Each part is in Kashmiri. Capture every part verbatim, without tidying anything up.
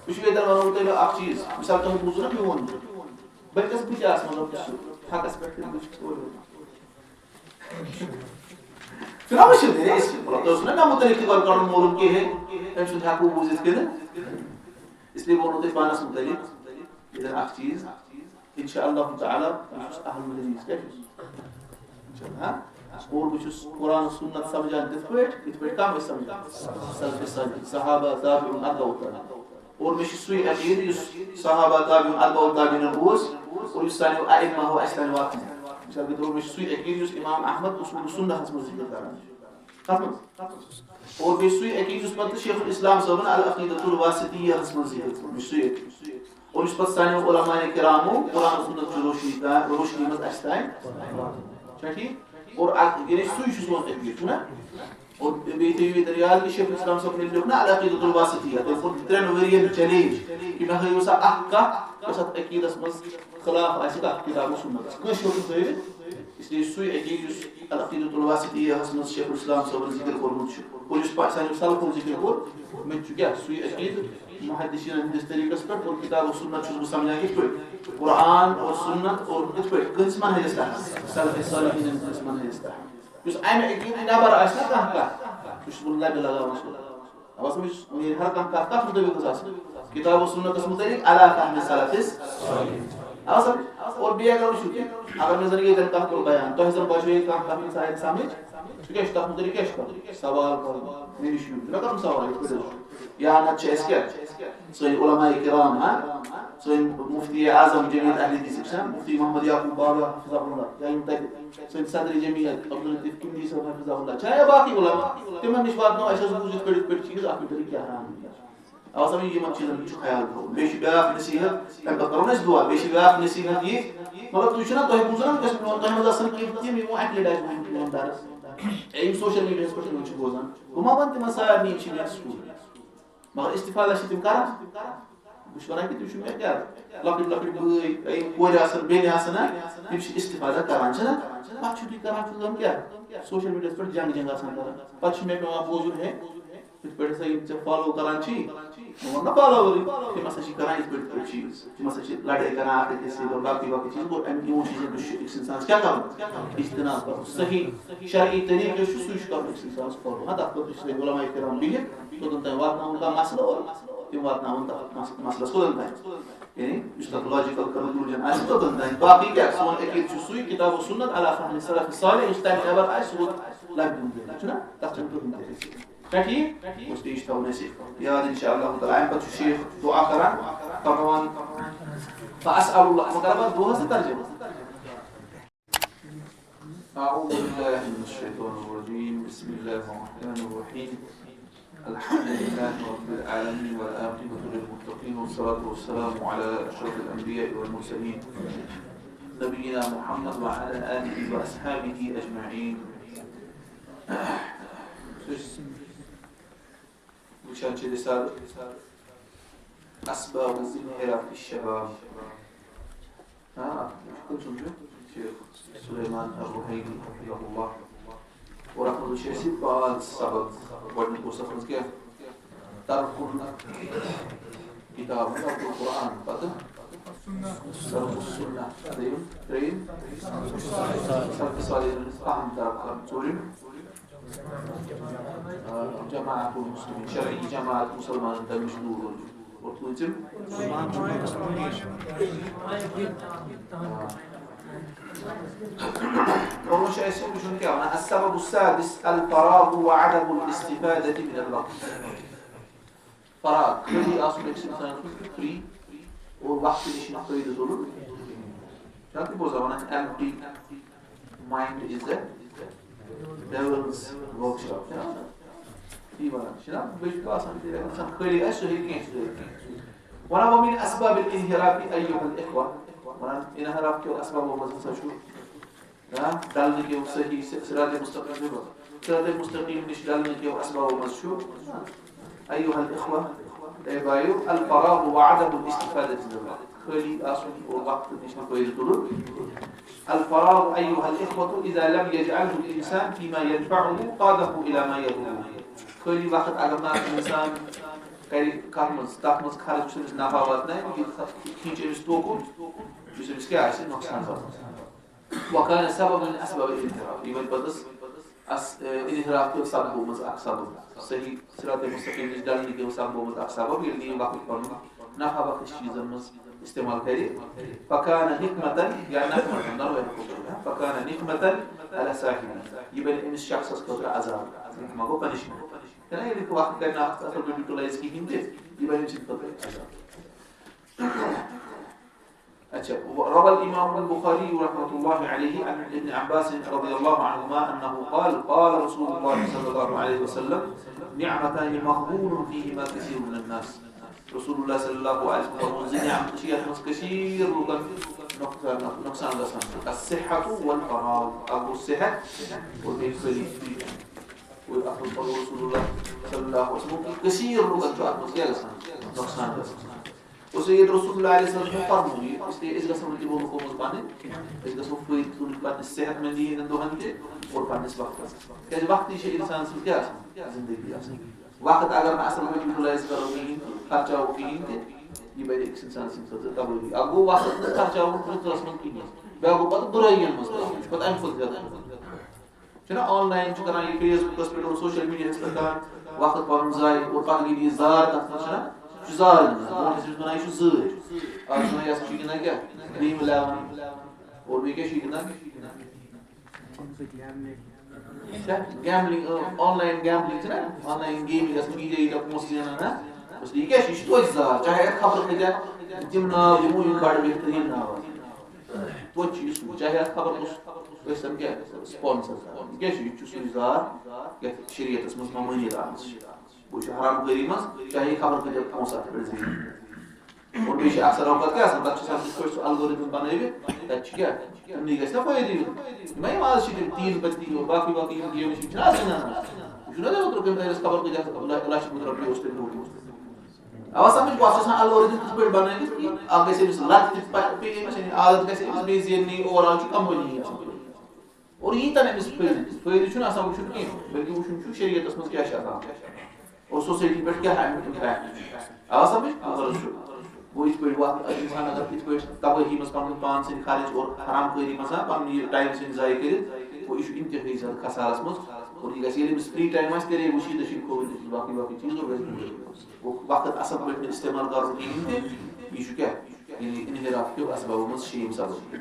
بہٕ چھُس ییٚتٮ۪ن وَنو تۄہہِ اَکھ چیٖز، مِثال تۄہہِ بوٗزوُ نا میون، بہٕ کیٛاہ، بہٕ تہِ آسہٕ مطلب سُہ حقَس پٮ۪ٹھ تہِ بہٕ چھُس اورٕ یورٕ۔ چھُنہ وٕچھِو تیٚلہِ أسۍ، مطلب تۄہہِ اوسوُ نا مےٚ مُتعلِق تہِ گۄڈٕ کَرُن معلوٗم کینٛہہ، أمۍ سُنٛد ہٮ۪کو بوٗزِتھ کِنہٕ؟ اس لیے ووٚنوُ تۄہہِ پانَس مُتعلِق ییٚتٮ۪ن اَکھ چیٖز، اِنشاء اللہ تعالیٰ، بہٕ چھُس اہل حدیث، کیٛاہ چھُس؟ اِنشاء اللہ، ہاں؟ اور بہٕ چھُس قرآن سُنت سمجھان تِتھ پٲٹھۍ، یِتھ پٲٹھۍ کم ٲسۍ سمجھان۔ سلف صالح، صحابہ، تابعون، اتباع تابعین۔ اور مےٚ چھُ سُے عقیٖدٕ یُس صحابہ، تابعون، اتباع تابعینن اوس، اور یُس سانیو ائمہ ہو اَسہِ تانۍ واتنوو۔ مثال کے طور، مےٚ چھُ سُے عقیٖدٕ یُس امام احمد اصول سُنہ ہس منٛز ذِکر کران چھُ۔ کتھ منٛز؟ اور بیٚیہِ سُے عقیٖدٕ یُس پتہٕ شیخ الاسلام صٲبن العقیدۃ الواسطیہ ہس منٛز ذِکر کوٚر، مےٚ چھُ سُے عقیٖدٕ۔ اور یُس پتہٕ سانیو علماء کرامو قرآن و سُنت چہِ روشنی تا-، روشنی منٛز اَسہِ تانۍ۔ چھا ٹھیٖک؟ اور اَتھ، یعنی سُے چھُ سون عقیٖدٕ، چھُنہ؟ اور بیٚیہِ تھٲیِو ییٚتٮ۪ن یاد کہِ شیخ الاسلام صٲبن ییٚلہِ لیوٚکھ نہ العقیدۃ الواسطیہ، تٔمۍ کوٚر ترٛٮ۪ن ؤرین challenge کہِ مےٚ ہٲیِو سا اکھ کتھ، یۄس اتھ عقیٖدس منٛز خلاف آسہِ تتھ کتاب و سُنتس۔ کٲنٛسہِ ہیوٚک نہٕ ہٲوِتھ۔ اس لیے سُے عقیٖدٕ یُس العقیدۃ الواسطیہ ہس منٛز شیخ الاسلام صٲبن ذِکر کوٚرمُت چھُ، اور یُس پتہٕ سانیو سلفو ذِکر کوٚر، مےٚ تہِ چھُ کیٛاہ سُے عقیٖدٕ محدثینن ہٕنٛدِس طریٖقس پٮ۪ٹھ، اور کتاب و سُنت چھُس بہٕ سمجھان کِتھ پٲٹھۍ؟ قرآن اور سُنت اور کِتھ پٲٹھۍ؟ کٕہٕنٛدِس منہجس تحت؟ سلف صالحینن ہٕنٛدِس منہجس تحت۔ یُس امہِ عقیٖدٕ نٮ۪بر آسہِ نا کانٛہہ کتھ، سُہ چھُس بہٕ لبہِ لگاوان سُہ۔ اَوَس منٛز میٛٲنۍ ہر کانٛہہ کَتھ کَتھ مُطٲبِق گٔژھ آسٕنۍ؟ کِتاب و سُنتَس مُطٲبِق علی فہمِ سلفِ صالح۔ اَوَس منٛز، اور بیٚیہِ اگر وٕچھِو کہِ اگر مےٚ زَن ییٚتٮ۪ن کانٛہہ کوٚر بیان، تۄہہِ زَن باسیو یہِ کانٛہہ کَتھ یِژھ آیہِ سَمٕجھ، سُہ کیٛاہ چھُ تَتھ مُطٲبِق کیٛاہ چھُ کَرُن؟ سوال کَرُن، مےٚ نِش یُن، چھُنہ کَرُن سوال یِتھ پٲٹھۍ حظ چھُ۔ یا نَتہٕ چھِ اَسہِ کیٛاہ؟ سٲنۍ علماء کرام، ہاں؟ سٲنۍ مفتی اعظم جمعیت اہل حدیث چھِ نا، مفتی محمد یعقوب بابا حفظہ اللہ، یا یِم تَتہِ سٲنۍ صدر جمعیت عبداللطیف کملی صٲب حفظہ اللہ، چھا یا باقٕے علماء، تِمن نِش واتناو اَسہِ حظ بوٗز یِتھ پٲٹھۍ، یِتھ پٲٹھۍ چیٖز، اَتھ مُتعلِق کیٛاہ رَنگ چھِ۔ اَوَس منٛز یِمن چیٖزن ہُنٛد چھُ خیال تھاوُن۔ بیٚیہِ چھِ بیٛاکھ نصیٖحت، تَمہِ پتہٕ کَرو نہٕ أسۍ دُعا، بیٚیہِ چھِ بیٛاکھ نصیٖحت یہِ، مطلب تُہۍ چھِو نا، تۄہہِ بوٗزو نا وٕنکیٚس میون، تۄہہِ منٛز آسَن کینٛہہ تِم یِمو اَکہِ لَٹہِ آسہِ بوٗزمُت میون درس، یا یِم social media ہَس پٮ۪ٹھ یِمن چھِ بوزان، بہٕ ما وَنہٕ تِمن سارنٕے چھِ مےٚ سکوٗل۔ مگر استفادہ چھِ تِم کران۔ بہٕ چھُس وَنان کہِ تِم چھِ مےٚ کیٛاہ، لۄکٕٹۍ لۄکٕٹۍ بٲے، یِم کورِ آسَن، بیٚنہِ آسَن، ہا، تِم چھِ استفادہ کران، چھِنہ؟ پَتہٕ چھِو تُہۍ کران کٲم کیٛاہ؟ Social media ہَس پٮ۪ٹھ جنگ جنگ آسان کران۔ پَتہٕ چھُ مےٚ پٮ۪وان بوزُن، ہے، یِتھ پٲٹھۍ ہسا یِم ژےٚ follow کران چھی، مےٚ ووٚن نہ follow-ورٕے، تِم ہسا چھِ کران یِتھ پٲٹھۍ، یِتھ پٲٹھۍ چیٖز، تِم ہسا چھِ لڑٲے کران اکھ أکِس سۭتۍ، باقٕے باقٕے چیٖز۔ گوٚو اَمہِ یِمو چیٖزو نِش چھُ أکِس اِنسانَس کیٛاہ کَرُن؟ اجتناب کَرُن۔ صحیح شرعی طریٖقہٕ یُس چھُ، سُے چھُ کَرُن أکِس اِنسانَس follow۔ ہاں، تَتھ خٲطرٕ چھِ تَتہِ علماء کرام بِہِتھ، توٚتَن تام واتناوُن کانٛہہ مسلہٕ اور تِم واتناوُن تَتھ مس-، مسلَس کوٚتَن تام۔ یعنی یُس تَتھ logical conclusion آسہِ، توٚتَن تام۔ باقٕے کیٛاہ؟ سون عقیٖدٕ چھُ سُے، کتاب و سنت علی فہمِ سلف صالح، یُس تَمہِ نٮ۪بر آسہِ، سُہ گوٚو لَبہِ ہُنٛد دٔلیٖل، چھُنہ؟ تَتھ چھَنہٕ کٕہٕنۍ تہِ حیثیت۔ چھا ٹھیٖک؟ گوٚژھ تہِ یہِ چھُ تھاوُن اَسہِ یاد، اِنشاء اللہ تعالیٰ۔ اَمہِ پَتہٕ چھُ شیخ دُعا کران، فرماوان، فَأَسْأَلُ اللَّهَ، وۄنۍ کرٕ بہٕ دُعا زٕ ترجمہٕ۔ أعوذ بالله من الشيطان الرجيم. بسم الله الرحمن الرحيم. الحمد لله رب العالمين، والعاقبة للمتقين، والصلاة والسلام على أشرف الأنبياء والمرسلين، نبينا محمد وعلى آله وأصحابه أجمعين. وٕچھان چھِ رسالہٕ اسباب انحراف الشباب۔ آ، کٔمۍ سُنٛد چھُ؟ شیخ سلیمان الروحیلی حفظہ اللہ۔ اور اَتھ منٛز چھِ اَسہِ پانٛژھ سبب۔ گۄڈٕنیُک اوس اَتھ منٛز کیٛاہ؟ ترک الکتاب، ترک القرآن، پتہٕ ترک السنہ، دوٚیِم، ترٛیٚیِم، سلف صالحین ہٕنٛز اہم ترک کرٕنۍ، ژوٗرِم، آ، جماعت المسلمین، شرعی جماعت مسلمانن تَمہِ نِش دوٗر روزُن۔ اور پوٗنٛژِم؟ آ۔ برونٛہہ چھُ اَسہِ وٕچھُن کیٛاہ وَنان، السبب السادس الفراغ وعدم الاستفادة من الوقت۔ فراغ، خٲلی آسُن أکِس اِنسانَس منٛز، free، اور وقتہٕ نِش چھُنہٕ فٲیدٕ تُلُن۔ چھا تہِ بوزان وَنان، empty mind is the devil's workshop، چھُنہ آسان؟ یی وَنان، چھُنہ؟ بیٚیہِ چھُ آسان، ییٚلہِ اِنسان خٲلی آسہِ، سُہ ہیٚکہِ کینٛہہ تہِ کٔرِتھ۔ وَنان، وَمِن اسباب الانحراف أيها الإخوة، وَنان، انحراف کیو اسبابو منٛز ہسا چھُ، ہاں، ڈلنہٕ کیو صحیح ص-، صراط مستقیم چھُ، صراط مستقیم نِش ڈلنہٕ کیو اسبابو منٛز چھُ، أيها الإخوة، اے بایو، الفراغ وعدم الاستفادة من الوقت۔ خٲلی آسُن اور وقتہٕ نِش نہٕ فٲیدٕ تُلُن۔ الفراغ أيها الإخوة إذا لم يجعله الإنسان فيما ينفعه قاده إلى ما يضره۔ خٲلی وقت اگر نہٕ اکھ اِنسان کرِ کتھ منٛز، تتھ منٛز خرٕچ چھُ أمِس نفع واتناوان، یہِ کھینچہِ أمِس توکُن، یُس أمِس کیٛاہ آسہِ نۄقصان واتناوان۔ وکان سبب من اسباب الانحراف، یہِ وۄنۍ پتہٕ اس-، انحراف کیو سببو منٛز اکھ سبب، صحیح صراط مستقیم نِش ڈلنہٕ کیو سببو منٛز اکھ سبب، ییٚلہِ نہٕ یہِ وقت پنُن نفع بخش چیٖزن منٛز استعمال کرِ۔ فکان نقمتن یا نقمتن، دۄنوَے ہٮ۪کو کٔرِتھ، ہا؟ فکان نقمتن علی صاحبی، یہِ بنہِ أمِس شخصس خٲطرٕ عذاب، نقمہ گوٚو punishment۔ چھُنہ، ییٚلہِ وقت کرِ نہٕ اَتھ اَصٕل پٲٹھۍ utilize کِہیٖنۍ تہِ، یہِ بَنہِ أمۍ سٕنٛدِ خٲطرٕ عذاب۔ اچھا، روى الإمام البخاري رحمة الله عليه عن ابن عباس رضي الله عنهما أنه قال: قال رسول الله صلى الله عليه وسلم: نعمتان مغبون فيهما كثير من الناس. رسول اللہ صلی اللہ علیہ وسلم فرموو، زٕ نعمتہٕ چھِ یَتھ منٛز کثیٖر لُکَن نۄقصان، نۄقصان گژھان چھُ۔ الصحة والفراغ، اَکھ گوٚو صحت اور بیٚیہِ خٲلی free time۔ اور اَتھ منٛز فرموو رسول اللہ صلی اللہ علیہ وسلم کہِ کثیٖر لُکَن چھُ اَتھ منٛز کیٛاہ گژھان؟ نۄقصان گژھان۔ اور سید رسول اللہ علیہ وسلم چھُ فرموومُت، اس لیے أسۍ گژھو نہٕ تِمو لُکو منٛز بَنٕنۍ، أسۍ گژھو فٲیدٕ تُلُن پنٛنِس صحت مندی ہِنٛدٮ۪ن دۄہَن تہِ اور پنٛنِس وقتَس۔ کیٛازِ وقتٕے چھِ اِنسان سٕنٛز کیٛاہ آسان؟ زندگی آسان۔ وقت اگر نہٕ اَصٕل پٲٹھۍ utilize کَرو کِہیٖنۍ تہِ، خرچاوو کِہیٖنۍ تہِ، یہِ بَنہِ أکِس اِنسان سٕنٛدِ خٲطرٕ تبٲہی۔ اَکھ گوٚو وقت نہٕ خرچاوُن رٕژَس منٛز کِہیٖنۍ، بیٛاکھ گوٚو پَتہٕ بُرٲیِیَن منٛز ترٛاوُن، یہِ چھُ پَتہٕ اَمہِ کھۄتہٕ زیادٕ۔ چھُنہ، online چھُ کَران یہِ، Facebook-س پٮ۪ٹھ اور social media-ہَس پٮ۪ٹھ کَران وقت پَنُن ضایع اور پَتہٕ ییٚلہِ یہِ زار تَتھ منٛز چھُنہ، یہِ چھُ زار گِنٛدان، برونٛٹھ ٲسۍ أمِس وَنان یہِ چھُ زٲرۍ، آز چھُ وَنان یہِ ہسا چھُ گِنٛدان کیٛاہ؟ Dream Eleven۔ اور بیٚیہِ کیٛاہ چھُ یہِ گِنٛدان؟ چھا؟ Gambling، اۭں، online gambling چھِ نہ، online gaming یَتھ منٛز ییٖتیٛاہ ییٖتیٛاہ پونٛسہٕ زینان، ہا؟ بس یہِ کیٛاہ چھُ؟ یہِ چھُ توتہِ زار، چاہے اَتھ خبر کۭتیٛاہ تِم ناو دِمو، یِم بَڑٕ بہتریٖن ناو آسَن۔ توتہِ چھُ یہِ سُے، چاہے اَتھ خبر کُس ٲسۍ تَن کیٛاہ sponsor کران۔ یہِ کیٛاہ چھُ؟ یہِ تہِ چھُ سُے زار یَتھ شریعتَس منٛز ممٲنیت آمٕژ چھِ۔ گوٚو، یہِ چھُ حرام کٲری منٛز، چاہے خبر کۭتیٛاہ پونٛسہٕ اَتھ پٮ۪ٹھ زیٖنۍ۔ اور بیٚیہِ چھِ اکثر اوقات کیٛاہ آسان، تَتھ چھِ آسان تِتھ پٲٹھۍ سُہ algorithm بَنٲوِتھ، تَتہِ چھِ کیٛاہ؟ تِمنٕے گژھِ نا فٲیدٕ یُن۔ یِمَے یِم آز چھِ تِم تین پتی اور باقٕے باقٕے یِم games چھِ، یِم چھِنہ آز گِنٛدان آز؟ وٕچھِو نہ تُہۍ اوترٕ کٔمۍ تٔمِس خبر کۭتیٛاہ لَچھ، لَچھ رۄپیہِ اوس تٔمۍ روٚٹمُت۔ اَوا سَمٕجھ، اَتھ چھِ آسان algorithm تِتھ پٲٹھۍ بَنٲوِتھ کہِ اَکھ گژھِ أمِس لَت تہِ پَ-، پیٚیہِ أمِس، یعنی عادت گژھِ أمِس، بیٚیہِ زینہِ نہٕ یہِ، overall چھُ company یی آسان۔ اور یی تَنہٕ أمِس فٲیدٕ، فٲیدٕ چھُنہٕ آسان وٕچھُن کینٛہہ، بلکہِ وٕچھُن چھُ شریعتَس منٛز کیٛاہ چھِ آسان اور society پٮ۪ٹھ کیٛاہ اَمیُک impact چھُ۔ آ سَمٕجھ؟ غرض چھُ، گوٚو یِتھ پٲٹھۍ وَتھ اِنسان اگر یِتھ پٲٹھۍ تبٲہی منٛز پَنُن پان ژھٕنہِ خرٕچ اور حرام کٲری منٛز آ پَنُن یہِ time ژھٕنہِ ضایع کٔرِتھ، گوٚو یہِ چھُ اِنتِہٲیی زیادٕ خسارَس منٛز۔ اور یہِ گژھِ، ییٚلہِ أمِس free time آسہِ، تیٚلے وٕچھِ یہِ دٔچھِنۍ کھووٕرۍ، باقٕے باقٕے چیٖز اور گژھِ دوٗر۔ گوٚو وقت اَصٕل پٲٹھۍ نہٕ استعمال کَرُن کِہیٖنۍ تہِ، یہِ چھُ کیٛاہ؟ یعنی انحراف کیو اسبابو منٛز چھِ یِم سبب۔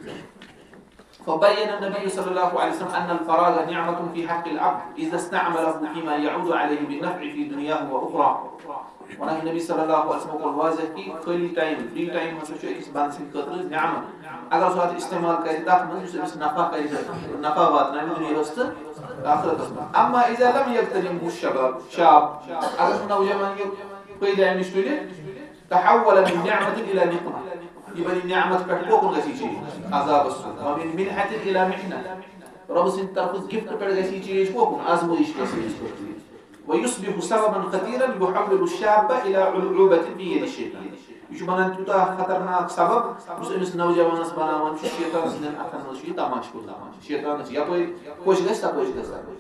فبين النبي صلى الله عليه وسلم أن الفراغ نعمة في حق العبد إذا استعمله فيما يعود عليه بالنفع في دنياه وأخراه۔ وَنان نبی صلی اللہ علیہ وسلم کوٚر واضح کہِ خٲلی time، free time ہسا چھُ أکِس بنٛدٕ سٕنٛدِ خٲطرٕ نعمت، اگر سُہ اَتھ استعمال کرِ تَتھ منٛز یُس أمِس نفع کرِ، نفع واتناوِ دُنیاہَس تہٕ آخرتَس منٛز۔ أما إذا لم يغتنمه الشباب، شاب، اگر نہٕ نوجوان یہِ فٲیدٕ اَمہِ نِش تُلہِ، تحول من نعمة إلى نقمة۔ یہِ بنہِ نعمت پٮ۪ٹھ کوکُن گژھِ یہِ چینج؟ عذابس کُن۔ ومن منحة إلى محنة۔ رۄبہٕ سٕنٛدِ طرفہٕ gift پٮ۪ٹھ گژھِ یہِ چینج کوکُن؟ آزمٲیش گژھِ یہِ پٮ۪ٹھ چینج۔ ويصبح سببا خطيرا يحول الشاب إلى ألعوبة في يد الشيطان۔ یہِ چھُ بنان تیوٗتاہ خطرناک سبب، یُس أمِس نوجوانس بناوان چھُ شیطان سٕنٛدٮ۪ن اَتھن منٛز چھُ یہِ تماشہٕ کُن لگان۔ شیطانس یپٲرۍ خۄش گژھِ، تپٲرۍ چھُ گژھان۔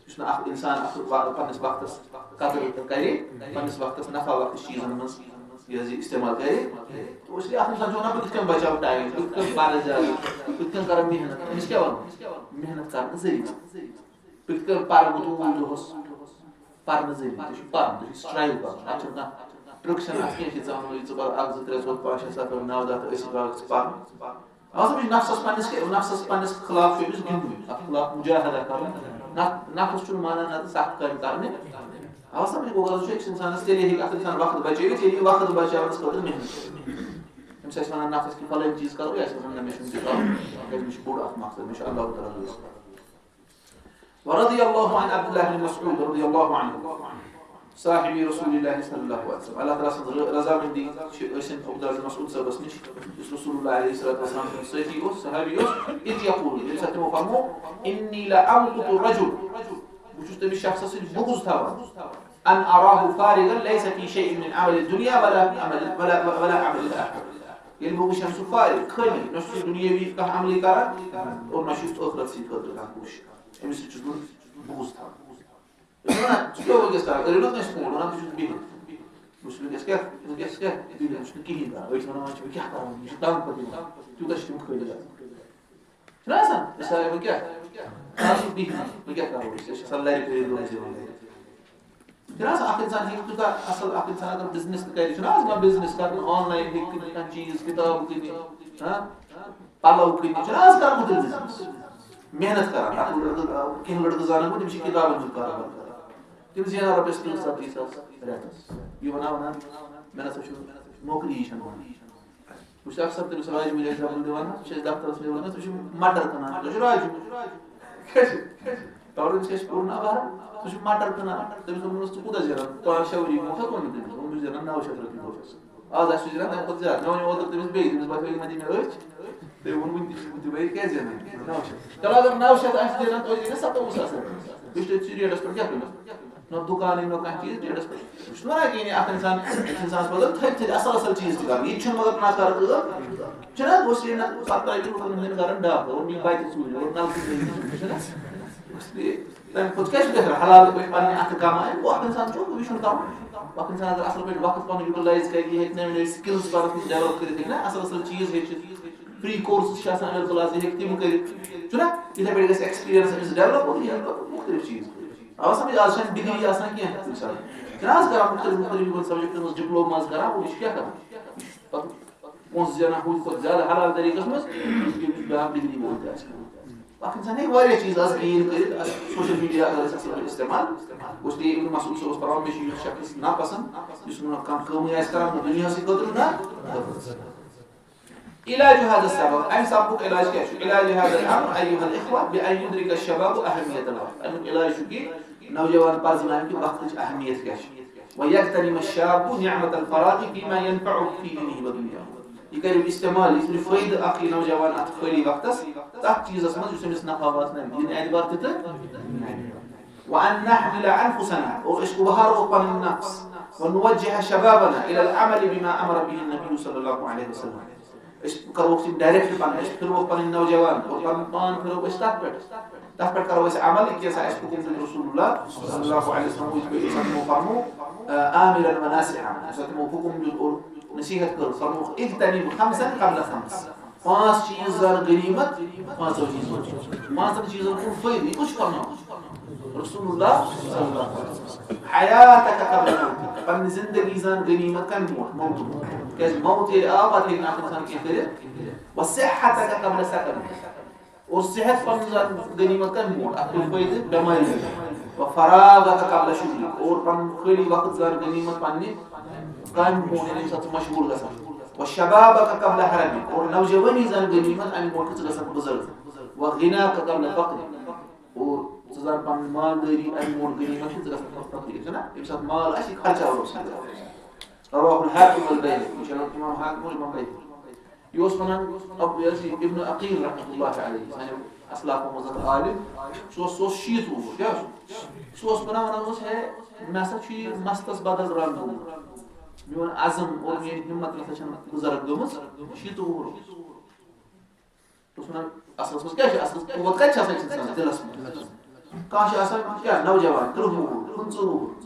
یُس نہٕ اکھ اِنسان اَتھ وق-، پننِس وقتس قدر کرِ، پننِس وقتس نفع بخش چیٖزن منٛز یہِ حظ یہِ استعمال کرِ، تو اس لیے اَتھ منٛز چھُ وَنان بہٕ کِتھ کٔنۍ بچاو time، بہٕ کِتھ کٔنۍ پرٕ زیادٕ، بہٕ کِتھ کٔنۍ کرٕ محنت، أمِس کیٛاہ وَنو؟ محنت کرنہٕ ذٔریعہٕ۔ بہٕ کِتھ کٔنۍ پرٕ بہٕ توٗل دۄہس؟ پرنہٕ ذٔریعہٕ۔ ژےٚ چھُ پرُن، ژےٚ چھُ strive کرُن۔ اَتھ چھُنہٕ کانٛہہ trick چھَنہٕ اَتھ کینٛہہ کہِ ژٕ وَنو یہِ ژٕ پَر اَکھ، زٕ، ترٛےٚ، ژور، پانٛژھ، شےٚ، سَتھ، ٲٹھ، نَو، دَہ تہٕ أسۍ ژٕ پَر۔ اَتھ منٛز چھُ نفسَس پنٛنِس کہِ-، نفسَس پنٛنِس خلاف چھُ أمِس گِنٛدُن، اَتھ خلاف مجاہدہ کَرُن، نف-، نفس چھُنہٕ مانان نَتہٕ سخت کامہِ کَرنہِ۔ اَوَ سَمجھ گوٚو، غرض چھُ أکِس اِنسانَس تیٚلے ہیٚکہِ اَکھ اِنسان وقت بَچٲوِتھ، ییٚلہِ یہِ وقت بَچاونَس خٲطرٕ محنت کَرِ۔ أمِس آسہِ وَنان نفس کہِ فلٲنۍ چیٖز کَرو، یہِ آسہِ وَنان نہ مےٚ چھُنہٕ تہِ کَرُن، کیٛازِ مےٚ چھُ بوٚڑ اَکھ مقصد، مےٚ چھُ اللہ تعالیٰ دوست کَرُن۔ ورضي الله عن عبد الله بن مسعود رضي الله عنه، صاحب رسول الله صلى الله عليه وسلم۔ اللہ تعالیٰ سٕنٛز ر-، رضامندی چھِ ٲسِن عبداللہ بن مسعود صٲبَس نِش، یُس رسول اللہ علیہ الصلوۃ والسلام سُنٛد صحابی اوس، صحابی اوس۔ إذ يقول، ییٚمہِ ساتہٕ تِمو فرمو، إني لأمقت الرجل، بہٕ چھُس تٔمِس شخصَس سۭتۍ بغض تھاوان، أن أراه فارغا ليس في شيء من عمل الدنيا ولا عمل، ولا، ولا عمل الآخرة۔ ییٚلہِ بہٕ وٕچھان سُہ فارغ، خٲلی، نہ چھُ سُہ دُنیٲوی کانٛہہ عملٕے کران اور نہ چھُ ٲخرت سٕنٛدِ خٲطرٕ کانٛہہ کوٗشِش کران، أمِس سۭتۍ چھُس بہٕ بغض تھاوان۔ أسۍ چھِ وَنان، ژٕ کیٛاہ وٕنکیٚس کران؟ کٔرِو نہ کٲنٛسہِ فون، وَنان بہٕ چھُس بِہِتھ۔ وٕچھ، وٕنکیٚس کیٛاہ، وٕنکیٚس کیٛاہ، وٕنکیٚس چھُنہٕ کِہیٖنۍ کران۔ أڑۍ چھِ وَنان، وۄنۍ چھِ، وۄنۍ کیٛاہ کرو، یہِ چھُ تنگ پٔتمہِ۔ تیوٗتاہ چھِ تِم خٲلی آسان۔ چھُنہ آسان؟ أسۍ آے، وۄنۍ کیٛاہ؟ آز چھُ بِہِتھ، وۄنۍ کیٛاہ کرو أسۍ؟ أسۍ چھِ آسان لَرِ کٔرِتھ دۄہَس یِوان لَرِ۔ چھُنہ آسان، اَکھ اِنسان ہیٚکہِ تیوٗتاہ اَصٕل، اَکھ اِنسان اگر بِزنِس تہِ کَرِ، چھُنہ آز کانٛہہ بِزنِس کَرُن، آن لاین ہیٚکہِ کٕنِتھ کانٛہہ چیٖز، کِتاب کٕنِتھ، ہاں؟ پَلو کٕنِتھ، چھُنہ آز کران گُتُل بِزنِس؟ محنت کران۔ اَکھ لٔڑکہٕ، کینٛہہ لٔڑکہٕ زانَن بہٕ، تِم چھِ کِتابَن ہُنٛد کارٕبار کران۔ تِم زینان رۄپیَس تٕرٛہ ژَتجی ساس رٮ۪تَس۔ یہِ وَنان وَنان، مےٚ نہ سا چھُ نوکری، یہِ چھَنہٕ وَنان۔ بہٕ چھُس اکثر تٔمِس راجہِ مُجہِ ایگزامپل دِوان، چھِ أسۍ دفترس منٛز وَنان، "ژٕ چھُکھ مٹر کٕنان، ژٕ چھُکھ راجہِ۔" کیٛازِ؟ تورٕ أمِس چھِ اَسہِ کوٚر نا بَران، "ژٕ چھُکھ مٹر کٕنان۔" تٔمِس ووٚن، "ژٕ کوٗتاہ زینان؟" پانٛژھ شےٚ ؤری برونٛٹھ حظ ووٚن مےٚ تٔمِس، ووٚن، "بہٕ چھُس زینان نَو شیٚتھ رۄپیہِ دۄہَس۔" آز آسہِ سُہ زینان تَمہِ کھۄتہٕ زیادٕ۔ مےٚ وَنیو اوترٕ تٔمِس بیٚیہِ، تٔمِس باسیو، "یہِ ما دِ مےٚ أچھ؟" تٔمۍ ووٚن، "وٕنہِ تہِ چھُس بہٕ تہِ، بہٕ کیٛازِ زینان نَو شیٚتھ؟" چلو، اگر نَو شیٚتھ آسہِ زینان، توتہِ زینہِ سَتووُہ ساس رۄپیہِ۔ وٕچھ تُہۍ، ژٕ ریٹَس پٮ۪ٹھ کیٛاہ کٕنَکھ؟ نہ دُکانٕے، نہ کانٛہہ چیٖز، ریٹَس پٮ۪ٹھ۔ بہٕ چھُس وَنان کہِ یعنی اَکھ اِنسان، أکِس اِنسانَس پَزَن تھٔدۍ تھٔدۍ اَصٕل اَصٕل چیٖز تہِ کَرٕنۍ۔ یہِ تہِ چھُنہٕ مگر کانٛہہ کَران کٲم۔ چھُنہ، بہٕ اوسُس یہِ نہ پَتہٕ ترٛایہِ مےٚ لُکَن ہٕنٛدٮ۪ن گَرَن ڈَب، اور مےٚ بَتہِ ژوٗرِ، اور نَلکہٕ ژوٗرِ، چھُنہ؟ اس لیے تَمہِ کھۄتہٕ کیٛاہ چھُ بہتر؟ حلال پٲٹھۍ پَنٕنہِ اَتھٕ کَماوٕنۍ، گوٚو اَکھ اِنسان چھُ، یہِ چھُنہٕ کَم۔ اَکھ اِنسان اگر اَصٕل پٲٹھۍ وقت پَنُن یوٗٹِلایز کَرِ، یہِ ہیٚکہِ نٔوۍ نٔوۍ سِکِلٕز پَنَس منٛز ڈٮ۪ولَپ کٔرِتھ، ہیٚکہِ نہ اَصٕل اَصٕل چیٖز ہیٚچھِتھ۔ فری کورسز چھِ آسان ایویلیبل آز، یہِ ہیٚکہِ تِم کٔرِتھ۔ چھُنہ؟ یِتھے پٲٹھۍ گژھِ ایکسپیرینس أمِس ڈیولپ، اور یہِ ہیٚکہِ پتہٕ مُختٔلِف چیٖز کٔرِتھ۔ اَوَ سَمجھ، آز چھَنہٕ ڈگری آسان کینٛہہ کُنہِ ساتہٕ۔ چھِنہ آز کران مُختٔلِف مُختٔلِف یِمن سبجیکٹن منٛز ڈپلوماز کران، اور یہِ چھُ کیٛاہ کران؟ پتہٕ پونٛسہٕ زینان ہُتھ کھۄتہٕ زیادٕ حلال طریٖقس منٛز، یُس بیٛاکھ ڈگری وول تہِ آسہِ کران۔ اَکھ اِنسان ہیٚکہِ واریاہ چیٖز آز گین کٔرِتھ، اَتھ سوشل میڈیا اگر أسۍ اَصٕل پٲٹھۍ استعمال، گوٚژھ نہٕ یہِ ابن مسعود صٲبَس پَرُن، مےٚ چھُ یُتھ شخص ناپسنٛد، یُس نہٕ کانٛہہ کٲمٕے آسہِ کران، نہٕ دُنیاہَسٕے خٲطرٕ، نہ ٲخرَتَس خٲطرٕ۔ علاج هذا السبب، امہِ سببُک علاج کیٛاہ چھُ؟ علاج هذا الامر ایھا الاخوہ بان یدرک الشباب اہمیت الوقت۔ امیُک علاج چھُ کہِ نوجوان پرزناوِ کہِ وقتٕچ اہمیت کیٛاہ چھِ۔ ویغتنم الشاب نعمت الفراغ فیما ینفعہ فی دینہ و دنیاہ۔ یہِ کَرِ استعمال، یہِ تُلہِ فٲیدٕ اکھ یہِ نوجوان اتھ خٲلی وقتس، تتھ چیٖزس منٛز یُس أمِس نفع واتناوِ، دین اعتبار تہِ تہٕ۔ وان نحمل انفسنا، اور أسۍ اُبھارو پنٕنۍ نفس، ونوجہ شبابنا الی العمل بما امر به النبی صلی اللہ علیہ وسلم۔ أسۍ کرو یِم ڈائریکٹ پَنٕنۍ، أسۍ پھِروکھ پَنٕنۍ نوجوان اور پَنُن پان پھِروکھ أسۍ تَتھ پٮ۪ٹھ۔ تَتھ پٮ۪ٹھ کرو أسۍ عمل، یہِ کیٛاہ سا اَسہِ حُکُم دیُت رسول اللہ صلی اللہ علیہ وسلم، یِتھ پٲٹھۍ أسۍ تِمو فرمو، آ، آمرا و ناصحا، یُس تِمو حُکُم دیُت اور نصیحت کٔر، فرموکھ، اجتنب خمسا قبل خمس، پانٛژھ چیٖز زان غنیٖمت پانٛژو چیٖزو نِش۔ پانٛژن چیٖزن کُن فٲیدٕ، یہِ کُس چھُ فرماوان؟ رسول اللہ صلی اللہ علیہ وسلم۔ حیاتک قبل موتک، پننہِ زندگی زان غنیمت کمہِ برونٛٹھ؟ موتُک۔ کیازِ موت ییٚلہِ آو، پتہٕ ہیٚکہِ نہٕ اکھ انسان کینٛہہ کٔرِتھ۔ وصحتک قبل سقمک، اور صحت پنُن زان غنیمت کمہِ برونٛٹھ؟ اتھ کُن فٲیدٕ بٮ۪مارِ نِش۔ وفراغک قبل شغلک، اور پنُن خٲلی وقت زان غنیمت پننہِ کامہِ برونٛٹھ، یعنی ییٚمہِ ساتہٕ ژٕ مشغول گژھان۔ وشبابک قبل حرمک، اور نوجوانی زان غنیمت امہِ برونٛٹھ کہِ ژٕ گژھکھ بُزرگ۔ وغناک قبل فقرک، اور ژٕ زن پنٕنۍ مالدٲری، امہِ برونٛٹھ غنیمت چھِ ژٕ گژھان پتہٕ فقیٖر، چھُنہ؟ ییٚمہِ ساتہٕ مال آسہِ، یہِ خرچاوو أسۍ۔ رواه الحاکم والبیہقی، وٕچھ حظ، امام حاکم اور امام بیہقی۔ یہِ اوس ونان، ابو یزید ابن عقیل رحمۃ اللہ علیہ، سانیو اسلافو منٛز اکھ عالم، سُہ اوس، سُہ اوس شیٖتھ وُہُر، کیٛاہ اوس؟ سُہ اوس ونان، ونان اوس، ہے، مےٚ ہسا چھُ یہِ مستس بدل رنگ گوٚمُت۔ میون عزم اور میٲنۍ ہمت نسا چھنہٕ بُزرگ گٔمٕژ، شیٖتھ وُہُر اوس۔ بہٕ چھُس وَنان، اَصلَس منٛز کیٛاہ چھُ؟ اَصلَس قوت کَتہِ چھِ آسان أکِس اِنسانَس؟ دِلَس منٛز۔ کانٛہہ چھُ آسان کیٛاہ؟ نوجوان، تٕرٛہ وُہُر، پٕنٛژٕہ وُہُر۔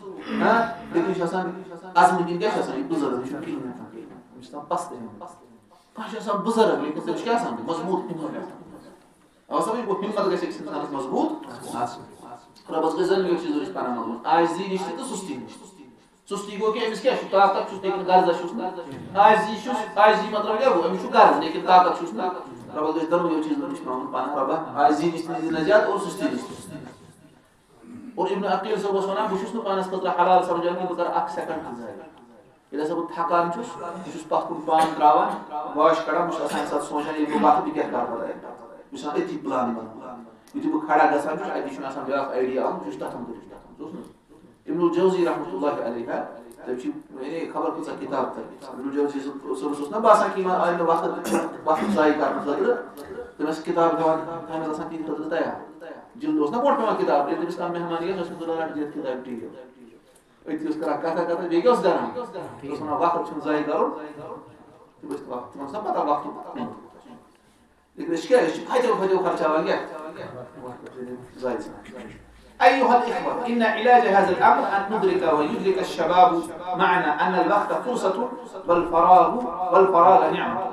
ہاں؟ لیکن یہِ چھُ آسان، اَزمہٕ کِنۍ کیٛاہ چھُ آسان؟ یہِ بُزرٕگ، یہِ چھُنہٕ کِہیٖنۍ ہٮ۪کان کٔرِتھ۔ أمِس چھُ آسان پَستہٕ ہٮ۪وان۔ کانٛہہ چھُ آسان بُزرٕگ، لیکن تٔمِس چھُ کیٛاہ آسان؟ مضبوٗط ہِمت آسان۔ اَوَے سَمجھ گوٚو، ہِمت گژھِ أکِس اِنسانَس مضبوٗط آسٕنۍ۔ رۄبَس گٔے زَن یہِ چیٖز أسۍ پَران مضبوٗط۔ عاجزی نِش تہِ تہٕ سُستی نِش تہِ۔ سُستی گوٚو کہِ أمِس کیٛاہ چھُ؟ طاقت چھُس، لیکن غرضہ چھُس نہٕ۔ عاجزی چھُس، عاجزی مطلب کیٛاہ گوٚو؟ أمِس چھُ غرض، لیکن طاقت چھُس نہٕ۔ رۄبَس گٔژھۍ دۄنوَے چیٖزو نِش پَنُن پَناہ۔ رۄبہ، عاجزی نِش تہِ دِ نجات اور سُستی نِش تہِ۔ اور ابن عقیل صٲب اوس وَنان، بہٕ چھُس نہٕ پانَس خٲطرٕ حلال سَمجھان کہِ بہٕ کَرٕ اَکھ سیکنڈ تہِ ضایع۔ ییٚلہِ ہسا بہٕ تھکان چھُس، بہٕ چھُس پَتھ کُن پان ترٛاوان، واش کَڑان، بہٕ چھُس آسان اَمہِ ساتہٕ سونٛچان، ییٚلہِ بہٕ وۄتھٕ، بہٕ کیٛاہ کَرٕ پَتہٕ اَمہِ پَتہٕ؟ بہٕ چھُس آسان أتھی پٕلان بَناوان۔ یُتھُے بہٕ کھڑا گژھان چھُس، اَتی چھُ مےٚ آسان بیٛاکھ آیڈیا آمُت، بہٕ چھُس تَتھ کُن کٔرِتھ۔ ابن الجوزی رحمۃ اللہ علیہ، تٔمۍ چھِ، یعنی، خبر کۭژاہ کِتاب تٔمۍ۔ ابن الجوزی صٲبَس اوس نہ باسان کہِ یِمَن آیہِ مےٚ وقت، وقت ضایع کرنہٕ خٲطرٕ۔ تٔمۍ ٲس کِتاب تھاوان، تھاومٕژ آسان تِہِنٛدِ خٲطرٕ تیار۔ جلد اوس نہ برونٛٹھ پٮ۪وان کِتاب، ییٚلہِ تٔمِس کانٛہہ مہمان یِیَس، اوس تٔمِس دَپان، "رَٹھ دِتھ کِتاب ٹھیٖک۔" أتی اوس کران کَتھا کَتھا، بیٚیہِ کیٛاہ اوس کران؟ اوس وَنان، "وقت چھُنہٕ ضایع کَرُن۔" تِم ٲسۍ وقت، تِمَن ٲس نہ پَتہ وقتُک کوٗتاہ چھُ۔ لیکن أسۍ چھِ کیٛاہ؟ أسۍ چھِ پھَتیو پھَتیو خرچاوان کیٛاہ؟ ضایع ژھٕنان۔ أيها الإخوة، إن علاج هذا الأمر أن ندرك ويدرك الشباب معنا أن الوقت فرصة والفراغ والفراغ نعمة.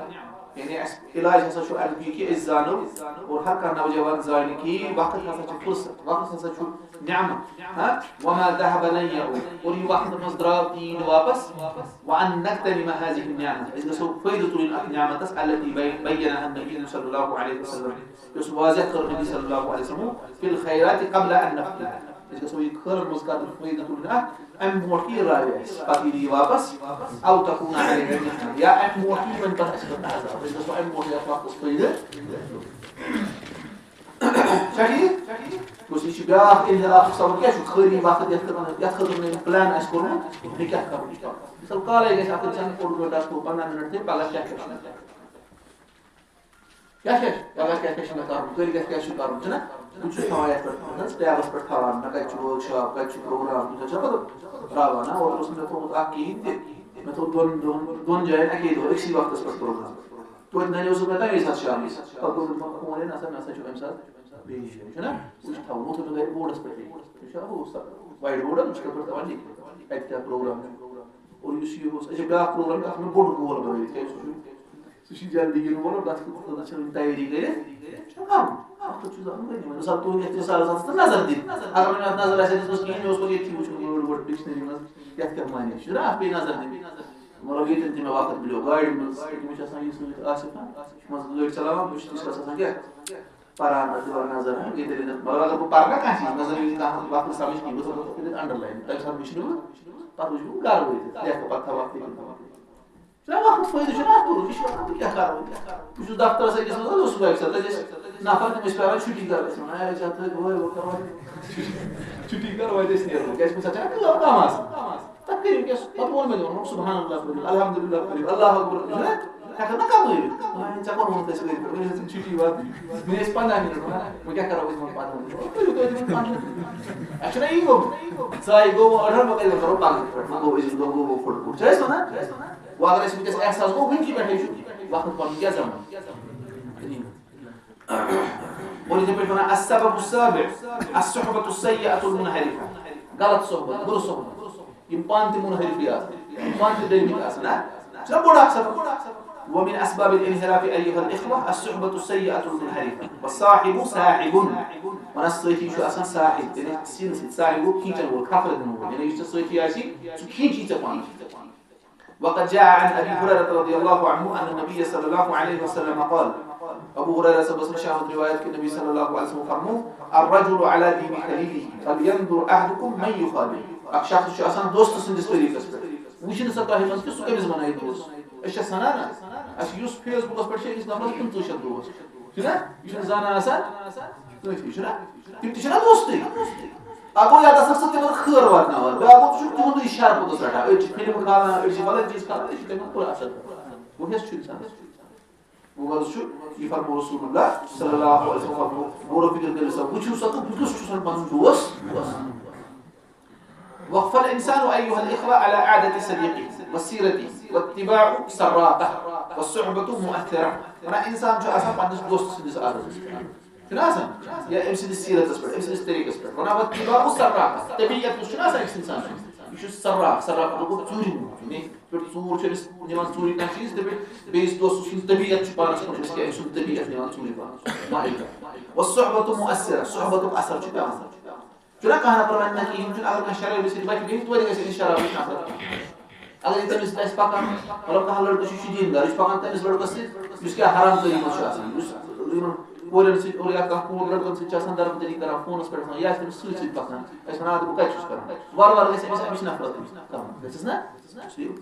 یعنی اَسہِ علاج ہسا چھُ اَمیُک یہِ کہِ أسۍ زانو اور ہر کانٛہہ نوجوان زانہِ کہِ وقت ہسا چھُ فرصت، وقت ہسا چھُ نعمت، ہاں؟ وما ذهب لن يعود، اور یہِ وقت منٛز درٛاو تہِ یی نہٕ واپس۔ وأن نغتنم هذه النعمة، أسۍ گژھو فٲیدٕ تُلٕنۍ اَتھ نعمتس، التي بي-، بينها النبي صلى الله عليه وسلم، یۄس واضح کٔر نبی صلی اللہ علیہ وسلم، في الخيرات قبل أن نفقدها۔ أسۍ گژھو یہِ خٲرن منٛز کَرُن فٲیدٕ تُلُن اَتھ، اَمہِ برونٛٹھ کہِ یہِ راوِ اَسہِ، پَتہٕ ییٚلہِ یہِ واپس، أو تكون علينا نعمة، یا اَمہِ برونٛٹھ یی وۄنۍ پَتہٕ اَسہِ پٮ۪ٹھ عذاب۔ أسۍ گژھو اَمہِ برونٛٹھ یَتھ وقتَس فٲیدٕ۔ چھا ٹھیٖک؟ یُس یہِ چھُ بیٛاکھ انحراف سبق کیٛاہ چھُ؟ خٲلی وقت یَتھ خٲطرٕ، یَتھ خٲطرٕ نہٕ أمۍ plan آسہِ کوٚرمُت، مےٚ کیٛاہ کَرُن چھُ پَتہٕ۔ مثال کالے گژھِ اَکھ اِنسان اوٚڑ گٲنٛٹہٕ آسہِ کوٚر پَنٛداہ مِنَٹ تہِ، پَگاہ کیٛاہ کیٛاہ چھُ مےٚ کَرُن؟ کیٛاہ چھِ اَسہِ؟ پَگاہ کیٛاہ کیٛاہ چھُ مےٚ کَرُن؟ کٲلۍ گژھِ کیٛاہ چھُ کَرُن؟ چھُنہ؟ بہٕ چھُس تھاوان یَتھ پٮ۪ٹھ، یَتھ ٹیبَس پٮ۪ٹھ تھاوان، مےٚ کَتہِ چھُ workshop، کَتہِ چھُ program، تیوٗتاہ چھُنہ پَتہٕ راوان، نہ، اوترٕ اوس نہٕ مےٚ تھوٚومُت اَکھ کِہیٖنۍ تہِ۔ مےٚ تھوٚو دۄن دۄہَن، دۄن جایَن اَکے دۄہ، أکسٕے وقتَس پٮ۪ٹھ program۔ توتہِ نَنیوسُکھ مےٚ تَمے ساتہٕ شامَس۔ پَتہٕ کوٚر مےٚ تِمَن فون، ہے، نہ سا، مےٚ ہسا چھُ اَمہِ ساتہٕ بیٚیہِ جایہِ، چھُنہ؟ وٕچھ تھاوُن، وۄنۍ تھوٚو مےٚ گَرِ board-َس پٮ۪ٹھ یہِ۔ یہِ چھُ ہُہ سا white board، یہِ چھُ تَتھ پٮ۪ٹھ تھاوان لیکھِتھ، اَتہِ کیٛاہ program چھُ۔ اور یُس یہِ اوس، اَسہِ چھُ بیٛاکھ program، تَتھ چھُ مےٚ بوٚڑ goal بَنٲوِتھ، کیٛازِ سُہ چھُ سُہ چھُ جلدی یِنہٕ وول، تَتھ خٲطرٕ چھَنہٕ وٕنہِ تیٲری کٔرِتھ۔ چھُنہ کَرُن۔ اَتھ خٲطرٕ چھُ زانُن گۄڈٕ یِمَن۔ مِثال، تُہۍ یَتھ رِسالَس اَتھ تہٕ نظر دِنۍ۔ اگر نہٕ مےٚ اَتھ نظر آسہِ ہے دِژمٕژ کِہیٖنۍ، مےٚ اوس پَتہٕ ییٚتھی وٕچھمُت word word dictionary منٛز یَتھ کیٛاہ معنی چھُ۔ چھُنہ اَتھ پیٚیہِ نظر دِنۍ۔ مطلب، ییٚتٮ۪ن تہِ مےٚ وقت مِلیو، گاڑِ منٛز، تٔمِس چھِ آسان یہِ سۭتۍ آصف، ہاں، یہِ چھُ منٛزٕ گٲڑۍ چلاوان، بہٕ چھُس تٔمِس آسان کیٛاہ؟ پَران، اَتھ دِوان نظر، ہاں، ییٚتٮ۪ن ییٚتٮ۪ن۔ مطلب، اگر بہٕ پَرٕ نہ کانٛہہ چیٖز، نظر ییٚلہِ کانٛہہ وقت سَمٕجھ کِہیٖنۍ، بہٕ تھاوٕ تَتھ کٔرِتھ underline، تَمہِ ساتہٕ وٕچھِ نہٕ بہٕ، پَتہٕ وٕچھِ بہٕ گَرٕ وٲتِتھ، لیکھٕ پَتہٕ تھاوٕ اَتھ لیکھِتھ۔ چھُنہ وقت فٲیدٕ چھُنہ اَتھ کوٚرمُت، یہِ چھُ وقت، بہٕ کیٛاہ کَرٕ وۄنۍ؟ بہٕ چھُس دفترَس أکِس منٛز، اوسُس بہٕ اَکہِ ساتہٕ، تَتہِ ٲسۍ نفر، تِم ٲسۍ پیٛاران چھُٹی کَرنَس، وَنان، "ہے، ژےٚ تھٲے بہٕ، بہٕ کَرٕ وۄنۍ۔" چھُٹی کَرٕ وۄنۍ، أسۍ نیرو، کیٛازِ کُنہِ ساتہٕ چھَنہ کٲم کَم آسان۔ تَتھ کٔرِو کیٛاہ؟ پَتہٕ ووٚن مےٚ تِمَن، ووٚنُکھ، "سبحان اللہ پٔرِو، الحمدُللہ پٔرِو، اللہ اکبر پٔرِو، چھُنہ ہٮ۪کان نہ کَمٲوِتھ؟" وۄنۍ ژےٚ کوٚر ووٚنُتھ اَسہِ ؤرۍ پٮ۪ٹھ، وۄنۍ ٲسۍ چھُٹی واتٕنۍ، مےٚ ٲسۍ پنٛداہ مِنَٹ وَنان، وۄنۍ کیٛاہ کَرو أسۍ یِمَن پنٛداہ مِنَٹ؟ وۄنۍ کٔرِو تُہۍ تِمَن پنٛداہ مِنَٹ۔ اَسہِ چھُنہ یی گوٚمُت، ژایہِ گوٚو وۄنۍ ٲٹھَن، وۄنۍ کَتہِ کَرو پَگہہ پٮ۪ٹھ، وۄنۍ گوٚو أزیُک دۄہ گوٚو وۄنۍ فُٹ فُٹ، چھِ أسۍ وَنان؟ وۄنۍ اگر اَسہِ وٕنکیٚس احساس گوٚو، وٕنکی پٮ۪ٹھَے چھُ وقت پَنُن کیٛاہ زَمان؟ اور یِتھَے پٲٹھۍ وَنان، السبب السابع، الصحبة السيئة المنحرفة، غلط صحبت، بُرٕ صحبت، یِم پانہٕ تہِ منحرفٕے آسان، یِم پانہٕ تہِ ڈٔلمٕتۍ آسان، ہا؟ چھُنہ بوٚڑ اکھ سبب؟ ومن اسباب الانحراف ايها الاخوة الصحبة السيئة المنحرفة، والصاحب ساحب، وَنان سۭتی چھُ آسان ساحب، یعنی سیٖنہٕ سۭتۍ، ساحب گوٚو کھینچن وول، کھکھرن وول، یعنی یُس ژےٚ سۭتی آسہِ، سُہ کھینچی ژےٚ پانَس۔ وقد جاء عن ابي هريره رضي الله عنه ان النبي صلى الله عليه وسلم قال، ابو ہریرہ صٲبس نِش آمُت روایت کہ نبی صلی اللہ علیہ وسلم فرمو، الرجل على دين خليله فلينظر احدكم من يخالل۔ اکھ شخص چھُ آسان دوست سٕنٛدِس طریٖقس پٮ۪ٹھ، وٕچھِنہٕ سا تۄہہِ منٛز کہِ سُہ کٔمِس بنایہِ دوست۔ أسۍ چھِ سنان نا، اَسہِ یُس Facebook-س پٮ۪ٹھ چھِ أکِس نفرس پٕنٛژٕہ شیٚتھ دوست، چھُنہ؟ یہِ چھُنہٕ زانان آسان کٲنٛسی، چھُنہ؟ تِم تہِ چھِنہ دوستٕے۔ اَکھ گوٚو یَتَس ہسا تِمن خٲر واتناوان، بیٛاکھ گوٚو سُہ چھُ تِہُنٛدُے شرپہٕ گوٚژھ رَٹان۔ أڑۍ چھِ فِلمہٕ کھالان، أڑۍ چھِ بدل چیٖز کھالان، یہِ چھُ تِمن پوٗرٕ اثر کران۔ گوٚو حِصہٕ چھُ اِنسانَس۔ گوٚو غرض چھُ، یہِ فرموو رسول اللہ صلی اللہ علیہ وسلم فرموو، غور و فکر کٔرِو سا، وٕچھِو سا تُہۍ، بہٕ کُس چھُسَن پَنُن دوست؟ وقف الانسان ايها الاخوه على عاده صديقه وسيرته واتباع سراقه والصحبه مؤثره۔ وَنان، اِنسان چھُ آسان پننِس دوست سٕنٛدِس عادتس پٮ۪ٹھ، چھُنہ آسان؟ یا أمۍ سٕنٛدِس سیٖرتس پٮ۪ٹھ، أمۍ سٕنٛدِس طریٖقس پٮ۪ٹھ۔ وَنان، واتباع سراقه، طبیعت یُس چھُنہ آسان أکِس اِنسان سُنٛد، یہِ چھُ سراق، سراق گوٚو ژوٗرِ ہُنٛد، یعنی یِتھ پٲٹھۍ ژوٗر چھُ أمِس نِوان ژوٗرِ کانٛہہ چیٖز، تِتھ پٲٹھۍ بیٚیِس دوستہٕ سُنٛد طبیعت چھُ پانس کُن، أمِس کیٛاہ، أمۍ سُنٛد طبیعت نِوان ژوٗرِ پانس۔ والصحبة مؤثرة، صحبتُک اثر چھُ پٮ۪وان۔ چھُنہ کانٛہہ نفر وَنہِ نہ کِہیٖنۍ چھُنہٕ، اگر کانٛہہ شرٲبی سۭتۍ وَتھِ بیٚہہِ، توتہِ گژھِ أمِس شرابٕچ نفرت۔ اگر یہِ تٔمِس سۭتۍ آسہِ پَکان، مطلب، کانٛہہ لٔڑکہٕ چھُ، یہِ چھُ دیٖندار، یہِ چھُ پَکان تٔمِس لٔڑکَس سۭتۍ، یُس کیٛاہ حرام کٲری منٛز چھُ آسان، یُس یِمَن کورٮ۪ن سۭتۍ، اور یا کانٛہہ کوٗر لٔڑکَن سۭتۍ چھِ آسان دربٕدٔری کَران، فونَس پٮ۪ٹھ آسان، یا آسہِ تٔمِس سۭتۍ سۭتۍ پَکان، أسۍ وَنان، اَدٕ بہٕ کَتہِ چھُس کَران؟ وارٕ وارٕ گژھِ أمِس اَمِچ نفرت کَم، گژھٮ۪س نہ؟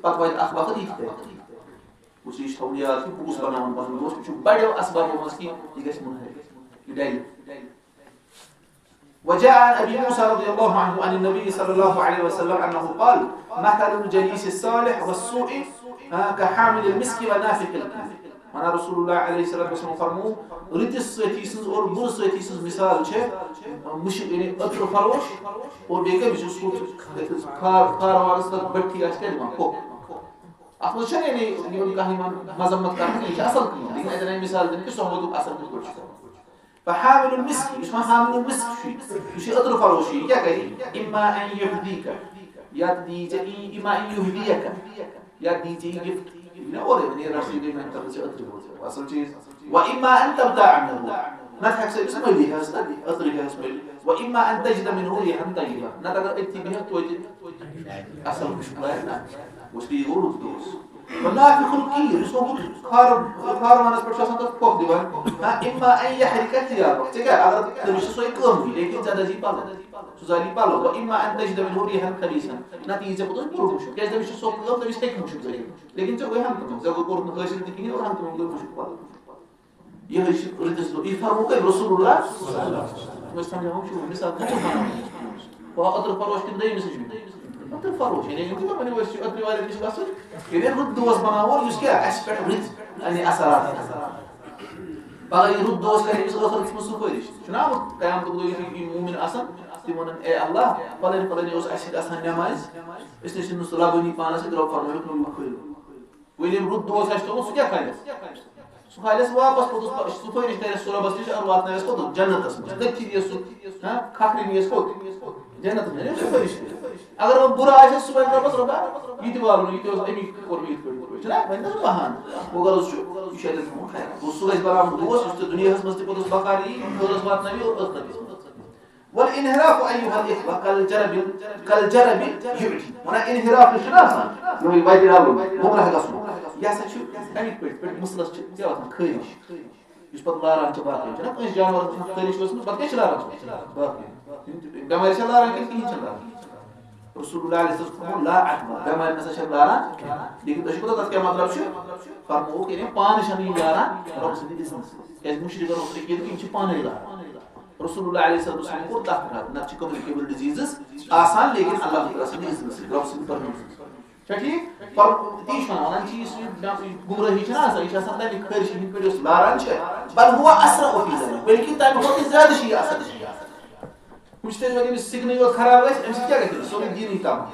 پَتہٕ واتہِ اَکھ وقت، یہِ تہِ کَرِ۔ گوٚژھ یہِ چھُ تھاوُن یاد کہِ بہٕ کُس بَناوُن پَنُن دوست، یہِ چھُ بَڑیو اَسبابو منٛز کہِ یہِ گژھِ مُنحرف، یہِ ڈَلہِ۔ وجاء عن ابي موسى رضي الله عنه عن النبي صلى الله عليه وسلم انه قال، مثل الجليس الصالح والسوء، آ، كحامل المسك ونافخ الكير۔ وَنان، رسول اللہ علیہ الصلوۃ والسلام فرموو، رٕتِس سٲتھی سٕنٛز اور بُرٕ سٲتھی سٕنٛز مثال چھِ، آ، مُشک، یعنی عطر فروش، اور بیٚیہِ کٔمِس یُس ہُتھ خار، خار وارَس تَتھ بٔٹھی آسہِ کیٛاہ دِوان؟ پھۄکھ۔ اَتھ منٛز چھَنہٕ یعنی یِمَن کانٛہہ یِوان مذمت کرنہٕ، یہِ چھِ اَصٕل کٲم، لیکن اَتٮ۪ن آیہِ مثال دِنہٕ کہِ صحبتُک اثر کِتھ پٲٹھۍ چھُ کران۔ فحامل المسك، یُس وۄنۍ حامل المسک چھُ، یُس یہِ عطر فروش چھُ، یہِ کیٛاہ کرِ؟ اما ان یحدیک، یا تہِ دِیہِ ژےٚ ای، اما ان یحدیک، یا دِیہِ ژےٚ یہِ گفٹ۔ یہِ نہ اورے وۄنۍ، یہِ رَٹھ ژٕ، یہِ گٔے میٛانہِ طرفہٕ ژےٚ عطرِ بوتل۔ اصل چیٖز۔ و اما ان تبتاع منه، نتہٕ ہٮ۪کھ ژٕ أمِس مٔلی ہٮ۪س تہٕ عطرِ ہٮ۪س مٔلِتھ۔ و اما ان تجد منه ريحا طیبہ، نتہٕ اگر أتھی بِہٮ۪کھ توتہِ اصل مُشک لارِ نہ، گوٚژھ یہِ گوٚو رُت دوس۔ و نافخ الکیر، یُس وۄنۍ ہُہ کھار-، کھارمانس پٮ۪ٹھ چھُ آسان تتھ پھۄکھ دِوان۔ ہاں، اما ان یحرق ثیابک، ژےٚ کیٛاہ، اگر تٔمِس چھِ سۄے کٲمٕے، لیکن ژےٚ دَزی پلو، سُہ زالی پلو۔ و اما ان تجد منه ريحا خبیثا، نتہٕ یی ژےٚ پوٚتُس بُرٕ مُشک، کیٛازِ تٔمِس چھِ سۄ کٲم، تٔمِس ہیٚکہِ مُشک زٲلِتھ، لیکن ژےٚ گوٚو ہنٛگتہٕ منٛگہٕ، ژےٚ گوٚو کوٚرُتھ نہٕ حٲصِل تہِ کِہیٖنۍ اور ہنٛگتہٕ منٛگہٕ گوٚو مُشک پلو۔ یہِ حظ چھِ رٕتِس دۄہ، یہِ فرموو کٔمۍ؟ رسول اللہ۔ أسۍ سمجھاوان چھُ مثال کَتہِ چھُ بناوان؟ وۄنۍ اوترٕ فروش کِنہٕ دوٚیمِس نِش؟ اوترٕ فروش، یعنی یِم تہِ دَپان، یِم ٲسۍ اوترٕ والٮ۪ن نِش وَسان، ییٚلہِ رُت دوس بناوو، یُس کیٛاہ اَسہِ پٮ۪ٹھ رٕتۍ، یعنی اثرات۔ پَگاہ یہِ رُت دوس کَرِ أمِس ٲخرَتَس منٛز سُفٲرِش۔ چھُنہ وۄنۍ قیامتُک دۄہ یُتھُے یِم مومِن آسَن، تِم وَنَن، "اے اللہ، فلٲنۍ فلٲنۍ اوس اَسہِ سۭتۍ آسان نٮ۪مازِ، أسۍ نہ ٲسۍ نہٕ سُہ لَبٲنی پانَس سۭتۍ، رۄب فرمٲیُکھ، نوٚو مۄکھٲیِو۔" وۄنۍ ییٚلہِ رُت دوس آسہِ تھوٚومُت، سُہ کیٛاہ کھالٮ۪س؟ سُہ کھالٮ۪س واپس پوٚتُس پا-، سُفٲرِش کَرٮ۪س سُہ رۄبَس نِش اور واتناوٮ۪س کوٚت؟ جنتَس منٛز۔ تٔتھی دِیَس سُہ، ہاں، کھکھرِ نِیَس کوٚت؟ جنتَس منٛز۔ یعنی سُفٲرِش کٔرِتھ۔ اگر وۄنۍ بُرٕ آسٮ۪س، سُہ وَنہِ رۄبَس، "رۄبا، یہِ تہِ والُن، یہِ تہِ اوس اَمی کوٚر مےٚ یِتھ پٲٹھۍ، یِتھ پٲٹھۍ۔" چھُنہ؟ وۄنۍ نہ سُہ بہانہٕ۔ گوٚو غرض چھُ، یہِ چھُ اَتٮ۪ن تھوٚومُت خیال۔ گوٚو سُہ گژھِ بَناوُن دوس، یُس تہِ دُنیاہَس منٛز تہِ پوٚتُس بکار یی، ٲرَس واتناوِ اور ٲخرَتَس منٛز۔ والانحراف أيها الإخوة كالجرب، كالجرب يعتي۔ وَنان انحراف یُس چھُنہ آسان، یِہوٚے وَتہِ رَلُن، گُمراہ گژھُن، یہِ ہسا چھُ اَمِکۍ پٲٹھۍ، پٲٹھۍ مُسلَس چھِ کیٛاہ وَسان؟ خٲرِش۔ یُس پَتہٕ لاران چھِ باقٕے، چھُنہ کٲنٛسہِ جانوَرَس آسان خٲرِش ؤژھمٕژ، پَتہٕ کیٛاہ چھِ لاران سُہ؟ باقٕے۔ یِم تہِ بٮ۪مارِ چھےٚ لاران کِنہٕ کِہیٖنۍ چھَنہٕ لاران؟ رسول اللہ علیہ وسلم فرموو، "لا عدوى"، بٮ۪مارِ نہ سا چھَنہٕ لاران کِہیٖنۍ۔ لیکن تُہۍ چھِو پَتہ تَتھ کیٛاہ مطلب چھُ؟ فرمووُکھ، یعنی پانہٕ چھَنہٕ یِم لاران رۄب سٕنٛدِ اذنہٕ سۭتۍ۔ کیٛازِ مُشرِکَن اوس عقیٖدٕ، یِم چھِ پانَے لاران۔ رسول اللہ علیہ الصلوۃ والسلام کوٚر تَتھ رد، نَتہٕ چھِ communicable diseases آسان، لیکن اللہ تعالیٰ سٕنٛدِ اذنہٕ سۭتۍ، رۄب سٕنٛدِ permission سۭتۍ۔ چھا ٹھیٖک؟ پر-، تی چھُ وَنان، وَنان چھِ یُس یہِ گُمرٲہی چھَنہ آسان، یہِ چھِ آسان تَمہِ خٲرشہِ ہِنٛدۍ پٲٹھۍ یۄس لاران چھِ، بل هو أسرع في ذلك، بلکہِ تَمہِ کھۄتہٕ تہِ زیادٕ چھِ یہِ اَصٕل۔ وٕچھ تُہۍ وۄنۍ ییٚمِس سِکنٕے یوت خراب گژھِ، اَمہِ سۭتۍ کیٛاہ گژھِ؟ سورُے دیٖنٕے تباہ۔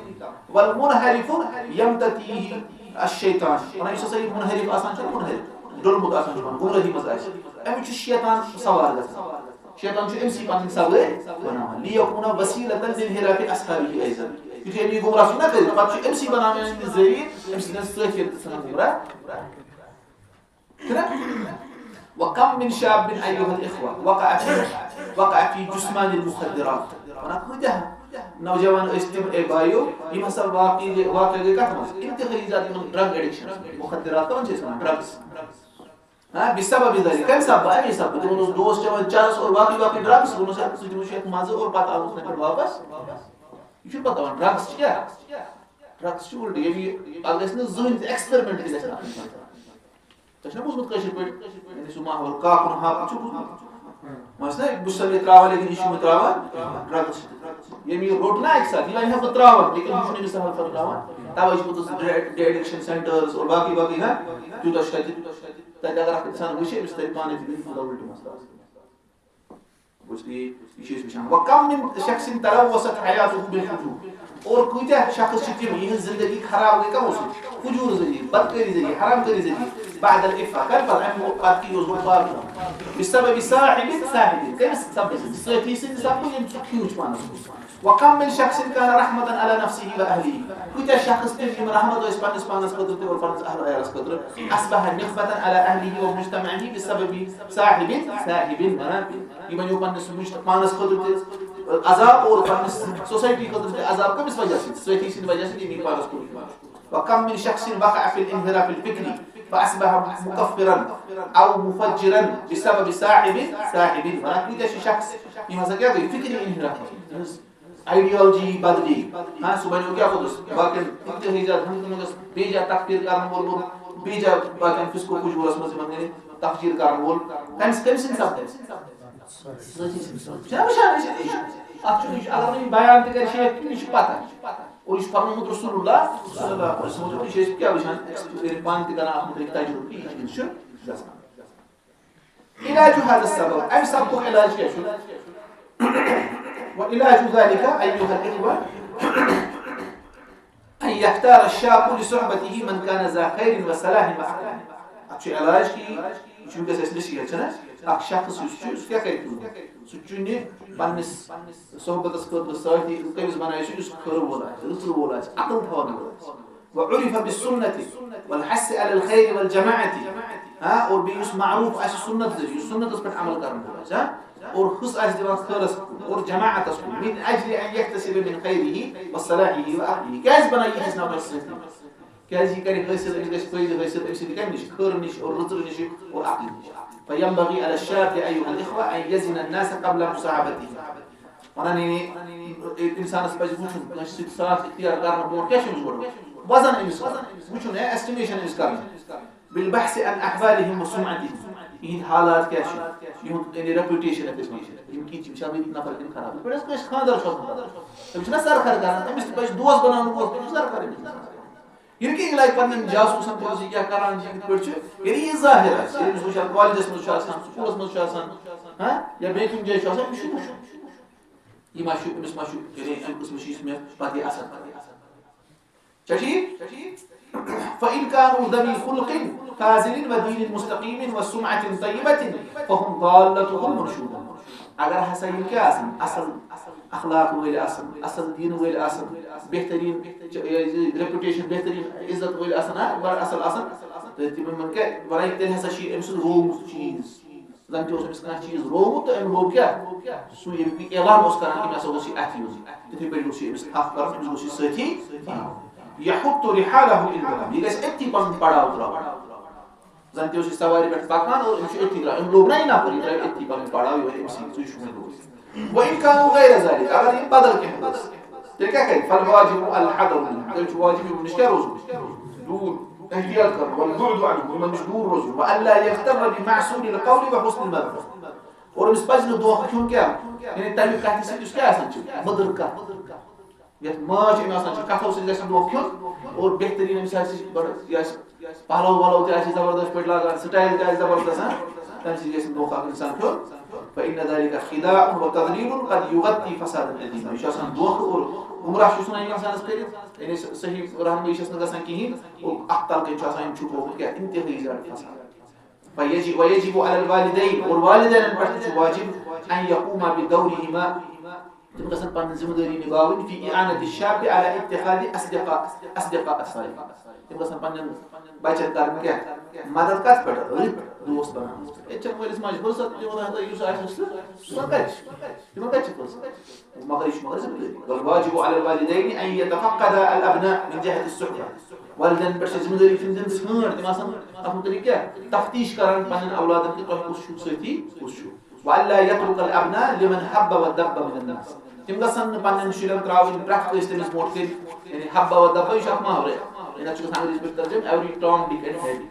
والمنحرف يمتطيه الشيطان، وَنان یُس ہسا یہِ منحرف آسان چھُ، منحرف، ڈوٚلمُت آسان چھُ، گُمرٲہی منٛز آسہِ، أمِس چھُ شیطان سوار گژھان۔ شیطان چھُ أمسٕے پنٕنۍ سوٲرۍ بناوان۔ لِیَکُونَ وَسیٖلَةً لِانْحِرَافِ أَصْحَابِهِ أَیْضًا۔ یُتھُے أمۍ یہِ گُمراہ چھُ نہ کٔرِتھ، پَتہٕ چھُ أمسٕے بناوان أمِس ذٔریعہٕ، أمۍ سٕنٛدٮ۪ن سۭتۍ کٔرِتھ ژھٕنان گُمراہ۔ چھُنہ؟ وَكَمْ مِنْ شَابٍّ أَيُّهَا الْإِخْوَةُ وَقَعَ فِي، وَقَعَ فِي جُثْمَانِ الْمُخَدِّرَاتِ۔ وَنان کۭتیٛاہ نوجوان ٲسۍ تِم، اے بایو، یِم ہسا واقعی گٔے، واقعہ گٔے کَتھ منٛز؟ انتہٲیی زیادٕ یِمَن drug addiction، مُخدِرات کَران چھِ أسۍ وَنان، drugs۔ ہاں، بسبب ذلك، کَمہِ سببہٕ؟ اَمی سببہٕ۔ تِمَن اوس دوس چٮ۪وان چرس اور باقٕے باقٕے drugs، دوٚپمَس، "ہے، ژٕ دِمو چھُ یَتھ مَزٕ اور پَتہٕ آوُس نَفر واپَس۔" یہِ چھُنہٕ پَتہٕ دَپان، drugs چھِ کیٛاہ؟ Drugs چھِ اُلٹہٕ، ییٚمہِ یہِ پَتہٕ گژھِ نہٕ زٕہٕنۍ تہِ experiment تہِ گژھِ نہٕ اَتھ منٛز۔ تۄہہِ چھُنہ بوٗزمُت کٲشِر پٲٹھۍ؟ یعنی سُہ ماحول، کاکُن ہاپُن چھُ بوٗزمُت؟ وۄنۍ چھُنہ بہٕ چھُس نہٕ ترٛاوان، لیکن یہِ چھُ مےٚ ترٛاوان drugs چھِ۔ ییٚمہِ یہِ روٚٹ نہ اَکہِ ساتہٕ، یہِ وَنہِ ہا بہٕ ترٛاوان، لیکن بہٕ چھُس نہٕ أمِس سَہل سَہل ترٛاوان۔ تَوَے چھِ پوٚتُس ڈِ-، ڈِ-، addiction centres اور باقٕے باقٕے نہ، تیوٗتاہ چھُ تَتہِ۔ تَتہِ اگر اَکھ اِنسان وٕچھِ، أمِس تَرِ پانَے فِکرِ، یہِ کوٗتاہ اُلٹہٕ مسلہٕ آسہِ۔ اس لیے یہِ چھِ أسۍ وٕچھان۔ وَكَمْ مِنْ شَخْصٍ تَلَوَّثَتْ حَيَاتُهُ بِالْفُجُورِ۔ اور کۭتیٛاہ شخص چھِ تِم، یِہٕنٛز زندگی خراب گٔے کَمو سۭتۍ؟ فجوٗر ذٔریعہٕ، بدکٲری ذٔریعہٕ، حرام کٲری ذٔریعہٕ۔ بعد العفة، کَمہِ پَتہٕ؟ اَمہِ پَتہٕ کہِ اوس گوٚمُت پاک۔ بِسبب صاحب، صاحب، کٔمِس سببہٕ سۭتۍ؟ سٲتھی سٕنٛدِ سببہٕ، ییٚمۍ سُہ کھیوٗچ پانَس کُن۔ وَكَمْ مِنْ شَخْصٍ كَانَ رَحْمَةً عَلَى نَفْسِهِ وَأَهْلِهِ۔ کۭتیٛاہ شخص تِم، یِم رحمت ٲسۍ پنٛنِس پانَس خٲطرٕ تہِ اور پنٛنِس اہل عیالَس خٲطرٕ۔ أَصْبَحَ نِقْمَةً عَلَى أَهْلِهِ وَمُجْتَمَعِهِ بِسَبَبِ صَاحِبٍ، صاحِبٍ وَنان، یہِ بنیو پنٛنِس مُجت-، پانَس خٲطرٕ تہِ عذاب اور پنٛنِس society خٲطرٕ تہِ عذاب۔ کٔمِس وجہ سۭتۍ؟ سٲتھی سٕنٛدِ وجہ سۭتۍ، ییٚمۍ یہِ پانَس کوٚر۔ وَكَمْ مِنْ شَخْصٍ وَقَعَ فِي الْانْحِرَافِ الْفِكْرِي فَأَصْبَحَ مُكَفِّرًا أَوْ مُفَجِّرًا بِسَبَبِ صَاحِبٍ، صَاحِبٍ وَنان۔ کۭتیٛاہ چھِ شخص، یِم ہسا کیٛاہ گٔے؟ فِکری انحراف۔ یِہٕنٛز ideology بدلی۔ ہاں، سُہ بنیو کیٛاہ پوٚتُس؟ باقین انتہٲیی زیادٕ ہنگتہٕ منٛگس، بیٚیہِ جایہِ تکفیر کرن وول، اور بیٚیہِ جایہِ باقین فسق و فجورس منٛز یِمن یعنی تفجیر کرن وول۔ کٔمۍ، کٔمۍ سٕنٛدِ سببہٕ؟ سٲتھی سٕنٛدِ سببہٕ۔ چھِنا وٕچھان أسۍ؟ یہِ چھُ، اَتھ چھُ، یہِ چھُ، اگر نہٕ یہِ بیان تہِ کرِ شیخ، یہِ چھُ پتہ۔ اور یہِ چھُ فرمومُت رسول اللہ صلی اللہ علیہ وسلم۔ یہِ چھِ أسۍ کیٛاہ وٕچھان؟ experience پانہٕ تہِ کران، اَتھ مُتعلِق تجربہٕ، یہِ چیٖز چھُ گژھان۔ علاج هذا السبب، اَمہِ سببُک علاج کیٛاہ چھُ؟ وعلاج ذلك أيها الإخوة أن يختار الشاب لصحبته من كان ذا خير وصلاح وعقل۔ اتھ چھُ علاج کہِ یہِ چھُ وٕنکیٚس اَسہِ نصیحت چھَنہ، اکھ شخص یُس چھُ، سُہ کیٛاہ کرِ کٲم؟ سُہ چُنہِ پننِس صحبتس خٲطرٕ سٲتھی، تٔمِس بنایہِ سُہ یُس خٲر وول آسہِ، رٕژر وول آسہِ، عقل تھاون وول آسہِ۔ وعرف بالسنة والحث على الخير والجماعة۔ ہاں، اور بیٚیہِ یُس معروف آسہِ سنت ذٔریعہٕ، یُس سنتس پٮ۪ٹھ عمل کرن وول آسہِ، ہاں، اور حُس آسہِ دِوان خٲرس کُن اور جماعتس کُن، من اجل ان يكتسب من خيره وصلاحه واهله۔ کیازِ بنایہِ یِہنٛدِس نفرس سۭتۍ؟ کیازِ یہِ کرِ حٲصِل، أمِس گژھِ فٲیدٕ حٲصِل أمۍ سٕنٛدِ کَمہِ نِش؟ خٲرٕ نِش اور رٕژرٕ نِش اور عقلہِ نِش۔ فينبغي على الشاب أيها الإخوة أن يزن الناس قبل مصاحبته۔ وَنان یعنی، اِنسانَس پَزِ وٕچھُن، کٲنٛسہِ سۭتۍ ساتھ اختیار کرنہٕ برونٛٹھ کیٛاہ چھُ أمِس گۄڈٕ وَزن أمِس کرُن، وٕچھُن ہے، estimation أمِس کرٕنۍ۔ بالبحث عن أحوالهم وسمعتهم، یِہِنٛدۍ حالات کیٛاہ چھِ، یِہُنٛد یعنی reputation یَتھ أسۍ وَنان چھِ، یِم کِتھ چھِ، یِم چھِ اَصٕل نفر کِنہٕ خراب؟ یِتھ پٲٹھۍ أسۍ کٲنٛسہِ خانٛدار چھُ آسان، أمِس چھِنہ سرخر کران، أمِس تہِ پَزِ دوس بناونہٕ برونٛہہ، أمِس سرخر أمِس۔ ییٚلہِ کہِ یہِ لگہِ پننٮ۪ن جاسوٗسن پٮ۪ٹھ، یہِ کیٛاہ کران چھِ، یہِ کِتھ پٲٹھۍ چھُ، ییٚلہِ یہِ ظٲہِر آسہِ، ییٚلہِ أمِس وٕچھان، کالجس منٛز چھُ آسان، سکوٗلس منٛز چھُ آسان، ہاں، یا بیٚیہِ کُنہِ جایہِ چھُ آسان، أمِس چھُ وٕچھُن۔ یہِ ما چھُ، أمِس ما چھُ، یعنی اَمہِ قٕسمہٕ چھُ یُس مےٚ پتہٕ یہِ اثر کران۔ چھا ٹھیٖک؟ فإن كانوا ذوي خلق فاضل ودين مستقيم وسمعة طيبة فهم ضالته المنشودة۔ اگر ہسا یِم کیٛاہ آسن؟ اصل اخلاق وٲلۍ آسن، اصل دیٖن وٲلۍ آسن، بہتریٖن چ-، یہِ reputation، بہتریٖن عزت وٲلۍ آسن، ہاں، بڑٕ اصل آسن، تہٕ تِمن کیٛاہ وَنان، تیٚلہِ ہسا چھُ یہِ أمۍ سُنٛد روومُت چیٖز۔ زَن تہِ اوس أمِس کانٛہہ چیٖز روومُت تہٕ أمۍ لوگ کیٛاہ؟ سُہ ییٚمہِ اعلان اوس کران کہِ مےٚ ہسا اوس یہِ اَتھِ منٛز۔ تِتھَے پٲٹھۍ اوس یہِ أمِس تھپھ کران، أمِس اوس یہِ سۭتی۔ يحط رحاله إلى الذهاب۔ یہِ گژھِ أتھی پنُن پڑاو ترٛاوُن۔ زَن تہِ اوس یہِ سوارِ پٮ۪ٹھ پکان اور أمِس چھُ أتھی ترٛاوُن۔ أمۍ لوگ نہ یہِ نفر، یہِ ترٛاوِ أتھی پنُن پڑاو، یہِ وَنہِ أمِس سۭتۍ، ژٕ چھُکھ مےٚ دوست۔ وإن كانوا غير ذلك، اگر یِم بدل کینٛہہ ٲسۍ، تیٚلہِ کیٛاہ کرِ؟ فالواجب الحذر منهم، تیٚلہِ چھُ واجب یِمن نِش کیٛاہ روزُن؟ دوٗر، احتیاط کرُن، والبعد عنهم، یِمن نِش دوٗر روزُن۔ وألا يغتر بمعسول القول وحسن المذاق، اور أمِس پَزِ نہٕ دھوکہٕ کھیوٚن کینٛہہ، یعنی تَمہِ کَتھِ سۭتۍ یُس کیٛاہ آسان چھِ، مٔدٕر کَتھ، یَتھ مٲج أمۍ آسان چھِ، کَتھو سۭتۍ گژھِ نہٕ دھوکہٕ کھیوٚن، اور بہتریٖن أمِس آسہِ بڑٕ، یہِ آسہِ پَلو وَلو تہِ آسہِ زبردست پٲٹھۍ لاگان، style تہِ آسہِ زبردست، ہاں، تَمہِ سۭتۍ گژھِ نہٕ دھوکہٕ اَکھ اِنسان کھیوٚن۔ فإن ذلك خداع وتضليل قد يغطي فسادا عظيما۔ یہِ چھُ آسان دھوکہٕ اور گمراہ چھُ ژھٕنان یہِ اِنسانَس کٔرِتھ، یعنی صحیح رہنمٲیی چھَس نہٕ گژھان کِہیٖنۍ، اور اَتھ تَل کَنۍ چھُ آسان أمۍ چھُپومُت کیٛاہ؟ اِنتِہٲیی زیادٕ فساد۔ فیجب، ویجب علی الوالدین، اور والدینن پٮ۪ٹھ تہِ چھُ واجب، ان یقوما بدورہما، تِم گژھن پنٕنۍ ذمہٕ دٲری نِباوٕنۍ، فی اعانت الشاب علی اتخاذ اصدقاء، اصدقاء الصالحین۔ تِم گژھن پننٮ۪ن بچن کرٕنۍ کیٛاہ؟ مدد کتھ پٮ۪ٹھ؟ رٕتۍ دوست بناونس پٮ۪ٹھ۔ ییٚتہِ چھنہٕ مٲلِس ماجہِ فرصت تہِ وَنان، ہتا یُس آسہِ سُہ، سُہ ما کتہِ چھُ؟ تِمن کتہِ چھِ فرصت؟ مگر یہِ چھُ مگر ذمہٕ دٲری۔ والواجب علی الوالدین ان یتفقدا الابناء من جہت الصحبہ۔ والدین پٮ۪ٹھ چھِ ذمہٕ دٲری تِم دِن ژھانٛڈ، تِم آسن اتھ مُتعلق کیٛاہ؟ تفتیش کران پننٮ۪ن اولادن کہِ تۄہہِ کُس چھُو سٲتھی، کُس چھُو۔ والا یترک الابناء لمن ہب و دب من الناس۔ تِم گژھن نہٕ پننٮ۪ن شُرٮ۪ن ترٛاوٕنۍ پرٛٮ۪تھ کٲنٛسہِ تٔمِس برونٛٹھ کَنہِ، یعنی ہب و دب، یہِ چھُ اکھ ماحولٕے۔ یعنی اَتھ چھُ گژھان انگریزی پٲٹھۍ ترجمہٕ، every Tom, Dick and Harry۔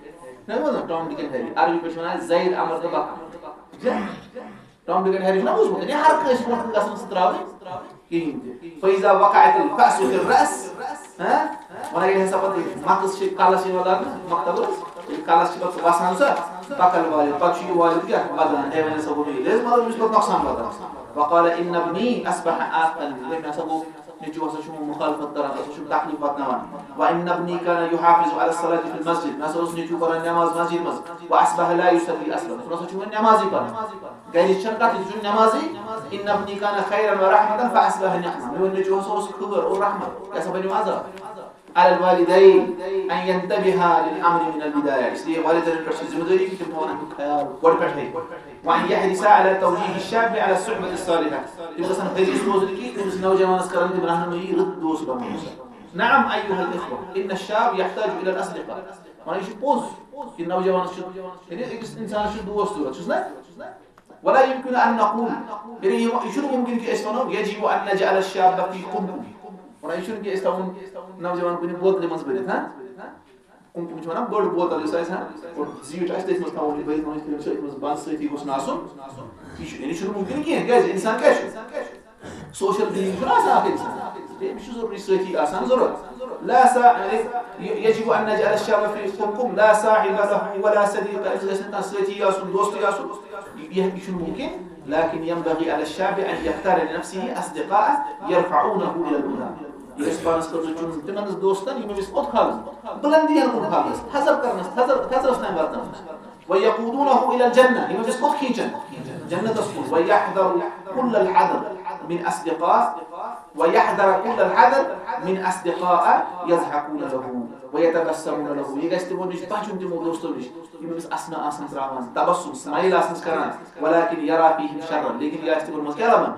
نہ حظ، Tom, Dick and Harry۔ عربی پٲٹھۍ چھِ وَنان زید، عمر تہٕ بکر۔ ٹام، ڈِک اینڈ ہیری چھُنہ اوسمُت، یعنی ہر کٲنٛسہِ برونٛٹھ کُن گژھن سُہ ترٛاوٕنۍ کِہیٖنۍ تہِ۔ فَإِذَا وَقَعَتِ الْفَأْسُ فِي الرَّأْسِ، ہاں؟ وَنان ییٚلہِ ہسا پَتہٕ یہِ مَکٕس چھِ، کَلَس یِوان لاگنہٕ، مۄختہٕ بُرَس، ییٚلہِ کَلَس چھِ پَتہٕ وَسان سۄ، بَکَل والِد، پَتہٕ چھُ یہِ والِد کیٛاہ وَدان، ہے وۄنۍ ہسا گوٚو مےٚ یہِ لیز، مطلب أمِس ووت نۄقصان واتان۔ وَقَالَ إِنَّ ابْنِي أَصْبَحَ عَاقًا، ہے مےٚ ہسا گوٚو نیٚچوٗ ہسا چھُ وۄنۍ مُخالفت کران، سُہ چھُ تکلیٖف واتناوان۔ وَإِنَّ ابْنِي كَانَ يُحَافِظُ عَلَى الصَّلَاةِ فِي الْمَسْجِدِ، مےٚ ہسا اوس نیٚچوٗ پَران نٮ۪ماز مسجد منٛز، وَأَصْبَحَ لَا يُصَلِّي أَصْلًا، سُہ نہ سا چھُ وۄنۍ نٮ۪مازٕے پَران۔ گرِچ چھَنہٕ کَتھٕے، سُہ چھُنہٕ نٮ۪مازٕے۔ إِنَّ ابْنِي كَانَ خَيْرًا وَرَحْمَةً فَأَصْبَحَ نِقْمًا، میون نیٚچوٗ ہسا اوس خٲر اور رحمت، یہِ ہسا بَنیو عذاب۔ عَلَى الْوَالِدَيْنِ أَنْ يَنْتَبِهَا لِلْأَمْرِ مِنَ الْبِدَايَةِ، اس لیے والدینن پٮ۪ٹھ چھِ ذمہٕ دٲری کہِ تِم تھاوَن اَمیُک خیال گۄڈٕ پٮ۪ٹھَے۔ وَأَنْ يَحْرِصَا عَلَى تَوْجِيهِ الشَّابِّ عَلَى الصُّحْبَةِ الصَّالِحَةِ، تِم گژھن حریص روزٕنۍ کہِ تٔمِس نوجوانَس کَرَن تِم رہنمٲیی رٕتۍ دوست بَناوُن۔ نعم أيها الإخوة، إن الشاب يحتاج إلى الأصدقاء۔ وَنان یہِ چھُ پوٚز کہِ نوجوانَس چھُ، یعنی أکِس اِنسانَس چھُ دوست ضوٚرَتھ، چھُس نہ؟ ولا يمكن أن نقول، یعنی یہِ، یہِ چھُنہٕ مُمکِن کہِ أسۍ وَنو، يجب أن نجعل الشاب في قمقم۔ وَنان یہِ چھُنہٕ کہِ أسۍ تھاوون نوجوان کُنہِ بوتلہِ منٛز بٔرِتھ، ہاں؟ قمقم چھِ وَنان بٔڑ بوتل، یُس آسہِ، ہاں؟ اور زیٖٹھ آسہِ، تٔتھۍ منٛز تھاوون یہِ بٔرِتھ، وَنان یِتھ کٔنۍ چھُ أتھۍ منٛز بنٛد، سۭتی گوٚژھ نہٕ آسُن۔ یہِ چھُ، یعنی چھُنہٕ مُمکِن کینٛہہ، کیٛازِ اِنسان کیٛاہ چھُ؟ Social being چھُنہ آسان اَکھ أکِس سۭتۍ۔ تٔمِس چھُ ضروٗری سۭتی آسان ضروٗرت۔ لا سا-، یعنی، ی-، يجب أن نجعل الشاب في قمقم لا صاحب له ولا صديق، أمِس گژھِ نہٕ کانٛہہ سۭتی آسُن، دوستٕے آسُن۔ یہِ، یہِ، یہِ چھُنہٕ مُمکِن۔ لكن ينبغي على الشاب أن يختار لنفسه أصدقاء يرفعونه إلى الهدى۔ یہِ گژھِ پانَس خٲطرٕ چُنُن تِمَن دوستَن، یِم أمِس کوٚت کھالَن؟ بُلندی یَن کُن کھالنَس، تھزر کرنَس، تھزر، تھزرَس تام واتناونَس۔ ويقودونه إلى الجنة، یِم أمِس کوٚت کھینچن؟ جنتس کُن۔ ويحذر كل الحذر من أصدقاء، ويحذر كل الحذر من أصدقاء يضحكون له ويتبسمون له۔ یہِ گژھِ تِمو نِش بچُن، تِمو دوستو نِش، یِم أمِس اسنہٕ آسن تراوان، تبسم، smile آسنس کران، ولكن يرى فيهم شرا، لیکن یہِ آسہِ تِمن منٛز کیٛاہ لبان؟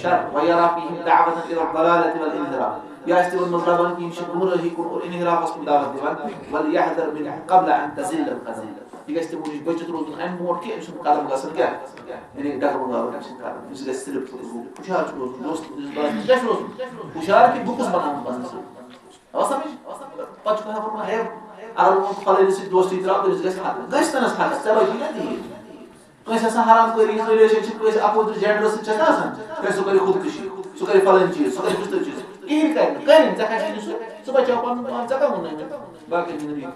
شر۔ ويرى فيهم دعوة إلى الضلالة والانحراف، یہِ آسہِ تِمن منٛز لبان کہِ یِم چھِ گمرٲہی کُن اور انحرافس کُن دعوت دِوان۔ وليحذر منه قبل أن تزل القدم، یہِ گژھِ تِمو نِش بٔچِتھ روزُن، اَمہِ برونٛٹھ کہِ أمۍ سُنٛد قدم گژھن کیٛاہ؟ یعنی ڈگہٕ بنگاوُن أمۍ سُنٛد قدم، أمِس گژھِ slip کھوٚتُن۔ ہُشار چھُ روزُن، دوست، أمِس باسہِ، أمِس کیٛاہ چھُ روزُن؟ ہُشار کہِ بہٕ کُس بناوُن پنُن سۭتۍ۔ آو سمجھ؟ پتہٕ چھُ کانٛہہ وَنان، ہے، اگر بہٕ فلٲنِس سۭتۍ دوستی ترٛاوٕ، تٔمِس گژھِ حق۔ گژھِ تٔمِس حق، ژےٚ لگی نا دِیِن۔ کٲنٛسہِ آسان حرام کٲری ہٕنٛز relationship، کٲنٛسہِ opposite genderس سۭتۍ چھِ آسان، ہے، سُہ کَرِ خودکشی، سُہ کَرِ فلٲنۍ چیٖز، سُہ کَرِ فِستٲنۍ چیٖز۔ کِہیٖنۍ کَرِ نہٕ، کَرِ نہٕ، ژےٚ کھَسہِ نہٕ سُہ، ژٕ بچاو پَنُن پان، ژےٚ کَمَن نہٕ بَاقٕے زِندگی۔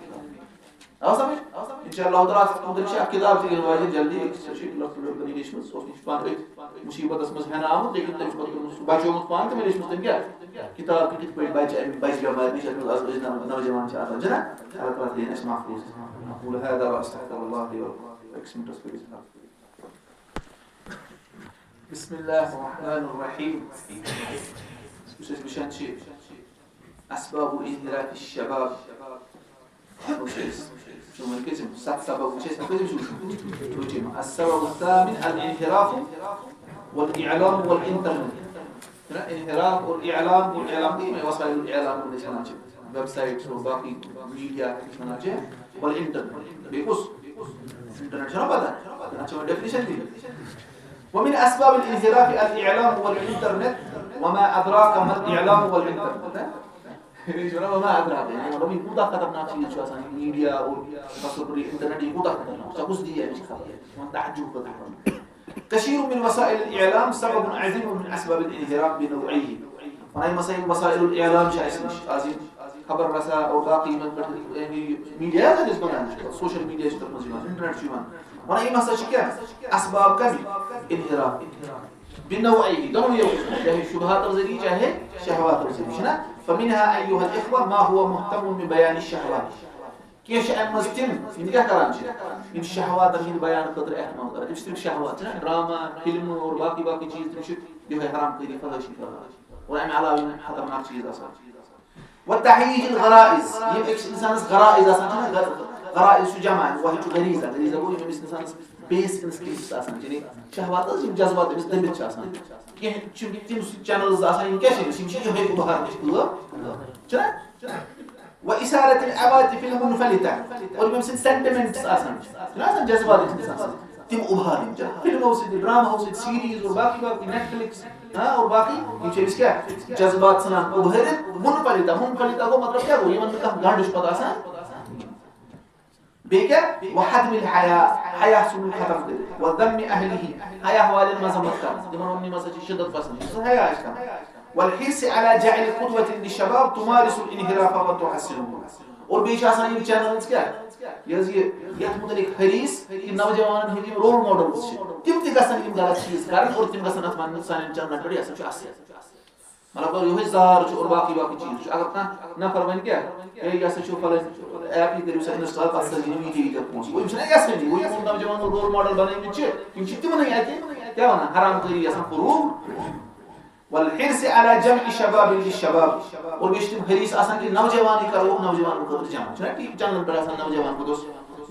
آو سمجھ؟ ان شاء اللہ تعالیٰ، تُہُنٛد چھِ اکھ کِتاب تہِ یِنہٕ واجیٚنۍ جلدی، سۄ چھِ لۄکٹہِ لڑکہٕ لیٖچھمٕژ، سُہ اوس نہٕ پانہٕ أتھۍ مُصیبتس منٛز ہٮ۪نہٕ آمُت، لیکن تٔمۍ چھُ پتہٕ کوٚرمُت، سُہ بچومُت پانہٕ تہِ، مےٚ لیٖچھمٕژ تٔمۍ کیٛاہ؟ کِتاب کہِ کِتھ پٲٹھۍ بچہِ اَمہِ بچہِ بٮ۪مارِ نِش، یَتھ منٛز آز أزۍ نو-، نوجوان چھِ آسان، چھِنہ؟ اللہ تعالیٰ تھٲیِن اَسہِ محفوٗظ۔ أقول هذا وأستغفر الله لي ولكم۔ أکِس مِنٹَس کٔرِو حِساب۔ بسم الله الرحمن الرحيم۔ یُس أسۍ وٕچھان چھِ، أسباب انحراف الشباب۔ وٕچھ أسۍ، چون کٔژِم؟ ستھ سبب وٕچھ اَسہِ، کٔژِم چھِ وٕچھمٕتۍ؟ وٕچھِم۔ السبب الثامن الانحراف والإعلام والإنترنت۔ چھُنہ انحراف اور اعلام، اور اعلام گٔے یِمَے وسائل الاعلام، یِمَن أسۍ وَنان چھِ، websites اور باقٕے media یَتھ أسۍ وَنان چھِ، والإنترنت۔ بیٚیہِ کُس؟ Internet چھُنہ پَتہ؟ اَتھ چھِ وۄنۍ definition دِنۍ۔ ومن أسباب الانحراف الإعلام والإنترنت، وما أدراك ما الإعلام والإنترنت۔ یہِ چھُ وَنان وما أدراك، یعنی مطلب، یہِ کوٗتاہ خطرناک چیٖز چھُ آسان، یہِ media اور خاص طور پر یہِ internet، یہِ کوٗتاہ خطرناک چھُ، ژےٚ کُس دِیہِ اَمِچ خبر؟ یہِ چھُ وَنان تعجب خٲطرٕ۔ كثير من وسائل الإعلام سبب عظيم من أسباب الانحراف بنوعيه۔ وَنان یِم ہسا یِم وسائل الاعلام چھِ اَسہِ نِش آز، یِم خبر رسا اور باقٕے یِمن پٮ۪ٹھ، یعنی media یَتھ أسۍ وَنان چھِ، social media چھِ تَتھ منٛز یِوان، internet چھُ یِوان۔ وَنان یِم ہسا چھِ کیٛاہ؟ اسباب کَمہِ؟ انحراف۔ بنوعيه، دۄنوٕیو، چاہے شبہاتو ذٔریعہٕ، چاہے شہواتو ذٔریعہٕ، چھُنہ؟ فمنها أيها الإخوة ما هو مهتم ببيان الشهوات۔ کینٛہہ چھِ اَمہِ منٛز تِم، یِم کیٛاہ کران چھِ؟ یِم شہواتن ہٕنٛدۍ بیان خٲطرٕ اہتمام کران۔ تِم چھِ صرف شہوات، چھِنہ؟ ڈرامہ، فلمہٕ اور باقٕے باقٕے چیٖز، تِم چھِ یِہوٚے حرام کٲری، فحٲشی کران۔ اور اَمہِ علاوٕ یِم خطرناک چیٖز آسان۔ وتهييج الغرائز، یِم أکِس اِنسانَس غرائز آسان چھِنہ، غ-، غرائز چھُ جمع، وحی چھُ غریٖزہ، غریٖزہ گوٚو یِم أمِس اِنسانَس base instinct آسان چھِ، یعنی شہوات حظ، یِم جذبات أمِس دٔمِتھ چھِ آسان۔ کینٛہہ چھِ تِم channels آسان، یِم کیٛاہ چھِ أمِس؟ یِم چھِ یِہوٚے اُبہارنٕچ کٲم، چھِنہ؟ وإثارة العواطف المنفلتة، اور یِم أمۍ سٕنٛدۍ sentiments آسان چھِ، چھِنہ آسان جذبات أمۍ سٕنٛدۍ آسان، تِم اُبھارٕنۍ، فلمو سۭتۍ، ڈراماہو سۭتۍ، series اور باقٕے باقٕے، Netflix، ہاں، اور باقٕے، یِم چھِ أمِس کیٛاہ؟ جذبات ژھٕنان اُبھٲرِتھ، منفلتہ، منفلتہ گوٚو مطلب کیٛاہ گوٚو؟ یِمن نہٕ کانٛہہ گنٛڈ چھُ پتہٕ آسان۔ بیٚیہِ کیٛاہ؟ وہدم الحیا، حیا ژھُنُن ختم کٔرِتھ۔ وذم اہلہ، حیا والٮ۪ن مذمت کران۔ تِمن وَنُن، یِم ہسا چھِ شدت پسند، یُس حیا آسہِ کران۔ والحرص على جعل قدوة للشباب تمارس الانحراف وتحسنه۔ اور بیٚیہِ چھِ آسان یِم channels کیٛاہ؟ یہِ حظ یہِ، یَتھ مُتعلق حریٖص کہِ نوجوانن ہٕنٛدۍ یِم role models چھِ، تِم تہِ گژھن یِم غلط چیٖز کرٕنۍ اور تِم گژھن اَتھ وَنٕنۍ سانٮ۪ن channelن پٮ۪ٹھ، یہِ ہسا چھُ اَصٕل۔ مطلب، یِہوٚے زار چھُ اور باقٕے باقٕے چیٖز چھُ۔ اگر کانٛہہ نفر وَنہِ کیٛاہ، ہے، یہِ ہسا چھُ فلٲنۍ app، یہِ کٔرِو سا install، پَتہٕ سوزِ یِم ییٖتیٛاہ ییٖتیٛاہ پونٛسہٕ۔ گوٚو، یِم چھِنہ یَژھٲنی، گوٚو، یِمو نوجوانو role model بَنٲومٕتۍ چھِ، یِم چھِ تِمنٕے اَتہِ، کیٛاہ وَنان، حرام کٲری یَژھان فروغ۔ والحرص على جمع شباب للشباب۔ اور بیٚیہِ چھِ تِم حریٖص آسان کہِ نوجوانٕے کَرو نوجوانَن خٲطرٕ جمع۔ چھُنہ ٹی وی channelن پٮ۪ٹھ آسان نوجوان کوٚت اوس؟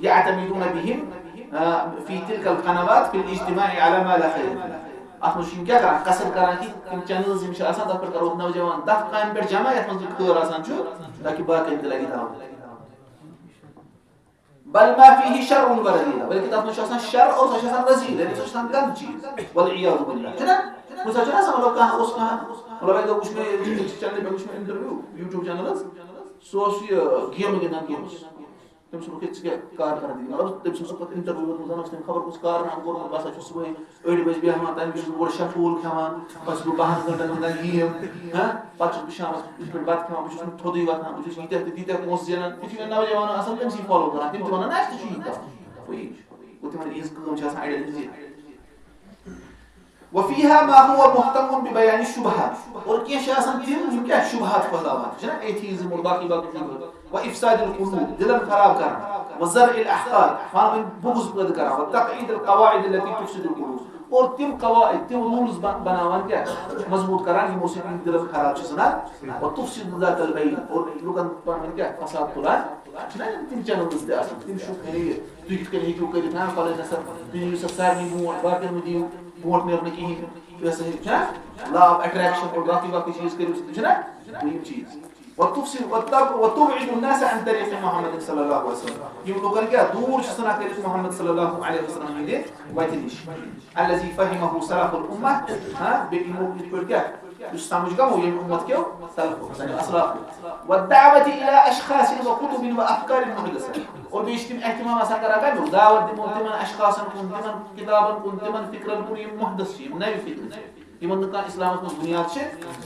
يعتمدون بهم، آ، في تلك القنوات في الاجتماع على ما لا خير فيه۔ اَتھ منٛز چھِ یِم کیٛاہ کران؟ قصد کران کہِ تِم channels یِم چھِ آسان، تَتھ پٮ۪ٹھ کَرو نوجوان تَتھ کامہِ پٮ۪ٹھ جمع، یَتھ منٛز نہٕ خٲر آسان چھُ، تاکہِ باقین تہِ لگہِ دعوت۔ بل ما فيه شر ورذيلة، بلکہِ تَتھ منٛز چھُ آسان شر اور سۄ چھِ آسان رذیل، یعنی سۄ چھِ آسان گنٛدٕ چیٖز۔ والعياذ بالله۔ چھُنہ؟ کُنہِ ساتہٕ چھُنہ آسان، مطلب، کانٛہہ اوس کانٛہہ، مطلب، اَکہِ دۄہ وٕچھ مےٚ أکِس channelہِ پٮ۪ٹھ، وٕچھ مےٚ interview، YouTube channel حظ، سُہ اوس یہِ game گِنٛدان، games۔ تٔمۍ سُنٛد کیٛاہ، ژٕ کیٛاہ کارکردگی؟ مطلب، تٔمۍ سٕنٛز سۄ پَتہٕ interview ووتمُت، زَن اوس تٔمۍ خبر کُس کارنامہٕ کوٚرمُت، بہٕ ہسا چھُس صُبحٲے ٲٹھِ بجہِ بیٚہوان، تَمہِ پَتہٕ چھُس بہٕ گۄڈٕ شےٚ ٹھوٗل کھٮ۪وان، پَتہٕ چھُس بہٕ بَہَن گھنٹَن گِنٛدان game، ہاں؟ پَتہٕ چھُس بہٕ شامَس یِتھ پٲٹھۍ بَتہٕ کھٮ۪وان، بہٕ چھُس نہٕ تھوٚدُے وۄتھان، بہٕ چھُس ییٖتیٛاہ تہٕ تیٖتیٛاہ پونٛسہٕ زینان۔ یِتھُے وۄنۍ نوجوان آسان، تٔمۍ سٕے follow کران، تِم تہِ وَنان، نہ، اَسہِ تہِ چھُ یی کَرُن۔ گوٚو یِہِنٛز کٲم چھِ آسان اَڑٮ۪ن ہٕنٛز یہِ۔ وفيها ما هو مهتم ببيان الشبهات۔ اور کینٛہہ چھِ آسان تِم، یِم کیٛاہ شُبہات پھٔہلاوان چھِ، چھِنہ؟ Atheism اور باقٕے باقٕے چیٖز۔ وافساد القلوب، دلن خراب کران، وزرع الاحقاد، پانہٕ ؤنۍ بغض پٲدٕ کران، وتقعيد القواعد التي تفسد القلوب، اور تِم قواعد، تِم rules بن-، بناوان کیٛاہ؟ مضبوٗط کران، یِمو سۭتۍ یِم دلن خراب چھِ ژھٕنان، وتفسد ذات البين، اور لُکن پانہٕ ؤنۍ کیٛاہ؟ فساد تُلان، چھِنہ یِم تِم channels تہِ آسان، تِم چھِ، یعنی، تُہۍ کِتھ کٔنۍ ہیٚکِو کٔرِتھ، ہاں، فلٲنۍ نفر، تُہۍ نِیِو سا سارنٕے برونٛٹھ، باقین مہٕ دِیِو برونٛٹھ نیرنہٕ کِہیٖنۍ، یہِ ہسا یہِ چھُنہ law of attraction اور باقٕے باقٕے چیٖز کٔرِو تُہۍ، چھِنہ یِم چیٖز۔ وتفسد، وتب-، وتبعد الناس عن طريق محمد صلى الله عليه وسلم۔ یِم لُکن کیٛاہ دوٗر چھِ ژھٕنان کٔرِتھ محمد صلی اللہ علیہ وسلم ہٕنٛدِ وتہِ نِش۔ الذي فهمه سلف الأمة، ہاں، بیٚیہِ یِمو یِتھ پٲٹھۍ کیٛاہ، یُس سمجھ گوٚو ییٚمہِ اُمت کیو سلفو، سانیو اسلافو۔ والدعوة إلى أشخاص وكتب وأفكار محدثة۔ اور بیٚیہِ چھِ تِم اہتمام آسان کران کَمیُک؟ دعوت دِمو تِمن اشخاصن کُن، تِمن کِتابن کُن، تِمن فکرن کُن، یِم محدث چھِ، یِم نوِ فکرِ چھِ، یِمن نہٕ کانٛہہ اسلامس منٛز بُنیاد چھِ۔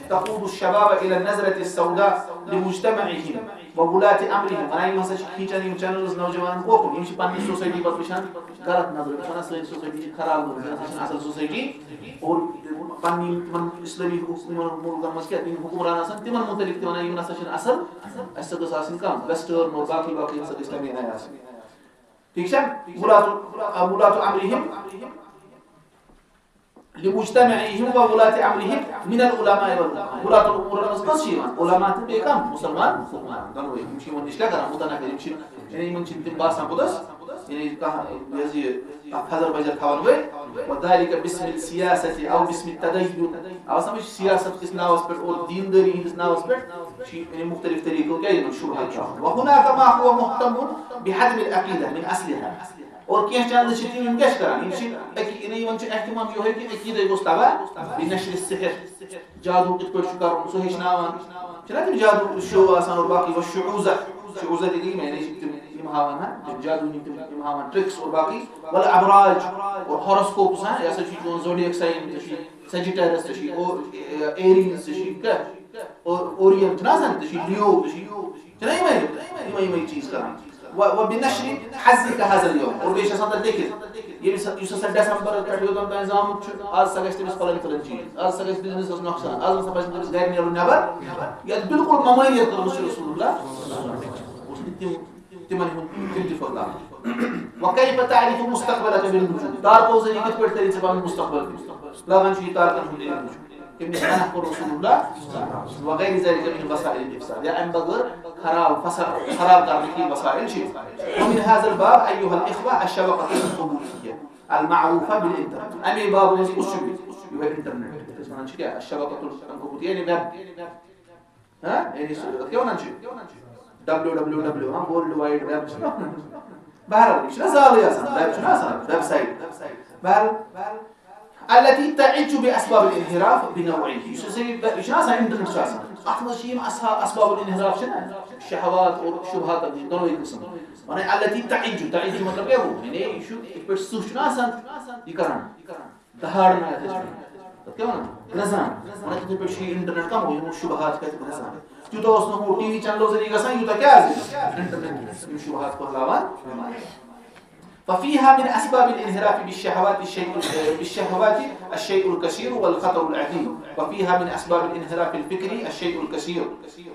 تقود الشباب إلى النظرة السوداء لمجتمعهم وولاة أمرهم۔ ونان یِم ہسا چھِ کھینچان یِم channels نوجوانن کوکُن، یِم چھِ پننہِ society پتہٕ وٕچھان غلط نظرِ، وٕچھان سٲنۍ society چھِ خراب گٔمٕژ، یہِ ہسا چھِنہٕ اصل society۔ اور پننہِ یِم تِمن اسلٲمی حکومتن مُلکن منٛز کیٛاہ تِم حکمران آسان، تِمن مُتعلق تہِ ونان، یِم نسا چھِنہٕ اصل، اَسہِ ہسا گٔژھ آسٕنۍ کم، western اور باقٕے باقٕے ہسا گٔژھ تَمے آیہِ آسٕنۍ۔ ٹھیٖک چھا؟ ولاۃ، ولاۃ امرہم لمجتمعہم و ولاۃ امرہم من العلماء والحکام۔ ولاۃ الامورن منٛز کٔژ چھِ یِوان؟ علماء تہٕ بیٚیہِ کم؟ مسلمان حکمران، دۄنوَے۔ یِم چھِ یِمن نِش کیٛاہ کران؟ متنفر۔ یِم چھِ، یعنی یِمن چھِنہٕ تِم باسان پوٚتُس، یعنی کانٛہہ، یہِ حظ یہِ، اکھ حضر بجر تھاوان وۄنۍ، وَذَلِکَ بِاسْمِ السِّیاسَةِ اَوْ بِاسْمِ التَّدَیُّن۔ آو سمجھ؟ سیاست کِس ناوس پٮ۪ٹھ اور دیندٲری ہٕنٛدِس ناوس پٮ۪ٹھ چھِ یِم، یعنی، مختلف طریقو کیٛاہ یِمن شبہات ترٛاوان۔ وَہُنَاکَ مَا هُوَ مُحْکَمٌ بِحَدْمِ الْعَقیٖدَةِ مِنْ اَصْلِہَا۔ اور کینٛہہ channels چھِ تِم، یِم کیٛاہ چھِ کران؟ یِم چھِ عقی-، یعنی، یِمن چھُ اہتمام یِہوٚے کہِ عقیٖدَے گوٚژھ تباہ، بِنَشْرِ السِّحْر۔ جادو کِتھ پٲٹھۍ چھُ کرُن، سُہ ہیٚچھناوان۔ چھِنہ تِم جادو show آسان اور باقٕے، وَالشُّعُوذَةِ، شُعُوذَةِ تہِ گٔے، یعنی چھِ تِم، یِم ہاوان، ہاں، تِم جادوٗگِری، تِم، یِم ہاوان tricks اور باقٕے۔ وَالْأَبْرَاجِ، اور horoscopes، ہاں، یہِ ہسا چھُ چون zodiac sign، ژےٚ چھُے Sagittarius، ژےٚ چھُے او-، Aries، ژےٚ چھُے کیٛاہ؟ او-، Orion چھُنہ آسان، ژےٚ چھُے Leo، ژےٚ چھُے، چھِنہ یِمَے، یِمَے، یِمَے چیٖز کران۔ و-، وَبِنَشْرِ حَظِّکَ هَذَا الْيَوْمَ، اور بیٚیہِ چھِ آسان تَتھ لیکھِتھ، ییٚمہِ سا-، یُس ہسا ڈسمبرس پٮ۪ٹھ یوٚتام تام زامُت چھُ، آز ہسا گژھِ تٔمِس فلٲنۍ فلٲنۍ چیٖز، آز ہسا گژھِ businessس نۄقصان، آز ہسا پَزِ نہٕ تٔمِس گرِ نیرُن نٮ۪بر۔ یَتھ بِلکُل ممٲنیت کٔرمٕژ چھِ رسول اللہ۔ اوس نہٕ تِم، تِمن ہُنٛد تِم تہِ فٲیدٕ اَتھ۔ وَكَيْفَ تَعْرِفُ مُسْتَقْبَلَكَ بِالنُّجُومِ؟ تارکو ذٔریعہٕ کِتھ پٲٹھۍ تٔرِتھ ژےٚ پَنُن مُستقبل؟ لاگان چھُ یہِ تارکن ہُنٛد علم وٕچھُن۔ تٔمۍ نِش منع کوٚر رسول اللہ وغیر ذلك من وسائل الافساد، یا امہِ بغٲر خراب فساد، خراب کرنٕکۍ یِم وسائل چھِ۔ ومن هذا الباب أيها الإخوة الشبكة العنكبوتية المعروفة بالإنترنت۔ اَمے بابہٕ منٛز کُس چھُ بیٚیہِ؟ یِہوٚے internet۔ أسۍ وَنان چھِ کیٛاہ؟ الشبكة العنكبوتية، یعنی web۔ ہاں؟ یعنی سُہ، تَتھ کیٛاہ وَنان چھِ؟ W W W، ہاں، World Wide Web چھِ نا وَنان۔ بہرحال، یہِ چھُنہ زالٕے آسان، web چھُنہ آسان، website۔ بہرحال، التي تعج بأسباب الانحراف بنوعيه۔ یُس ہسا یہِ، یہِ چھُنہ آسان، internet چھُ آسان، اَتھ منٛز چھِ یِم اسا-، اسباب الانحراف چھِنہ، شہوات اور شبہاتن ہٕنٛدۍ دۄنوَے قٕسم۔ وَنان التي تعج، تعج مطلب کیٛاہ گوٚو؟ یعنی یہِ چھُ یِتھ پٲٹھۍ سٕہہ چھُنہ آسان، یہِ کران۔ دہاڑ نہ آسہِ اَسہِ۔ تَتھ کیٛاہ وَنان؟ گرٛزان۔ وَنان تِتھَے پٲٹھۍ چھُ یہِ internet کَمو یِمو شُبہات کَتہِ گرٛزان۔ تیوٗتاہ اوس نہٕ ہُہ ٹی وی channelو ذٔریعہٕ گژھان، یوٗتاہ کیٛاہ آسہِ؟ Internet یِم شُبہات پھٔہلاوان۔ ففيها من أسباب الانحراف بالشهوات الشيء، بالشهوات الشيء الكثير والخطر العظيم، وفيها من أسباب الانحراف الفكري الشيء الكثير۔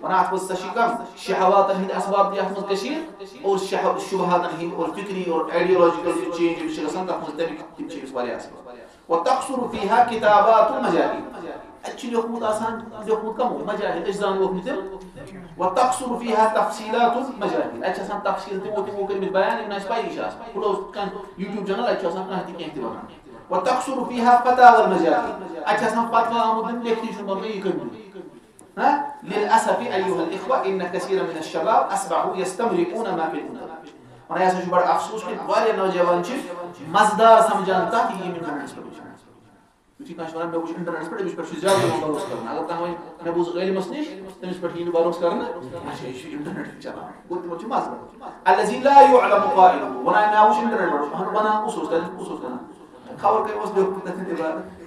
وَنان اَتھ منٛز ہسا چھِ کَم شہواتَن ہٕنٛدۍ اسباب تہِ اَتھ منٛز کثیٖر، اور شہ-، شُبہاتَن ہٕنٛدۍ اور فِکری اور ideological یُس change یُس چھِ گژھان، تَتھ منٛز تَمِکۍ تِم چھِ أمِس واریاہ اسباب۔ وتقصر فيها كتابات المجاهيل۔ اَتہِ چھُ لیوٚکھمُت آسان، لیوٚکھمُت کَمو؟ مجاهيل، أسۍ زانو لیوٚکھمُت تِم۔ وتقصر فيها تفصيلات المجاهيل۔ اَتہِ چھِ آسان تفصیٖل تِمو، تِمو کٔرمٕتۍ بیان، یِم نہٕ اَسہِ پَیی چھِ آسان۔ کھُلوس کانٛہہ YouTube channel، اَتہِ چھُ آسان کانٛہہ تہِ کینٛہہ تہِ وَنان۔ وتقصر فيها فتاوى المجاهيل۔ اَتہِ چھِ آسان فتوا آمُت دِنہٕ، لیکھتٕے چھُنہٕ بَنان، یہِ کٔمۍ دیُت؟ ہاں؟ للأسف أيها الإخوة إن كثيرا من الشباب أصبحوا يستمرقون ما في الإنترنت۔ وَنان یہِ ہسا چھُ بڑٕ افسوس کہِ واریاہ نوجوان چھِ مزٕدار سمجھان تَتھ، یہِ یِم internetس پٮ۪ٹھ وٕچھان۔ یُتھُے کانٛہہ چھُ وَنان، "مےٚ وُچھ internetس پٮ۪ٹھ، أمِس پٮ۪ٹھ چھُ زیادٕ یِوان بھروسہٕ کرنہٕ۔" اگر کانٛہہ وَنہِ، "مےٚ بوٗز عٲلمَس نِش، تٔمِس پٮ۪ٹھ یی نہٕ بھروسہٕ کرنہٕ، اچھا، یہِ چھُ internetٕے چلاوان۔" گوٚو، تِمَن چھُ مَزٕ لگان۔ الذي لا يعلم قائله، وَنان، "مےٚ وُچھ internetس پٮ۪ٹھ، وَنان کُس اوس تَتٮ۪ن، کُس اوس وَنان؟" خبر کٔمۍ اوس لیوٚکھمُت تَتٮ۪ن عبارت۔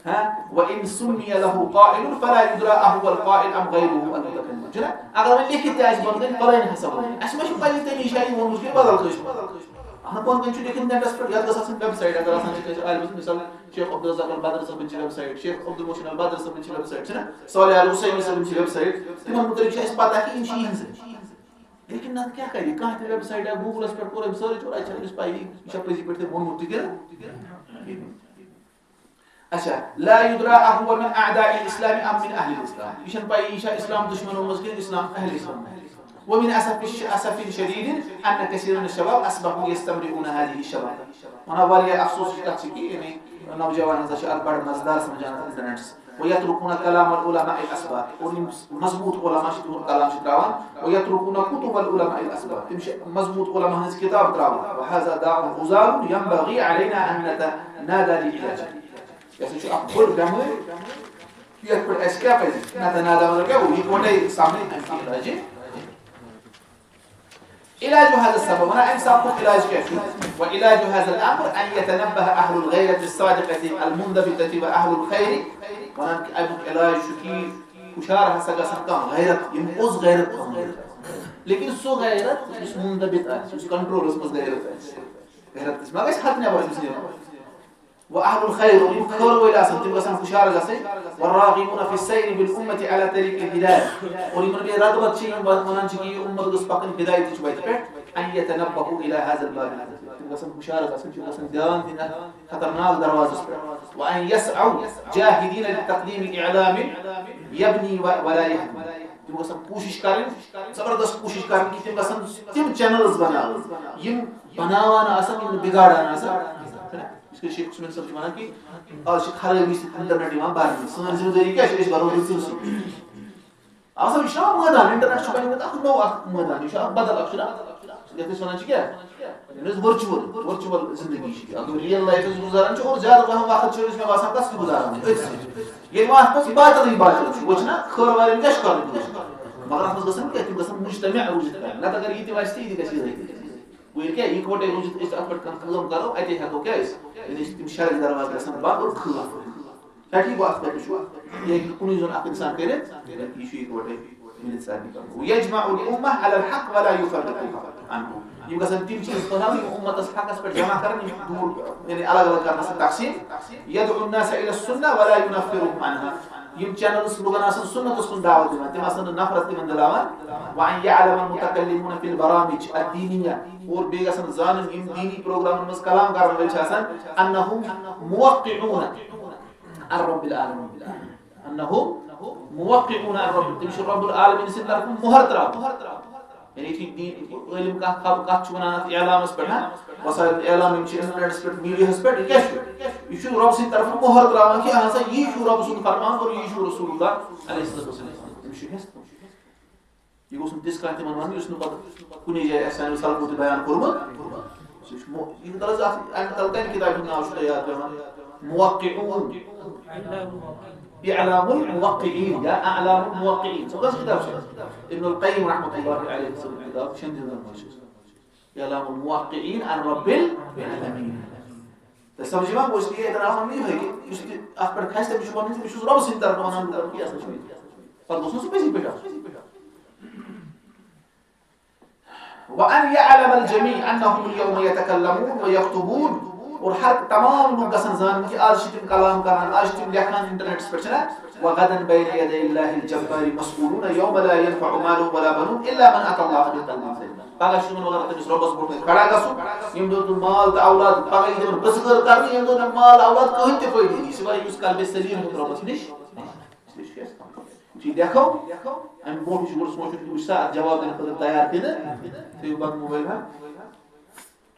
ہاں؟ وَإِنْ سُمِّيَ لَهُ قَائِلٌ فَلَا يُدْرَى أَهُوَ الْقَائِلُ أَمْ غَيْرُهُ الْمُتَكَلِّمُ۔ چھُنہ؟ اگر وۄنۍ لیکھِتھ تہِ آسہِ بۄنہٕ کَنہِ، فلٲنۍ ہسا ووٚن۔ اَسہِ ما چھُ پَیی تٔمۍ یہِ چھا یہِ ووٚنمُت کِنہٕ بدل کٲنٛسہِ ووٚنمُت؟ اَہَن، بۄنہٕ کَنہِ چھُ لیکھِتھ netس پٮ۪ٹھ، یَتھ گژھِ آسٕنۍ website، اگر آسان چھِ کٲنٛسہِ عٲلمَس، مثال شیخ عبدالرزاق البدر صٲبٕنۍ چھِ website، شیخ عبدالمحسن البدر صٲبٕنۍ چھِ website، چھِنہ؟ صالح الحسینی صٲبٕنۍ چھِ website، تِمَن مُتعلِق چھِ اَسہِ پَتہ کہِ یِم چھِ یِہٕنٛزٕے۔ لیکن نتہٕ کیٛاہ کرِ؟ کانٛہہ تہِ ویب سایٹ یا گوٗگلس پٮ۪ٹھ کوٚر أمۍ سٔرٕچ اور اَتہِ چھَنہٕ أمِس پَیی، یہِ چھا پٔزی پٲٹھۍ تٔمۍ ووٚنمُت تہِ کِنہٕ؟ لیکن اچھا، لا يدرى أهو من أعداء الإسلام أم من أهل الإسلام۔ یہِ چھَنہٕ پَیی، یہِ چھا اِسلام دُشمَنو منٛز کِنہٕ اِسلام اہل اِسلام۔ ومن أسف الش-، أسف شديد أن كثيرا من الشباب أصبحوا يستمرئون هذه الشباب۔ وَنان واریاہ افسوس چھِ کَتھ چھِ کہِ یعنی نوجوان ہسا چھِ اَتھ بَڑٕ مَزٕدار سَمجھان اَتھ اِنٹرنیٹَس۔ وَيَتْرُكُونَ كَلَامَ الْعُلَمَاءِ الْأَصْبَاطِ، اور یِم مضبوٗط علماء چھِ، تِہُنٛد کلام چھِ ترٛاوان۔ وَيَتْرُكُونَ كُتُبَ الْعُلَمَاءِ الْأَصْبَاطِ، تِم چھِ مضبوٗط علماء ہٕنٛز کِتاب ترٛاوان۔ وَهَذا داء عُضَالٌ يَنبَغِي عَلَيْنَا أَن نَتَنَادَى لِعِلَاجِهِ۔ یہِ ہسا چھُ اَکھ بٔڑ بٮ۪مٲرۍ، یَتھ پٮ۪ٹھ اَسہِ کیٛاہ پَزِ؟ نَتَنادَى مطلب کیٛاہ گوٚو؟ یِکوَٹَے سَمکھٕنۍ اَمہِ علاجہِ۔ علاج هذا السبب، وَنان اَمہِ سَببُک علاج کیٛاہ چھُ؟ وَعلاج هذا الأمر أن يتنبه أهل الغيرة الصادقة المنضبطة وأهل الخير۔ وَنان کہِ اَمیُک علاج چھُ کہِ ہُشار ہسا گژھن کانٛہہ غیرت، یِم پوٚز غیرت تھاوَن۔ لیکن سُہ غیرت یُس منضبط آسہِ، یُس کنٹرولس منٛز غیرت آسہِ۔ غیرت گژھِ، ما گژھِ حد نٮ۪بر أمِس نیرُن۔ وأهل الخير، یِم خٲر وٲلۍ آسَن، تِم گژھن ہُشار گژھٕنۍ۔ والراغبون في السير بالأمة على طريق الهداية، اور یِمن بیٚیہِ رغبت چھِ، یِم وَ-، وَنان چھِ کہِ یہِ اُمت گٔژھ پَکٕنۍ ہدایتٕچ وَتہِ پٮ۪ٹھ۔ أن يتنبهوا إلى هذا الباب، تِم گژھن ہُشار گژھٕنۍ، تِم گژھن دیان دِنۍ اَتھ خطرناک دروازَس پٮ۪ٹھ۔ وأن يسعوا جاهدين لتقديم إعلام يبني و-، ولا يهدم۔ تِم گژھن کوٗشِش کَرٕنۍ، زبردست کوٗشِش کَرٕنۍ کہِ تِم گژھن تِم چینلز بَناوٕنۍ، یِم بَناوان آسَن، یِم نہٕ بِگاڑان آسَن۔ یِتھ کٔنۍ شیخ عثمان صٲب چھِ وَنان کہِ آز چھِ خرٲبی سۭتۍ اِنٹرنیٹ یِوان بَرنہٕ۔ سٲنۍ ذِمہٕ دٲری کیٛاہ چھِ؟ أسۍ بَرو رٕژٕ سۭتۍ۔ آز چھُ یہِ چھُنہ مٲدان، اِنٹرنیٹ چھُ بَنیومُت اَکھ نوٚو اَکھ مٲدان، یہِ چھُ اَکھ بدل اَکھ، چھُنہ؟ یَتھ أسۍ وَنان چھِ کیٛاہ؟ یَتھ أسۍ ؤرچُوَل، ؤرچُوَل زِندگی چھِ۔ اَگر ریل لایف أسۍ گُزاران چھِ اور زیادٕ پَہَم وقت چھِ أسۍ، مےٚ باسان، تَتھ تہِ گُزاران أتھۍ سۭتۍ۔ ییٚلہِ وۄنۍ اَتھ منٛز باطلٕے باطل چھُ، وۄنۍ چھُنہ خٲر والٮ۪ن کیٛاہ چھُ کَرُن؟ مگر اَتھ منٛز گژھن کیٛاہ؟ تِم گژھن مُجتمع روٗزِتھ کَرٕنۍ۔ نَتہٕ اگر یہِ تہِ وَسہِ تہٕ یہِ تہِ گژھِ یِتھَے کٔنۍ۔ گوٚو ییٚلہِ کیٛاہ، یِکوَٹَے روٗزِتھ أسۍ اَتھ پٮ۪ٹھ کانٛہہ کٲم کَرو، اَتے ہٮ۪کو کیٛاہ أسۍ؟ یعنی أسۍ تِم شرٕکۍ دروازٕ گژھن بنٛد اور خلافت۔ پٮ۪ٹھٕے گوٚو اَتھ پٮ۪ٹھ وٕچھو، یہِ ہیٚکہِ نہٕ کُنُے زوٚن اَکھ اِنسان کٔرِتھ، یہِ چھُ یِکوَٹَے مِلِتھ سارنٕے کَرُن۔ وَيَجْمَعُ الْأُمَّةَ عَلَى الْحَقِّ وَلَا يُفَرِّقُهَا عَنْهُ۔ یِم گژھن تِم چیٖز پھٔہلاوٕنۍ، یِم اُمَّتَس حقَس پٮ۪ٹھ جمع کَرَن، یِم دوٗر، یعنی الگ الگ کَرنَس تقسیٖم۔ يَدْعُو النَّاسَ إِلَى السُّنَّةِ وَلَا يُنَفِّرُهُمْ عَنْهَا۔ یِم چینلز لُکَن آسَن سُنتَس کُن دعوت دِوان، تِم آسَن نہٕ نفرت تِمَن دِلاوان۔ وَأَنْ يَعْلَمَ الْمُتَكَلِّمُونَ فِي الْبَرَامِجِ الدِّينِيَّةِ، اور بیٚیہِ گژھن زانٕنۍ یِم دیٖنی پروگرامَن منٛز کلام کَرَن وٲلۍ چھِ آسان، أَنَّهُمْ مُوَقِّعُونَ عَنْ رَبِّ الْعَالَمِينَ۔ أَنَّهُمْ مُوَقِّعُونَ عَنْ رَبِّ، تِم چھِ رَبُّ العالمین سٕنٛدِ طرفہٕ مۄہر ترٛاوان۔ یعنی یُتھُے دیٖن عٲلِم کانٛہہ خبر، کَتھ چھُ وَنان اَتھ اعلامَس پٮ۪ٹھ، ہا؟ وسائل اعلام یِم چھِ اِنٹرنیٹَس پٮ۪ٹھ، میٖڈیاہَس پٮ۪ٹھ، یہِ کیٛاہ چھُ؟ یہِ چھُ رۄب سٕنٛدِ طرفہٕ مۄہر ترٛاوان کہِ اہن سا یی چھُ رۄب سُنٛد فرمان اور یی چھُ رسول اللہ علیہ الصلوۃ والسلام۔ أمِس چھُ ہٮ۪س۔ یہِ گوٚژھ نہٕ تِژھ کانٛہہ تِمَن وَنُن یُس نہٕ پَتہٕ کُنی جایہِ آسہِ سانیو سلفو تہِ بیان کوٚرمُت۔ سُہ چھُ مو-، یہِ چھُ غلط اَتھ، اَمہِ تَلہٕ کَمہِ کِتابہِ ہُنٛد ناو چھُ تۄہہِ یاد پٮ۪وان؟ موقعون۔ اعلام الموقعین یا اعلام الموقعین۔ سُہ کۄس کِتاب چھِ؟ ابن القیم رحمۃ اللہ علیہ سٕنٛز کِتاب چھِ، یِم دِژمٕژ چھِ۔ اعلام الموقعین عن رب العالمین۔ تۄہہِ سمجھ یِوان؟ گوٚو، اس لیے اعتراف ہم یہِ ہے کہِ یُس تہِ اَتھ پٮ۪ٹھ کھسہِ، تٔمِس چھُ پَنُن، بہٕ چھُس رۄبہٕ سٕنٛدِ طرفہٕ وَنان، بہٕ کیٛاہ سا چھُ یہِ؟ پَتہٕ گوٚژھ نہٕ سُہ پٔزی پٲٹھۍ آسُن۔ وأن يعلم الجميع أنهم اليوم يتكلمون ويكتبون۔ اور ہر تمام لوٗکھ گژھن زانٕنۍ کہِ آز چھِ تِم کلام کران، آز چھِ تِم لیکھان اِنٹرنیٹَس پٮ۪ٹھ، چھِنہ؟ وغدا بين يدي الله الجبار مسؤولون يوم لا ينفع مال ولا بنون إلا من أتى الله بقلب سليم۔ پگاہ چھُ تِمن وقت تٔمِس رۄبَس برونٛٹھ کَنہِ کھڑا گژھُن، ییٚمہِ دۄہ تِم مال تہٕ اولاد پگاہ یی تِمن پرٛژھٕ غٲر کرنہٕ، ییٚمہِ دۄہ تِمن مال اولاد کٕہٕنۍ تہِ فٲیدٕ یی، سِوایے یُس قلبِ سلیم ہیوٚت رۄبَس نِش۔ اس لیے چھُ اَسہِ یہِ لیکھو، اَمہِ برونٛٹھ چھُ گۄڈٕ سونٛچُن کہِ وٕچھ سا اَتھ جواب دِنہٕ خٲطرٕ تیار کِنہٕ؟ تھٲیِو بنٛد موبایل ہا۔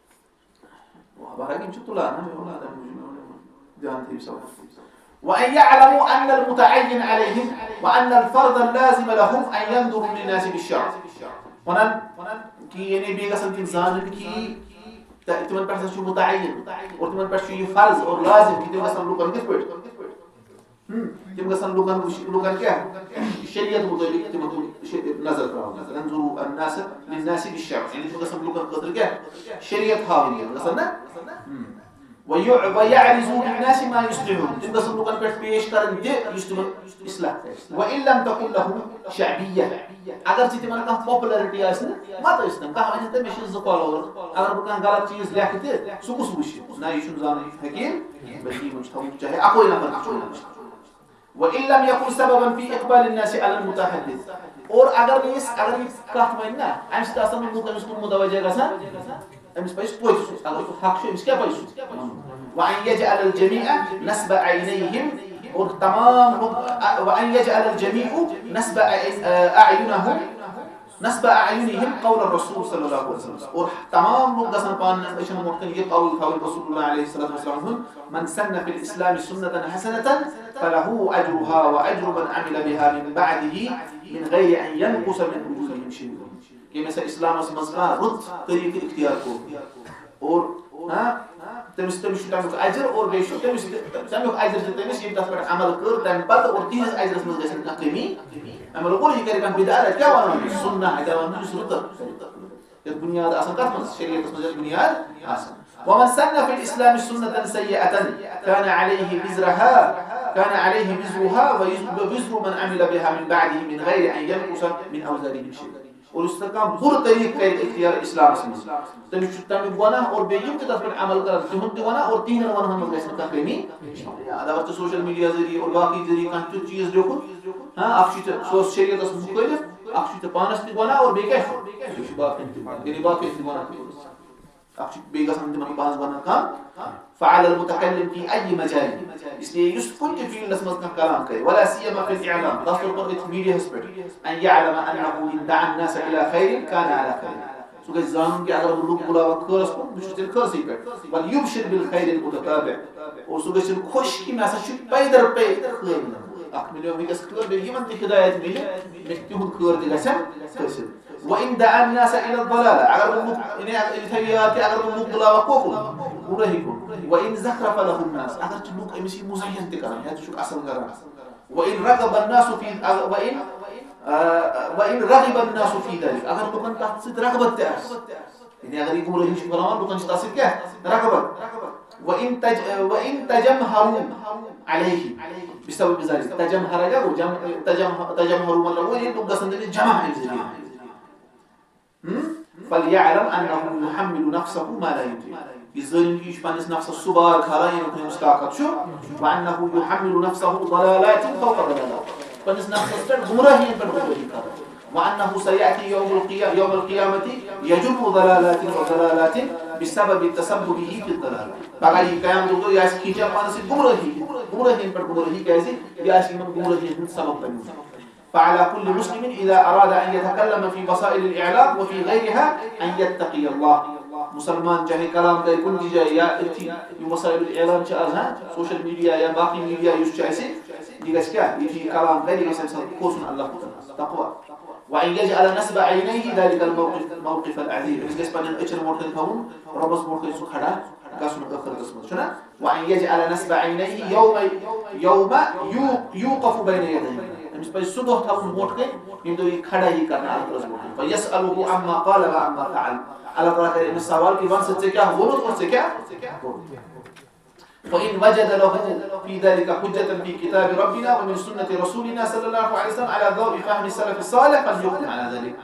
بہرحال یِم چھِ تُلان، ہا، مےٚ ووٚن نہ تَمہِ موٗجوٗب، دھیان تھٲیِو سا۔ وأن يعلموا أن المتعين عليهم وأن الفرض اللازم لهم أن ينظروا للناس بالشرع۔ وَنان کہِ یعنی بیٚیہِ گژھن تِم زانٕنۍ کہِ تِمن پٮ۪ٹھ ہسا چھُ متعین اور تِمن پٮ۪ٹھ چھُ یہِ فرض اور لازم کہِ تِم گژھن لُکن کِتھ پٲٹھۍ؟ ہم، تِم گژھن لُکن وٕچھ-، لُکن کیٛاہ؟ شریعت مُطٲبِق تِمن کُن شے-، نظر ترٛاوٕنۍ۔ ينظروا الناس للناس بالشرع، یعنی تِم گژھن لُکن خٲطرٕ کیٛاہ؟ شریعت ہاوٕنۍ تِم گژھن نا؟ ہم۔ وَيُ-، وَيَعْرِضُوا لِلنَّاسِ مَا يُصْلِحُهُمْ، تِم گژھن لُکن پٮ۪ٹھ پیش کَرٕنۍ تہِ یُس تِمن اصلاح کرِ۔ وَإِن لَمْ تَكُنْ لَهُمْ شَعْبِيَّةٌ، اگر ژٕ تِمن کانٛہہ popularity آسہِ نہٕ، مَتہٕ ٲسۍ تَن، کانٛہہ وَنہِ ہے تہٕ مےٚ چھِ زٕ follower، اگر بہٕ کانٛہہ غلط چیٖز لیکھٕ تہِ، سُہ کُس وٕچھِ؟ نہ، یہِ چھُنہٕ زانُن حکیٖم، بلکہِ یِمن چھُ تھاوُن چاہے اَکُے نفر تہِ چھُ وٕچھُن۔ وَإِن لَمْ يَكُنْ سَبَبًا فِي إِقْبَالِ النَّاسِ عَلَى الْمُتَحَدِّثِ، اور اگر نہٕ یہِ اگر یہِ کتھ ونہِ نا، امہِ سۭتۍ آسن نہٕ لُکھ أمِس کُن متوجہ گژھان۔ أمِس پزِ پوٚز سُہ، اگر سُہ حق چھُ، أمِس کیٛاہ پزِ سُہ؟ وَأَنْ يَجْعَلَ الْجَمِيعَ نَصْبَ عَيْنَيْهِمْ، اور تمام لوگ، وَأَنْ يَجْعَلَ الْجَمِيعُ نَصْبَ أَعْيُنَهُمْ، نَصْبَ أَعْيُنِهِمْ قَوْلَ الرَّسُولِ صَلَّى اللهُ عَلَيْهِ وَسَلَّمَ، اور تمام لوگ گژھن پانہٕ أچھن برونٛٹھ کَنہِ یہِ قول تھاوٕنۍ رسول اللہ علیہ الصلوۃ والسلام ہُنٛد، مَنْ سَنَّ فِي الْإِسْلَامِ سُنَّةً حَسَنَةً فَلَهُ أَجْرُهَا وَأَجْرُ مَنْ عَمِلَ بِهَا مِنْ بَعْدِهِ مِنْ غَيْرِ أَنْ يَنْقُصَ مِنْ أُجُورِهِمْ شَيْءٌ۔ ییٚمۍ ہسا اسلامس منٛز کانٛہہ رُت طریٖقہٕ اختیار کوٚر اور، ہاں، تٔمِس، تٔمِس چھُ تَمیُک اجر اور بیٚیہِ چھُ تٔمِس تہِ، تَمیُک اجر چھُ تٔمِس، ییٚمۍ تَتھ پٮ۪ٹھ عمل کٔر تَمہِ پتہٕ، اور تِہنٛز اجرس منٛز گژھِ نہٕ کانٛہہ کٔمی۔ اَمہِ علاوٕ یہِ کرِ کانٛہہ بدعت، اَتہِ کیٛاہ وَنان یہِ؟ سُنہ، اَتہِ وَنان یُس رُت۔ یَتھ بُنیاد آسان کَتھ منٛز؟ شریعتس منٛز یَتھ بُنیاد آسان۔ وَمَنْ سَنَّ فِي الْإِسْلَامِ سُنَّةً سَيِّئَةً كَانَ عَلَيْهِ وِزْرُهَا، كَانَ عَلَيْهِ وِزْرُهَا وَوِزْرُ مَنْ عَمِلَ بِهَا مِنْ بَعْدِهِ مِنْ غَيْرِ أَنْ يَنْقُصَ مِنْ أَوْزَارِهِمْ شَيْءٌ۔ اور یُس تہِ کانٛہہ بُرٕ طریٖقہٕ کرِ اختیار اسلامس منٛز، تٔمِس چھُ تَمیُک گۄناہ اور بیٚیہِ یِم تہِ تَتھ پٮ۪ٹھ عمل کران، تِہُنٛد تہِ گۄناہ اور تِہنٛدٮ۪ن گۄناہن منٛز گژھِ نہٕ کانٛہہ کٔمی۔ یا اگر ژےٚ سوشل میڈیا ذٔریعہٕ اور باقٕے ذٔریعہٕ کانٛہہ تیُتھ چیٖز لیوٚکھُتھ، ہاں، اکھ چھُے ژےٚ، سُہ اوس شریعتس مُخٲلِف، اکھ چھُے ژےٚ پانس تہِ گۄناہ اور بیٚیہِ کیٛاہ چھُ؟ بیٚیہِ چھُ باقین تہِ گۄناہ، یعنی باقین تہِ گۄناہ کٔرِتھ۔ اکھ چھُ بیٚیہِ گژھان تِمن پانس بنان کم۔ فعلى المتكلم في أي مجال، اس لیے یُس کُنہِ تہِ فیلڈس منٛز کانٛہہ کلام کرِ، ولا سيما في الإعلام، خاص طور پر أتھۍ میڈیاہس پٮ۪ٹھ، أن يعلم أنه إن دعا الناس إلى خير كان على خير۔ سُہ گژھِ زانُن کہِ اگر بہٕ لُکھ بُلاوٕ خٲرس کُن، بہٕ چھُس تیٚلہِ خٲرسٕے پٮ۪ٹھ۔ وليبشر بالخير المتتابع، اور سُہ گژھِ خۄش کہِ مےٚ ہسا چھُ پے در پے خٲر مِلان۔ اکھ مِلیو وٕنکیٚس خٲر، بیٚیہِ یِمن تہِ ہدایت مِلہِ، مےٚ تِہُنٛد خٲر تہِ گژھن حٲصِل۔ وَإِنْ دَعَا النَّاسَ إِلَى الضَّلَالَةِ، اگر بہٕ لُکھ، یعنی اگر یہِ تھاوِ یاد کہِ اگر بہٕ لُکھ بُلاوَکھ کوکُن؟ گُمرٲہی کُن۔ وَإِنْ زَخْرَفَ لَهُ النَّاسُ، اگر چھِ لُکھ أمِس یہِ مُزین تہِ کران، یا تہِ چھُکھ اَصٕل کران۔ وَإِنْ رَغَبَ النَّاسُ فِي، وَإِنْ، آ، وَإِنْ رَغِبَ النَّاسُ فِي ذَلِكَ، اگر لُکَن تَتھ سۭتۍ رغبت تہِ آسہِ۔ یعنی اگر یہِ گُمرٲہی چھُ پھٔہلاوان، لُکَن چھِ تَتھ سۭتۍ کیٛاہ؟ رغبت۔ وَإِنْ تَج-، وَإِنْ تَجَمْهَرُوا عَلَيْهِ بِسَبَبِ ذَلِكَ۔ تَجَمْهَرَ کیٛاہ گوٚو؟ جم-، تَجَمْ-، تَجَمْهَرُوا مطلب گوٚو، ییٚلہِ لُکھ گژھن تٔمِس جمع اَمہِ ذٔریعہٕ۔ ہُم؟ فَلْيَعْلَمْ أَنَّهُ يُحَمِّلُ نَفْسَهُ مَا لَا يُطِيقُ۔ یہِ زٲنِو کہِ یہِ چھُ پننِس نفسس سُہ بار کھالان، ییٚمیُک نہٕ أمِس طاقت چھُ۔ وَأَنَّهُ يُحَمِّلُ نَفْسَهُ ضَلَالَاتٍ فَوْقَ ضَلَالَاتٍ۔ پننِس نفسس پٮ۪ٹھ گمراہین پٮ۪ٹھ گمراہی کران۔ وَأَنَّهُ سَيَأْتِي يَوْمُ الْقِيَا-، يَوْمَ الْقِيَامَةِ يَجُرُّ ضَلَالَاتٍ وَضَلَالَاتٍ بِسَبَبِ تَسَبُّبِهِ فِي الضَّلَالَةِ۔ پگاہ یی قیامتُک دۄہ، یہِ آسہِ کھینچان پانس سۭتۍ گمراہی، گمراہین پٮ۪ٹھ گمراہی، کیازِ یہِ آسہِ یِمن گمراہین ہُنٛد سبب بنیومُت۔ فعلى كل مسلم إذا أراد أن يتكلم في وسائل الإعلام وفي غيرها أن يتقي الله۔ مسلمان چاہے کلام کرِ کُنہِ تہِ جایہِ یا أتھی یِم وسائل الاعلام چھِ آز، ہاں، سوشل میڈیا یا باقٕے میڈیا یُس چھُ اَسہِ، یہِ گژھِ کیٛاہ؟ یُتھُے یہِ کلام کرِ، یہِ گژھِ اَمہِ ساتہٕ کھوژُن اللہ تعالیٰ ہَس، تقویٰ۔ وأن يجعل نصب عينيه ذلك الموقف، موقف العظيم۔ أمِس گژھِ پننٮ۪ن أچھن برونٛٹھ کَنہِ تھاوُن رۄبَس برونٛٹھ کَنہِ سُہ کھڑا گژھُن ٲخرتَس منٛز، چھُنہ؟ وأن يجعل نصب عينيه يوم، يوم يو-، يوقف بين يديه۔ أمِس پَزِ سُہ دۄہ تھاوُن برونٛٹھ کَنہِ، ییٚمہِ دۄہ یہِ کھڑا یی کرنہٕ اللہ تعالیٰ ہَس برونٛٹھ کَنہِ۔ فيسأله عما قال وعما فعل۔ اللہ تعالیٰ کرِ أمِس سوال کہِ وَن سا ژےٚ کیٛاہ ووٚنُتھ اور ژےٚ کیٛاہ کوٚرُتھ؟ فإن وجد له في ذلك حجة في كتاب ربنا ومن سنة رسولنا صلى الله عليه وسلم على ضوء فهم السلف الصالح فليقدم على ذلك۔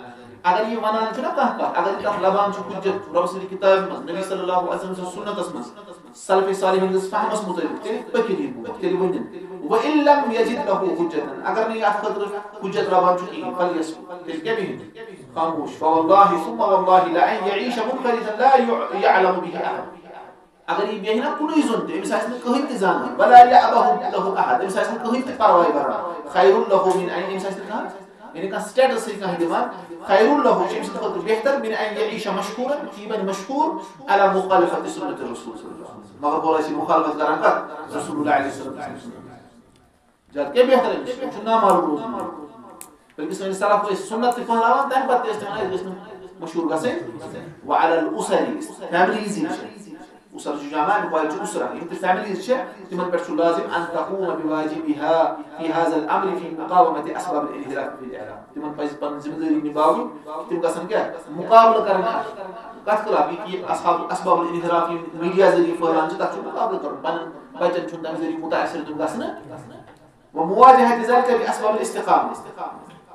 اگر یہِ ونان چھُ نہ کانٛہہ کتھ، اگر یہِ تتھ لبان چھُ حجت رۄب سٕنٛدِ کِتابہِ منٛز، نبی صلی اللہ علیہ وسلم سٕنٛز سُنتس منٛز، سلف صالحین ہٕنٛدِس فہمس مُتعلق، تیٚلہِ پٔکِو یہِ برونٛٹھ، تیٚلہِ ؤنِو۔ وإن لم يجد له حجة، اگر نہٕ یہِ اتھ خٲطرٕ حجت لبان چھُ کِہیٖنۍ، فليسكت، تیٚلہِ کیٛاہ بِہِو؟ خاموش۔ فوالله ثم والله لأن يعيش منفردا لا يع-، يعلم به أحد۔ اگر یہِ بیٚہہِ نہ کُنُے زوٚن تہِ، أمِس آسہِ نہٕ کٕہٕنۍ تہِ زانان، ولا يأبه له أحد، أمِس آسہِ نہٕ کٕہٕنۍ تہِ پرواے کران، خير له من أن، أمِس آسہِ نہٕ کانٛہہ، یعنی کانٛہہ سٹیٹسٕے کانٛہہ دِوان، خير له، چھُ أمۍ سٕنٛدِ خٲطرٕ بہتر، من أن يعيش مشحورا، کہِ یہِ بنہِ مشہوٗر، على مخالفة سنة الرسول صلى الله عليه وسلم۔ مگر بولان چھِ مخالفت کران کتھ؟ رسول اللہ علیہ الصلوۃ والسلام۔ زیادٕ کیٛاہ بہتر أمِس؟ یہِ چھُ نامعروف روزمُت۔ بلکہِ سٲنۍ سلف ٲسۍ سُنت تہِ پھٔہلاوان، تَمہِ پتہٕ تہِ ٲسۍ تِمن، أسۍ گٔژھۍ نہٕ مشہوٗر گژھٕنۍ۔ وعلى الأسر، فیملیٖز یِم چھِ، اُسر چھُ جمع، اَمیُک واحد چھُ اُسرہ، یِم تہِ فیملیٖز چھِ، تِمن پٮ۪ٹھ چھُ لازم أن تقوم بواجبها في هذا الأمر في مقاومة أسباب الانحراف في الإعلام۔ تِمن پزِ پنٕنۍ ذمہٕ دٲری نِباوٕنۍ، تِم گژھن کیٛاہ؟ مُقابلہٕ کرٕنۍ اَتھ۔ کتھ خلاف؟ یہِ کہِ اصحاب، اسباب الانحراف یِم میڈیا ذٔریعہٕ پھٔہلان چھِ، تتھ چھُ مُقابلہٕ کرُن۔ پنٕنٮ۪ن بچن چھُنہٕ تمہِ ذٔریعہٕ مُتاثر تِم گژھنہٕ۔ ومواجهة ذلك بأسباب الاستقامة۔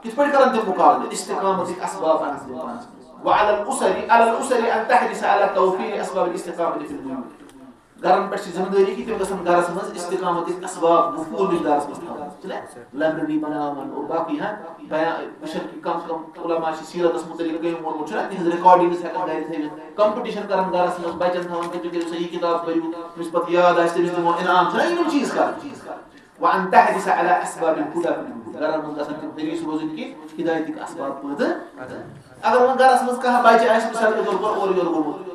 کِتھ پٲٹھۍ کرن تِم مُقابلہٕ؟ استقامتٕکۍ اسباب انن تِم پانس منٛز۔ وعلى الأسر، على الأسر أن تحرص على توفير أسباب الاستقامة في البيوت۔ گرن پٮ۪ٹھ چھِ ذمہٕ دٲری کہِ تِم گژھن گرس منٛز استقامتٕکۍ اسباب وفور مقدارس منٛز تھاوٕنۍ، چھُنہ؟ لائبریری بناوان اور باقی، ہاں، بیان وٕچھان کہِ کم کم علماء چھِ سیرتس متعلق کٔمۍ ووٚنمُت، چھُنہ؟ تِہنٛز ریکارڈنگز ہٮ۪کان گرِ تھٲوِتھ، کمپٹیشن کران گرس منٛز بچن تھاوان، تُہۍ کٔرِو سا یہِ کتاب پٔرِو، ییٚمِس پتہٕ یاد آسہِ تٔمِس دِمو انعام، چھُنہ؟ یِم چیٖز کران۔ وأن تحرص على أسباب الهدى في البيوت، گرن منٛز گژھن تِم حریص روزٕنۍ کہِ ہدایتٕکۍ اسباب پٲدٕ۔ اگر وۄنۍ گرس منٛز کانٛہہ بچہِ آسہِ مثال کے طور پر اورٕ یورٕ گوٚمُت،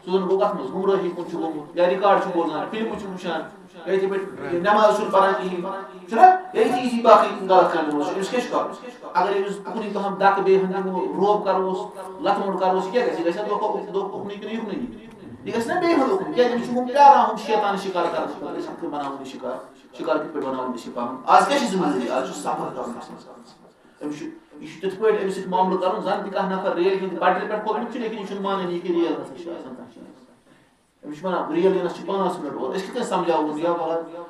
سُہ زن گوٚو کتھ منٛز، گمرٲہی کُن چھُ گوٚمُت، یا ریکارڈ چھُ بوزان، فلمہٕ چھُ وٕچھان، یا یِتھے پٲٹھۍ نماز چھُنہٕ پران کِہیٖنۍ، چھُنہ؟ یا یِتھی یِتھی باقٕے غلط کامہِ منٛز چھُ، أمِس کیٛاہ چھُ کرُن؟ اگر أمِس اُکنُے کانٛہہ دکہٕ بیٚیہِ ہن دِمو، روب کرہوس، لتھ موٚنڈ کرہوس، یہِ کیٛاہ گژھِ؟ یہِ گژھِ ہا دۄہ کھۄتہٕ دۄہ اُکنُے کِنہٕ یُکنُے یی؟ یہِ گژھِ نہ بیٚیہِ ہن اُکُن؟ کیٛازِ أمِس چھُ ہُم پیاران ہُم شیطان شکار کرنہٕ خٲطرٕ، أسۍ کِتھ کٔنۍ بناوون یہِ شکار؟ شکار کِتھ پٲٹھۍ بناوون أسۍ یہِ پنُن؟ آز کیٛاہ چھِ ذمہٕ دٲری؟ آز چھُ سفر کرُن اَسہِ۔ أمِس چھُ، یہِ چھُ تِتھ پٲٹھۍ أمِس سۭتۍ معاملہٕ کرُن، زن تہِ کانٛہہ نفر ریلہِ ہٕنٛدِ پٹرِ پٮ۪ٹھ کھوٚتمُت چھُ، لیکن یہِ چھُنہٕ مانٲنی کہِ ریل ہسا چھِ آسان کانٛہہ چیٖز۔ أمِس چھِ ونان، بہٕ ریل یِنس چھِ پانٛژھ منٹ اور، أسۍ کِتھ کٔنۍ سمجھاوون یا مطلب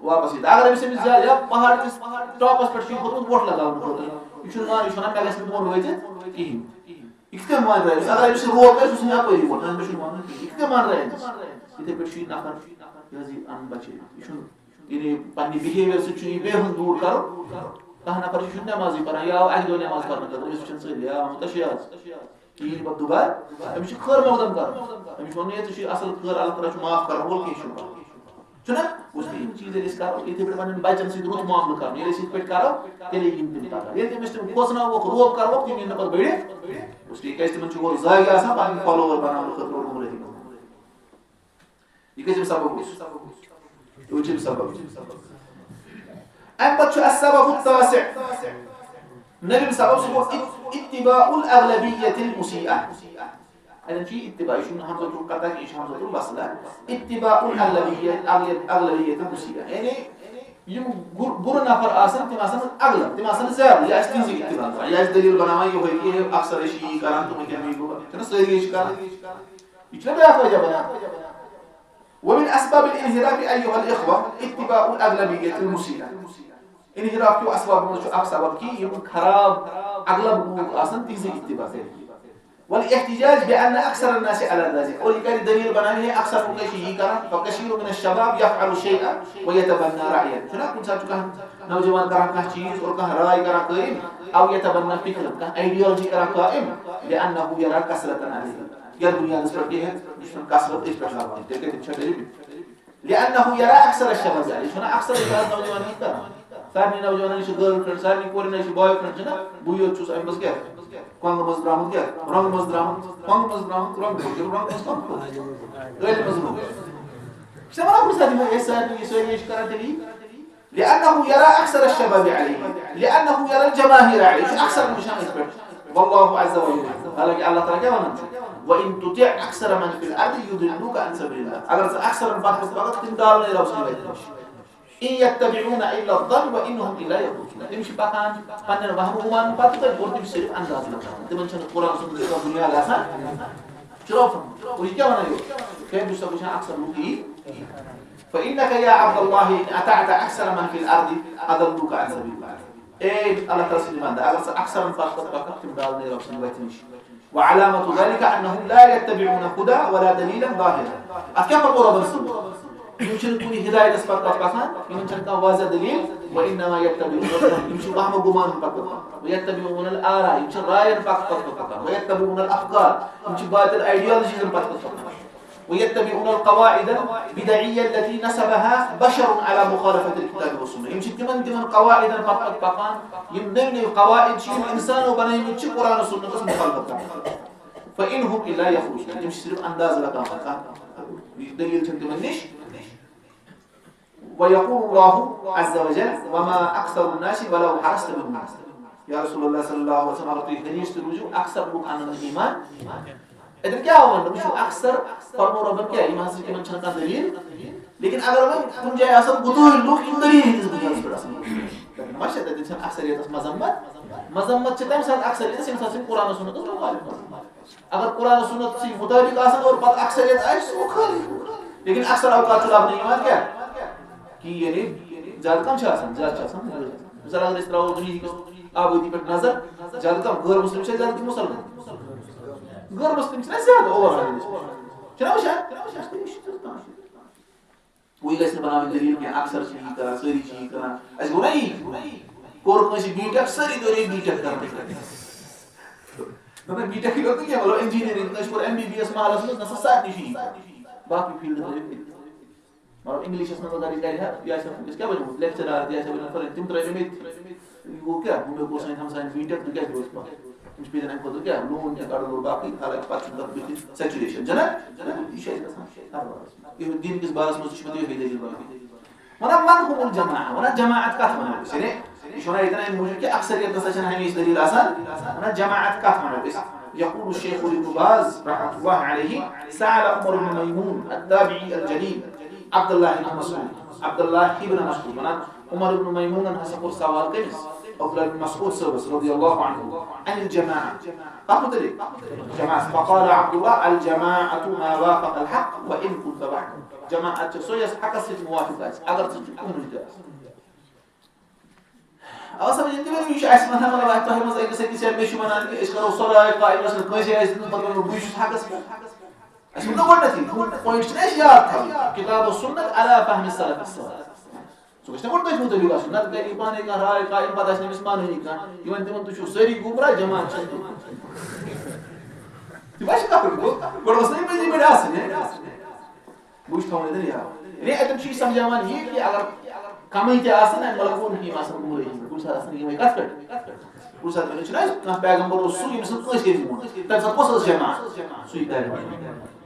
واپس یِتھ؟ اگر أمِس، أمِس زیادٕ یا پہاڑ کِس ٹاپس پٮ۪ٹھ چھُ یہِ کھوٚتمُت وۄٹھ لگاونہٕ خٲطرٕ، یہِ چھُنہٕ مانان، یہِ چھُ ونان، مےٚ گژھِ نہٕ بۄن وٲتِتھ کِہینۍ۔ یہِ کِتھ کٔنۍ مانہِ رایٹس؟ اگر أمِس یہِ روب گژھِ، سُہ چھُنہٕ یپٲری وۄتھان، أمِس چھُنہٕ مانان کِہیٖنۍ۔ یہِ کِتھ کٔنۍ مانہِ رایٹس؟ یِتھَے پٲٹھۍ چھُ یہِ نفر، یہِ حظ یہِ اَن بچٲوِتھ۔ یہِ چھُنہٕ، یعنی پننہِ بِہیوِیر سۭتۍ چھُ یہِ بیٚیہِ ہُنٛد دوٗر کرُن۔ کانٛہہ نفر چھُ، چھُنہٕ نٮ۪مازٕے پران، یہِ آو اَکہِ دۄہ نٮ۪ماز پرنہٕ خٲطرٕ، أمِس وٕچھان سٲری، آ، آمُت ہا چھُ یہِ آز۔ یہِ یی نہٕ پتہٕ دُبارٕ، أمِس چھُ خٲر مقدم کرُن۔ أمِس چھُ وَنُن، ہے، ژےٚ چھُے اَصٕل خٲر، اللہ تعالیٰ چھُ معاف کران وول، کینٛہہ چھُنہٕ پرواے۔ چھُنہ؟ اس لیے یِم چیٖز ییٚلہِ أسۍ کرو، یِتھَے پٲٹھۍ پنٕنۍ بچن سۭتۍ رُت معاملہٕ کرُن، ییٚلہِ أسۍ یِتھ پٲٹھۍ کرو، تیٚلے یِن تِم پگاہ۔ ییٚلہِ تِم أسۍ تِم کھوژناووکھ، روب کروکھ، تِم یِن نہٕ پتہٕ بٔڑِتھ۔ اس لیے کیازِ تِمن چھُ گۄڈٕ زاگہِ آسان پنٕنۍ follower بناونہٕ خٲطرٕ اور گمرٲہی منٛز۔ یہِ کٔژِم سبب اوس؟ یہِ وٕچھِم سبب۔ اَمہِ پتہٕ چھُ السبب التاسع۔ نٔوِم سبب، سُہ گوٚو ات-، اتباع الاغلبیت المسیئہ۔ اَتٮ۪ن چھُ یہِ اتباع، یہِ چھُنہٕ ہمزۃ القطع کینٛہہ، یہِ چھُ ہمزۃ الوصلہ۔ اتباع الاغلبیت، اغلب-، اغلبیت المسیئہ۔ یعنی یِم بُر-، بُرٕ نفر آسن، تِم آسن اغلب، تِم آسن زیادٕ، یہِ آسہِ تِہنٛزٕے اتباع کران، یہِ آسہِ دلیل بناوان یِہوٚے کہِ ہے، اکثر ٲسۍ یی کران، تِمن کیٛاہ بیٚیہِ گوٚو؟ چھِنہ سٲری چھِ کران؟ یہِ چھُنہ بیٛاکھ وجہ بنان؟ ومن اسباب الانحراف ایھا الاخوہ اتباع الاغلبیت المسیئہ۔ انحراف کیو اسبابو منٛز چھُ اکھ سبب کہِ یِم خراب اغلب لوٗکھ آسن، تِہنٛزٕے اتباع کرِ۔ والاحتجاج بأن اکثر الناس علی ذلک، اور یہِ کرِ دلیل بناوِ ہے اکثر لوٗکھ چھِ یی کران، فکثیر من الشباب یفعل شیئا ویتبنی رأیا۔ چھُنہ کُنہِ ساتہٕ چھُ کانٛہہ نوجوان کران کانٛہہ چیٖز اور کانٛہہ راے کران قٲیِم، او یتبنی فکرا، کانٛہہ ideology کران قائم، لأنه یری کثرة علیہ، یتھ بنیادس پٮ۪ٹھ کہِ ہے، یہِ چھُنہٕ کثرت أتھۍ پٮ۪ٹھ لبان، تیٚلہِ کتہِ چھا ڈٔرِتھ؟ لأنه یری اکثر الشباب علیہ، یہِ چھُنہ اکثر یہِ کران نوجوان یی کران۔ سارنٕے نوجوانن چھِ girlfriend، سارنٕے کورٮ۪ن چھِ boyfriend، چھُنہ؟ بٕے یوت چھُس اَمہِ منٛز کیٛاہ؟ کۄنٛگہٕ منٛز درٛامُت کیٛاہ؟ رۄنٛگہٕ منٛز درٛامُت، کۄنٛگہٕ منٛز درٛامُت، رۄنٛگہٕ منٛز، رۄنٛگہٕ منٛز کۄنٛگہٕ منٛز۔ ٲلہِ منٛز رۄنٛگہٕ۔ چھِ دَپان، اَکُے ساتہٕ یِمو أسۍ سارنٕے، یہِ سٲری چھِ کران تیٚلہِ یی۔ لأنه یری اکثر الشباب علیہ، لأنه یری الجماہیر علیہ، یہِ چھُ اکثر وٕچھان أتھۍ پٮ۪ٹھ۔ واللہ عز وجل، حالانکہ اللہ تعالیٰ کیٛاہ وَنان چھُ؟ وإن تطع أكثر من في الأرض يضلوك عن سبيل الله۔ اگر ژٕ اکثرن پتھ پتھ پککھ، تِم ڈالنَے رب سٕنٛدِ وَتہِ نِش۔ إن يتبعون إلا الظن وإن هم إلا يخرصون۔ تِم چھِ پکان پننٮ۪ن وہمہٕ گُمانن پتہٕ تہٕ اور تِم چھِ صرف انداز لگاوان۔ تِمن چھنہٕ قرآن سُنٛد کانٛہہ بُنیاد آسان۔ چلو، اور یہِ کیٛاہ وَنان یورٕ؟ ہے، بہٕ چھُس وٕچھان اکثر لُکھ یی۔ فإنك يا عبد الله إن أطعت أكثر من في الأرض أضلوك عن سبيل الله۔ اے اللہ تعالیٰ سٕنٛدِ بندٕ، اگر ژٕ اکثرن پتھ پتھ پککھ، تِم ڈالنَے رب سٕنٛدِ وَتہِ نِش۔ وعلامة ذلك أنهم لا يتبعون هدى ولا دليلا ظاهرا۔ اتھ کیٛاہ پکو ربن سۭتۍ؟ یِم چھِنہٕ کُنہِ ہدایتس پتہٕ پتہٕ پکان، یِمن چھنہٕ کانٛہہ واضح دلیل۔ وإنما يتبعون الظن، یِم چھِ وہمہٕ گُمانن پتہٕ پتہٕ پکان۔ ويتبعون الآراء، یِم چھِ راین پتہٕ پتہٕ پکان۔ ويتبعون الأفكار، یِم چھِ باطل ideologiesن پتہٕ پتہٕ پکان۔ ويتبعون القواعد البدعية التي نصبها بشر على مخالفة الكتاب والسنة۔ یِم چھِ تِمن، تِمن قواعدن پتہٕ پتہٕ پکان، یِم نٔوۍ نٔوۍ قواعد چھِ، یِم انسانو بنٲومٕتۍ چھِ قرآن و سنتس مخالفت کرنہٕ خٲطرٕ۔ فإن هم إلا يخرصون، تِم چھِ صرف انداز لگاوان کانٛہہ۔ یہِ دلیل چھنہٕ تِمن نِش۔ ويقول الله عز وجل: وما أكثر الناس ولو حرصت بمؤمنين۔ یا رسول اللہ صلی اللہ علیہ وسلم، اگر تُہۍ حریص تہِ روٗزِو، اکثر لوٗکھ اَنَن نہٕ ایمان۔ اَتٮ۪ن کیٛاہ آو وَننہٕ؟ وٕچھِو، اکثر فرمو رۄبن کیٛاہ؟ یِم ہسا چھِ، یِمن چھَنہٕ کانٛہہ دٔلیٖل۔ لیکن اگر وۄنۍ کُنہِ جایہِ آسَن گُتٲلۍ لوٗکھ، یِم دٔلیٖل ہٕنٛدِس بُنیادَس پٮ۪ٹھ آسَن۔ تَتہِ ما چھےٚ، تَتٮ۪ن چھَنہٕ اکثریتَس مذمت۔ مذمت چھِ تَمہِ ساتہٕ اکثریتَس، ییٚمہِ ساتہٕ سُہ قرآن و سُنتَس مُخالف آسَن۔ اگر قرآن و سنت سی مطابق آسان اور پتہٕ اکثریت آسہِ، سُہ گوٚو خٲرٕے۔ لیکن اکثر اوقات چھُ لبنہٕ یِوان کیٛاہ؟ کہِ یعنی زیادٕ کم چھِ آسان، زیادٕ چھِ آسان۔ مثال اگر أسۍ ترٛاوو دُنیہِکِس آبٲدی پٮ۪ٹھ نظر، زیادٕ کم غٲر مسلم چھِ زیادٕ کِنہٕ مُسلمان؟ غٲر مسلم چھِنہ زیادٕ overall۔ چھِنہ وٕچھان؟ تِم چھِ تیُتھ کانٛہہ۔ وۄنۍ گژھِ نہٕ بناوٕنۍ دٔلیٖل کینٛہہ، اکثر چھِ یی کران، سٲری چھِ یی کران۔ اَسہِ گوٚو نا یی، کوٚرُکھ کٲنٛسہِ بی ٹیک، سٲری دٔپۍ ہے بی ٹیک کرنٕے۔ نہ، نہ، بی ٹیک یوت نہٕ کینٛہہ، مطلب انجینئرنگ، کٲنٛسہِ کوٚر ایم بی بی ایس محلس منٛز، نہ سا سارنٕے چھِ یی کران۔ باقٕے فیلڈ تھٲوِتھ کٔرِتھ۔ مطلب انگلشس منٛز اگر یہِ کرِ ہا، یہِ آسہِ ہا وٕنکیٚس کیٛاہ بنیومُت، لیکچرار، یہِ آسہِ ہا بنیومُت فلٲنۍ، تِم ترٲے مےٚ مےٚ تہِ۔ یہِ گوٚو کیٛاہ؟ ہُمے کوٚر سانہِ ہمساین بی ٹیک، تہٕ کیٛازِ روز پتھ؟ تٔمِس پیٚیہِ اَمہِ خٲطرٕ کیٛاہ؟ لون تہِ کَڑُن اور باقٕے، حالانکہِ پَتہٕ چھُنہٕ تَتھ بٕتھِ سیچوریشن، چھَنا؟ یہِ چھُ اَسہِ گژھان ہر وقتس منٛز۔ یہِ دیٖن کِس بارس منٛز تہِ چھِ پَتہٕ یِہوٚے دٔلیٖل وَنان۔ وَنان من هم الجماعة، وَنان جماعت کَتھ وَنو أسۍ؟ یعنی یہِ چھُ وَنان ییٚتٮ۪ن اَمہِ موٗجوٗب کہِ اکثریت نہ سا چھَنہٕ ہمیشہِ دٔلیٖل آسان، وَنان جماعت کَتھ وَنو أسۍ؟ يقول الشيخ ابن باز رحمة الله عليه سأل عمر بن ميمون التابعي الجليل عبد الله بن مسعود، عبد الله بن مسعود، وَنان عمر بن ميمون ہسا کوٚر سوال کٔمِس؟ عبداللہ بن مسعود صٲبس رضی اللہ عنہ، عن الجماعة، کتھ متعلق؟ جماعت۔ فقال عبداللہ: الجماعة ما وافق الحق وإن كنت وحدك۔ جماعت چھِ سۄ یۄس حقس سۭتۍ موافق آسہِ، اگر ژٕ چھُکھ کُنُے تہِ آسہِ۔ اَوٕ سمجھ یِم تہِ ؤنِو، یہِ چھُ اَسہِ وَنان، مطلب، اَتھ تۄہہِ منٛز أکِس أکِس یا مےٚ چھُ وَنان کہِ أسۍ کَرو سۄ راے قائم، یۄس نہٕ کٲنٛسے آسہِ دیُتمُت، پَتہٕ وَنو بہٕ چھُس حقس پٮ۪ٹھ۔ اَسہِ ووٚن نہ گۄڈٕنٮ۪تھٕے، ہُہ point چھُنہٕ اَسہِ یاد تھاوُن، کِتاب و سُنت علی فہم السلف الصالح۔ سُہ گژھِ نہ گۄڈٕ تٔتھۍ مُطٲبِق آسُن، نَتہٕ کَرِ یہِ پانَے کانٛہہ راے قائم، پَتہٕ آسہِ نہٕ أمِس مانٲنی کانٛہہ۔ یہِ وَنہِ تِمَن، "تُہۍ چھِو سٲری گُمراہ، جماعت چھَنہٕ کُنہِ۔" تہِ ما چھِ کَتھ؟ گۄڈٕ گوٚژھ نہ یہِ پٔزی پٲٹھۍ آسٕنۍ، ہے؟ بہٕ چھُس تھاوُن ییٚتٮ۪ن یاد۔ یعنی اَتٮ۪ن چھُ یہِ سَمجھاوان یہِ کہِ اگر کَمٕے تہِ آسَن، اَمہِ مطلب گوٚو نہٕ یِم آسَن گُمرٲہی منٛز۔ کُنہِ ساتہٕ آسَن یِمَے کَتھ پٮ۪ٹھ؟ کُنہِ ساتہٕ چھُنہٕ اَسہِ کانٛہہ پیغمبر اوس سُہ، ییٚمِس نہٕ کٲنٛسہِ ہیٚرِ ووٚن۔ تَمہِ ساتہٕ کۄس ٲس جماعت؟ سُے پیغمبر۔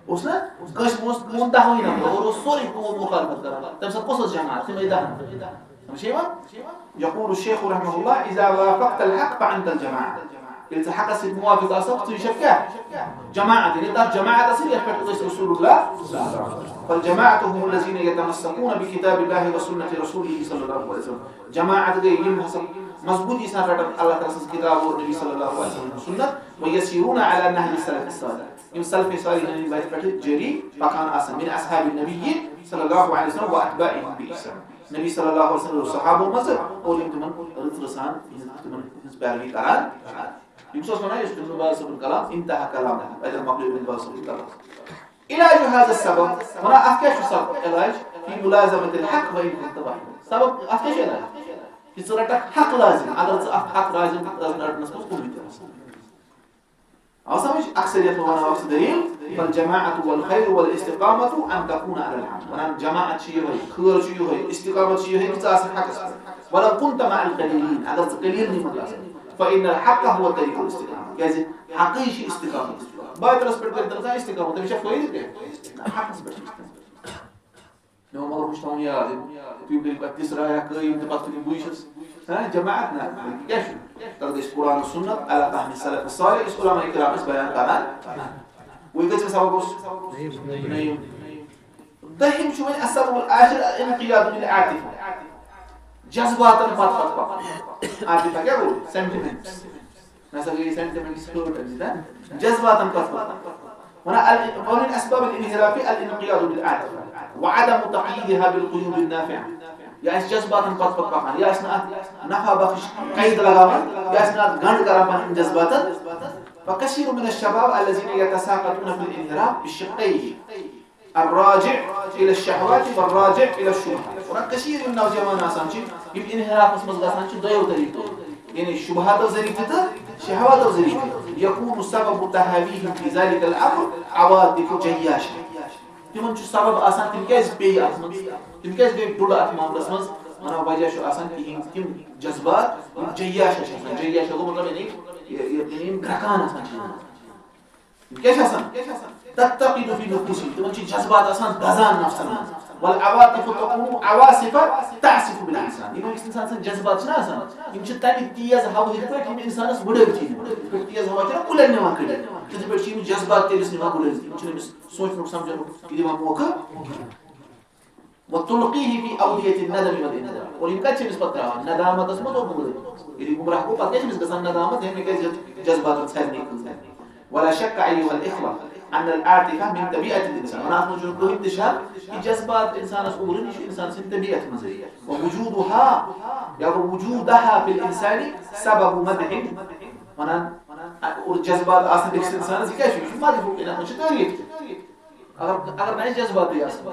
اوس نا؟ کٲنٛسہِ اوس، ووٚن دَہوٕے نفر، اور اوس سورُے قوم مُخالفت کران۔ تَمہِ ساتہٕ کۄس ٲس جماعت؟ تِمَے دَہ نفر۔ سمجھ چھِ یِوان؟ یقول الشیخ رحمہ اللہ: اذا وافقت الحق فانت الجماعة۔ ییٚلہِ ژٕ حقس سۭتۍ موافق آسکھ، ژٕ چھکھ کیٛاہ؟ جماعت۔ یعنی تَتھ جماعتس سۭتۍ یَتھ پٮ۪ٹھ ٲسۍ رسول اللہ۔ فالجماعة هم الذين يتمسكون بكتاب الله وسنة رسوله صلى الله عليه وسلم۔ جماعت گٔے یِم ہسا مضبوٗطی سان رٹن اللہ تعالیٰ سٕنٛز کِتاب اور نبی صلی اللہ علیہ وسلم سُنت، ويسيرون على نهج السلف الصالح۔ یِم سلف صالحین ہٕنٛدۍ وتہِ پٮ۪ٹھ جٲری پکان آسان، من اصحاب النبی صلی اللہ علیہ وسلم و اتباعہم بإحسان۔ نبی صلی اللہ علیہ وسلم صحابو منٛز اور یِم تِمن رٕژ رٕژ سان تِمن ہٕنٛز پیروی کران۔ یِم چھِ أسۍ وَنان، یُس ابن باز صٲبُن کلام، انتہا کلام، اَتٮ۪ن مۄکلیو ابن باز صٲبُن کلام۔ علاج هذا السبب، وَنان اَتھ کیٛاہ چھُ سبب علاج؟ في ملازمة الحق وإن كنت وحدك۔ سبب اَتھ کیٛاہ چھُ علاج؟ کہِ ژٕ رَٹکھ حق لازم، اگر ژٕ اَتھ حق لازم رَٹنَس منٛز کُنُے تہِ آسکھ۔ آو سمجھ؟ اکثریت وَنان اَکھ دٔلیٖل، فالجماعة والخير والاستقامة أن تكون على الحق۔ وَنان جماعت چھِ یِہوٚے، خٲر چھُ یِہوٚے، استقامت چھِ یِہوٚے کہِ ژٕ آسکھ حقس پٮ۪ٹھ۔ ولو كنت مع القليلين، اگر ژٕ قلیٖلنٕے منٛز آسکھ۔ فإن الحق هو طريق الاستقامة۔ کیٛازِ حقٕے چھِ استقامت۔ باطلس پٮ۪ٹھ کٔرِتھ نہٕ کانٛہہ استقامت، تٔمِس چھا فٲیدٕ کینٛہہ؟ نہ، حقس پٮ۪ٹھ چھِ استقامت۔ مےٚ ووٚن، مگر ہُہ چھُ تھاوُن یاد، تُہۍ کٔرِو پَتہٕ تِژھ راے اکھ قٲیِم تہٕ پَتہٕ کٔرِو بٕے چھُس۔ ہاں، جماعت نہ، کیٛاہ چھُ؟ تَتھ گژھِ قرآن و سُنت علی فہم سلف صالح، یُس علماء کرام ٲسۍ بیان کران۔ وۄنۍ کٔژِم سبق اوس؟ نٔیِم۔ دٔہِم چھُ وۄنۍ السبب العاشر الانقياد للعاطفة۔ جذباتن پتہٕ پتہٕ پکُن۔ عاطفہ کیٛاہ گوٚو؟ Sentiments۔ نہ سا گٔے sentiments hurt اَمہِ سۭتۍ، ہاں؟ جذباتن پتہٕ پتہٕ۔ وَنان ال-، وَمِن أسباب الانحراف الانقياد للعاطفة وعدم تقييدها بالقيود النافعة۔ یہِ آسہِ جذباتن پتہٕ پتہٕ پکان، یہِ آسہِ نہٕ اتھ نفع بخش قید لگاوان، یہِ آسہِ نہٕ اتھ گنڈ کران پننٮ۪ن جذباتن۔ فكثير من الشباب الذين يتساقطون في الانحراف بالشقين، الراجع إلى الشهوات والراجع إلى الشبهات۔ وَنان کثیٖر یِم نوجوان آسان چھِ، یِم انحرافس منٛز گژھان چھِ دۄیو طریٖقو، یعنی شبہاتو ذٔریعہٕ تہِ تہٕ شہواتو ذٔریعہٕ تہِ۔ يكون سبب تهاويهم في ذلك الأمر عواطف جياشة۔ تِمن چھُ سبب آسان، تِم کیٛازِ پیٚیہِ اتھ منٛز، تِم کیٛازِ گٔے ڈُلہٕ اتھ معاملس منٛز؟ وَنان وجہ چھُ آسان تِہنٛدۍ تِم جذبات، یِم جیاشہ چھِ آسان۔ جیاشہ گوٚو مطلب یعنی یہِ، یہِ، یِم گرٛکان آسان چھِ یِمن۔ یِم کیٛاہ چھِ آسان؟ تتقد في نفوسهم، تِمن چھِ جذبات آسان دزان نفسن منٛز۔ والعواطف تكون عواصف تعصف بالإنسان۔ یِم أکِس انسان سٕنٛدۍ جذبات چھِنہ آسان، یِم چھِ تَمہِ تیز ہوہٕکۍ پٲٹھۍ یِم انسانس وُڈٲوتھٕے نِوان۔ یِتھ پٲٹھۍ تیز ہوا چھِنہ کُلٮ۪ن نِوان کٔڑِتھ، تِتھٕے پٲٹھۍ چھِ یِم جذبات تٔمِس نِوان وُڈٲوتھٕے۔ یِم چھِنہٕ أمِس سونٛچنُک سمجھنُک یہِ دِوان موقعہٕ۔ وتلقيه في أودية الندم والانحراف۔ اور یِم کَتہِ چھِ أمِس پَتہٕ ترٛاوان؟ ندامتس منٛز اور گمراہی۔ ییٚلہِ یہِ گمراہ گوٚو، پَتہٕ کیٛاہ چھِ أمِس گژھان؟ ندامت، ہے، مےٚ کیٛازِ ہیٚژ جذباتن ژھرنہِ کٲم؟ ولا شك أيها الإخوة أن العاطفة من طبيعة الإنسان۔ وَنان اَتھ منٛز چھُنہٕ کٕہٕنۍ تہِ شک، یہِ جذبات اِنسانس اُبرُن، یہِ چھُ اِنسان سٕنٛدِ طبیعت منٛزٕے۔ ووجودها، یا گوٚو وجودها في الإنسان سبب مدح۔ وَنان، اور جذبات آسن أکِس اِنسانس، یہِ کیٛاہ چھُ؟ یہِ چھُ مدحُک، یَتھ منٛز چھِ تعریٖف تہِ۔ اگر اگر نہ اَسہِ جذباتٕے آسن،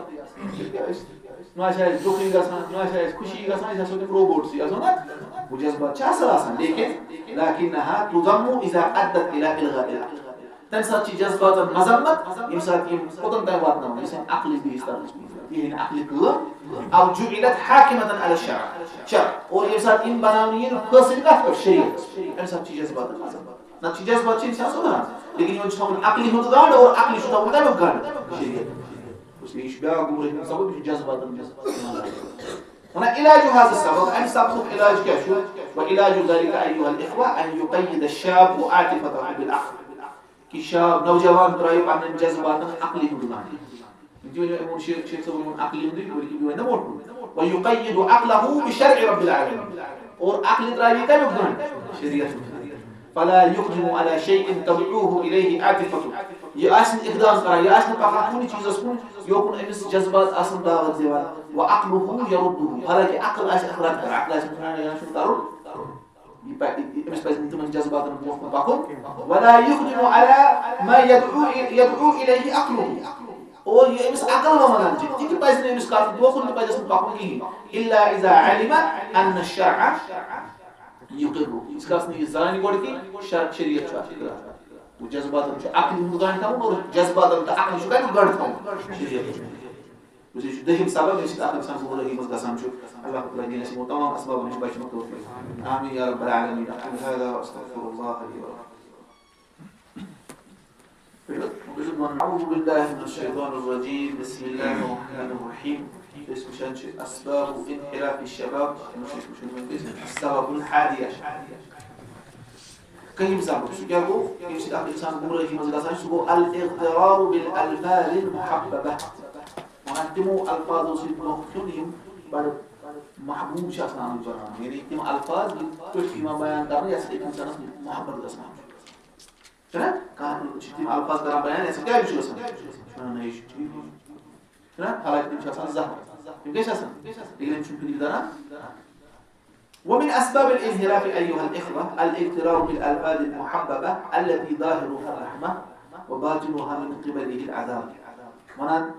نہ آسہِ اَسہِ دُکھٕے گژھان، نہ آسہِ اَسہِ خوشی گژھان، أسۍ آسو تِم روبوٹ سٕے آسو نا۔ وہ جذبات چھِ اَصٕل آسان، لیکن لكنها تذم إذا أدت إلى إلغاء العقل۔ تَمہِ ساتہٕ چھِ جذباتن مذمت، ییٚمہِ ساتہٕ یِم کوٚتن تام واتناوان، یُس اَسہِ عقلٕچ بیٚیِس طرفس کُن، یِہٕنٛدِ عقلہِ کٲم۔ أو جعلت حاكمة على الشرع، شرع۔ اور ییٚمہِ ساتہٕ یِم بناونہٕ یِن فٲصلہٕ کَتھ پٮ۪ٹھ؟ شریعتس۔ اَمہِ ساتہٕ چھِ جذباتن مذمت۔ نتہٕ چھِ جذبات چھِ اِنسان سُدھران، لیکن یِمن چھُ تھاوُن عقلہِ ہُنٛد گنٛڈ اور عقلہِ چھُ تھاوُن تَمیُک گنٛڈ؟ شریعت۔ اس لیے یہِ چھُ بیٛاکھ گمرٲہی ہُنٛد سبب، یہِ چھُ جذباتن منٛز۔ وَنان علاج هذا السبب، اَمہِ سببُک علاج کیٛاہ چھُ؟ وعلاج ذلك أيها الإخوة أن يقيد الشاب عاطفته بالعقل۔ کہِ شاب، نوجوان ترٛایہِ پنٕنٮ۪ن جذباتن عقلہِ ہُنٛد گنٛڈ۔ یہِ تہِ ؤنِو یِمن شیخ، شیخ صٲبن ووٚن عقلہِ ہُنٛدُے، بلکہِ یہِ وَنہِ نا موٹُن۔ ويقيد عقله بشرع رب العالمين۔ اور عقلہِ ترٛاوِ یہِ کَمیُک گنٛڈ؟ شریعت۔ فلا يقدم على شيء تدعوه إليه عاطفته۔ یہِ آسہِ نہٕ اقدام کران، یہِ آسہِ نہٕ پکان کُنہِ چیٖزس کُن، یوکُن أمِس جذبات آسن دعوت دِوان۔ وعقله يرده، حالانکہِ عقل آسہِ اَتھ رد کران، عقل آسہِ وَنان، یہِ چھُنہٕ کرُن۔ یہِ پَ-، یہِ، أمِس پَزِ نہٕ تِمن جذباتن برونٛہہ کُن پَکُن۔ ولا يقدم على ما يدعو، يدعو إليه عقله۔ اور یہِ أمِس عقل وۄنۍ وَنان چھِ، تہِ تہِ پَزِ نہٕ أمِس کَرُن، برونٛہہ کُن تہِ پَزٮ۪س نہٕ پَکُن کِہیٖنۍ۔ إلا إذا علم أن الشرع يقر۔ ییٖتِس کالس نہٕ یہِ زانہِ گۄڈٕ کہِ شر-، شریعت چھُ اَتھ اقرار۔ گوٚو جذباتن چھُ عقلہِ ہُنٛد گنٛڈ تھاوُن اور جذباتن تہٕ عقلہِ چھُ کَمیُک گنٛڈ تھاوُن؟ شریعت۔ بہٕ چھُس، یہِ چھُ دٔہِم سبب، ییٚمہِ سۭتۍ اکھ اِنسان گمرٲہی منٛز گژھان چھُ۔ اللہ تعالیٰ دِیِن اَسہِ یِمو تمام اسبابن نِش بچنُک توفیٖق۔ آمین یا رب العالمین۔ أقول هذا وأستغفر الله لي ولكم۔ أعوذ بالله من الشيطان الرجيم۔ بسم الله الرحمن الرحيم۔ أسۍ وٕچھان چھِ أسباب انحراف الشباب۔ أسۍ وٕچھان السبب الحادي عشر۔ کٔہِم سبب، سُہ کیٛاہ گوٚو؟ ییٚمہِ سۭتۍ اکھ اِنسان گمرٲہی منٛز گژھان چھُ، سُہ گوٚو الاغترار بالألفاظ المحببة۔ وَنان تِمو الفاظو سۭتۍ دھوکہٕ کھیوٚن، یِم بڑٕ محبوب چھِ آسان آمٕتۍ بناونہٕ۔ یعنی تِم الفاظ، یِم پٲٹھۍ چھِ یِوان بیان کرنہٕ، یَتھ سۭتۍ أکِس اِنسانَس محبت گژھان چھُ۔ چھُنہ؟ کانٛہہ چھِ تِم الفاظ کران بیان، یَتھ سۭتۍ کیٛاہ چھُ گژھان؟ چھُ وَنان، نہ، یہِ چھُ ٹھیٖک۔ چھُنہ؟ حالانکہِ تِم چھِ آسان زہر۔ تِم کیٛاہ چھِ آسان؟ لیکن یِم چھِنہٕ فِکرِ تران۔ ومن أسباب الانحراف أيها الإخوة الاغترار بالألفاظ المحببة التي ظاهرها الرحمة وباطنها من قبله العذاب۔ وَنان،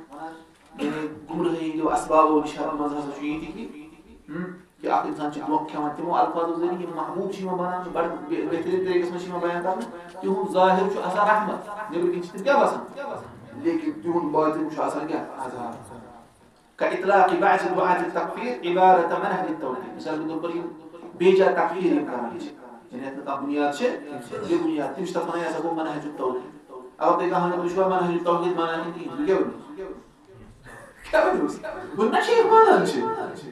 یعنی گمرٲہی ہٕنٛدیو اسبابو نِش منٛز ہسا چھُ یہِ تہِ کہِ، ہم، کہِ اکھ اِنسان چھُ دھوکہٕ کھٮ۪وان تِمو الفاظو ذٔریعہٕ، یِم محبوب چھِ یِوان بناونہٕ، بڑٕ بے-، بہتریٖن طریٖقس منٛز چھِ یِوان بیان کرنہٕ۔ تِہُنٛد ظٲہِر چھُ آسان رحمت، نیٚبرٕ کِنۍ چھِ تِم کیٛاہ باسان؟ لیکن تِہُنٛد باطن چھُ آسان کیٛاہ؟ عذاب۔ كإطلاق بعض دعاة التكفير عبارة منهج التوحيد۔ مثال کے طور پر یِم بے جا تکفیر یِم کران چھِ، یعنی یَتھ نہٕ کانٛہہ بُنیاد چھِ، بے بُنیاد، تِم چھِ تَتھ وَنان، یہِ ہسا گوٚو منہج التوحید۔ اگر تُہۍ کانٛہہ وَنان، تُہۍ چھِوا منہج التوحید مانان کِنہٕ کِہیٖنۍ؟ تُہۍ کیٛاہ ؤنِو؟ کیٛاہ ؤنِو؟ بہٕ نہ چھِ یہِ مانان چھِ،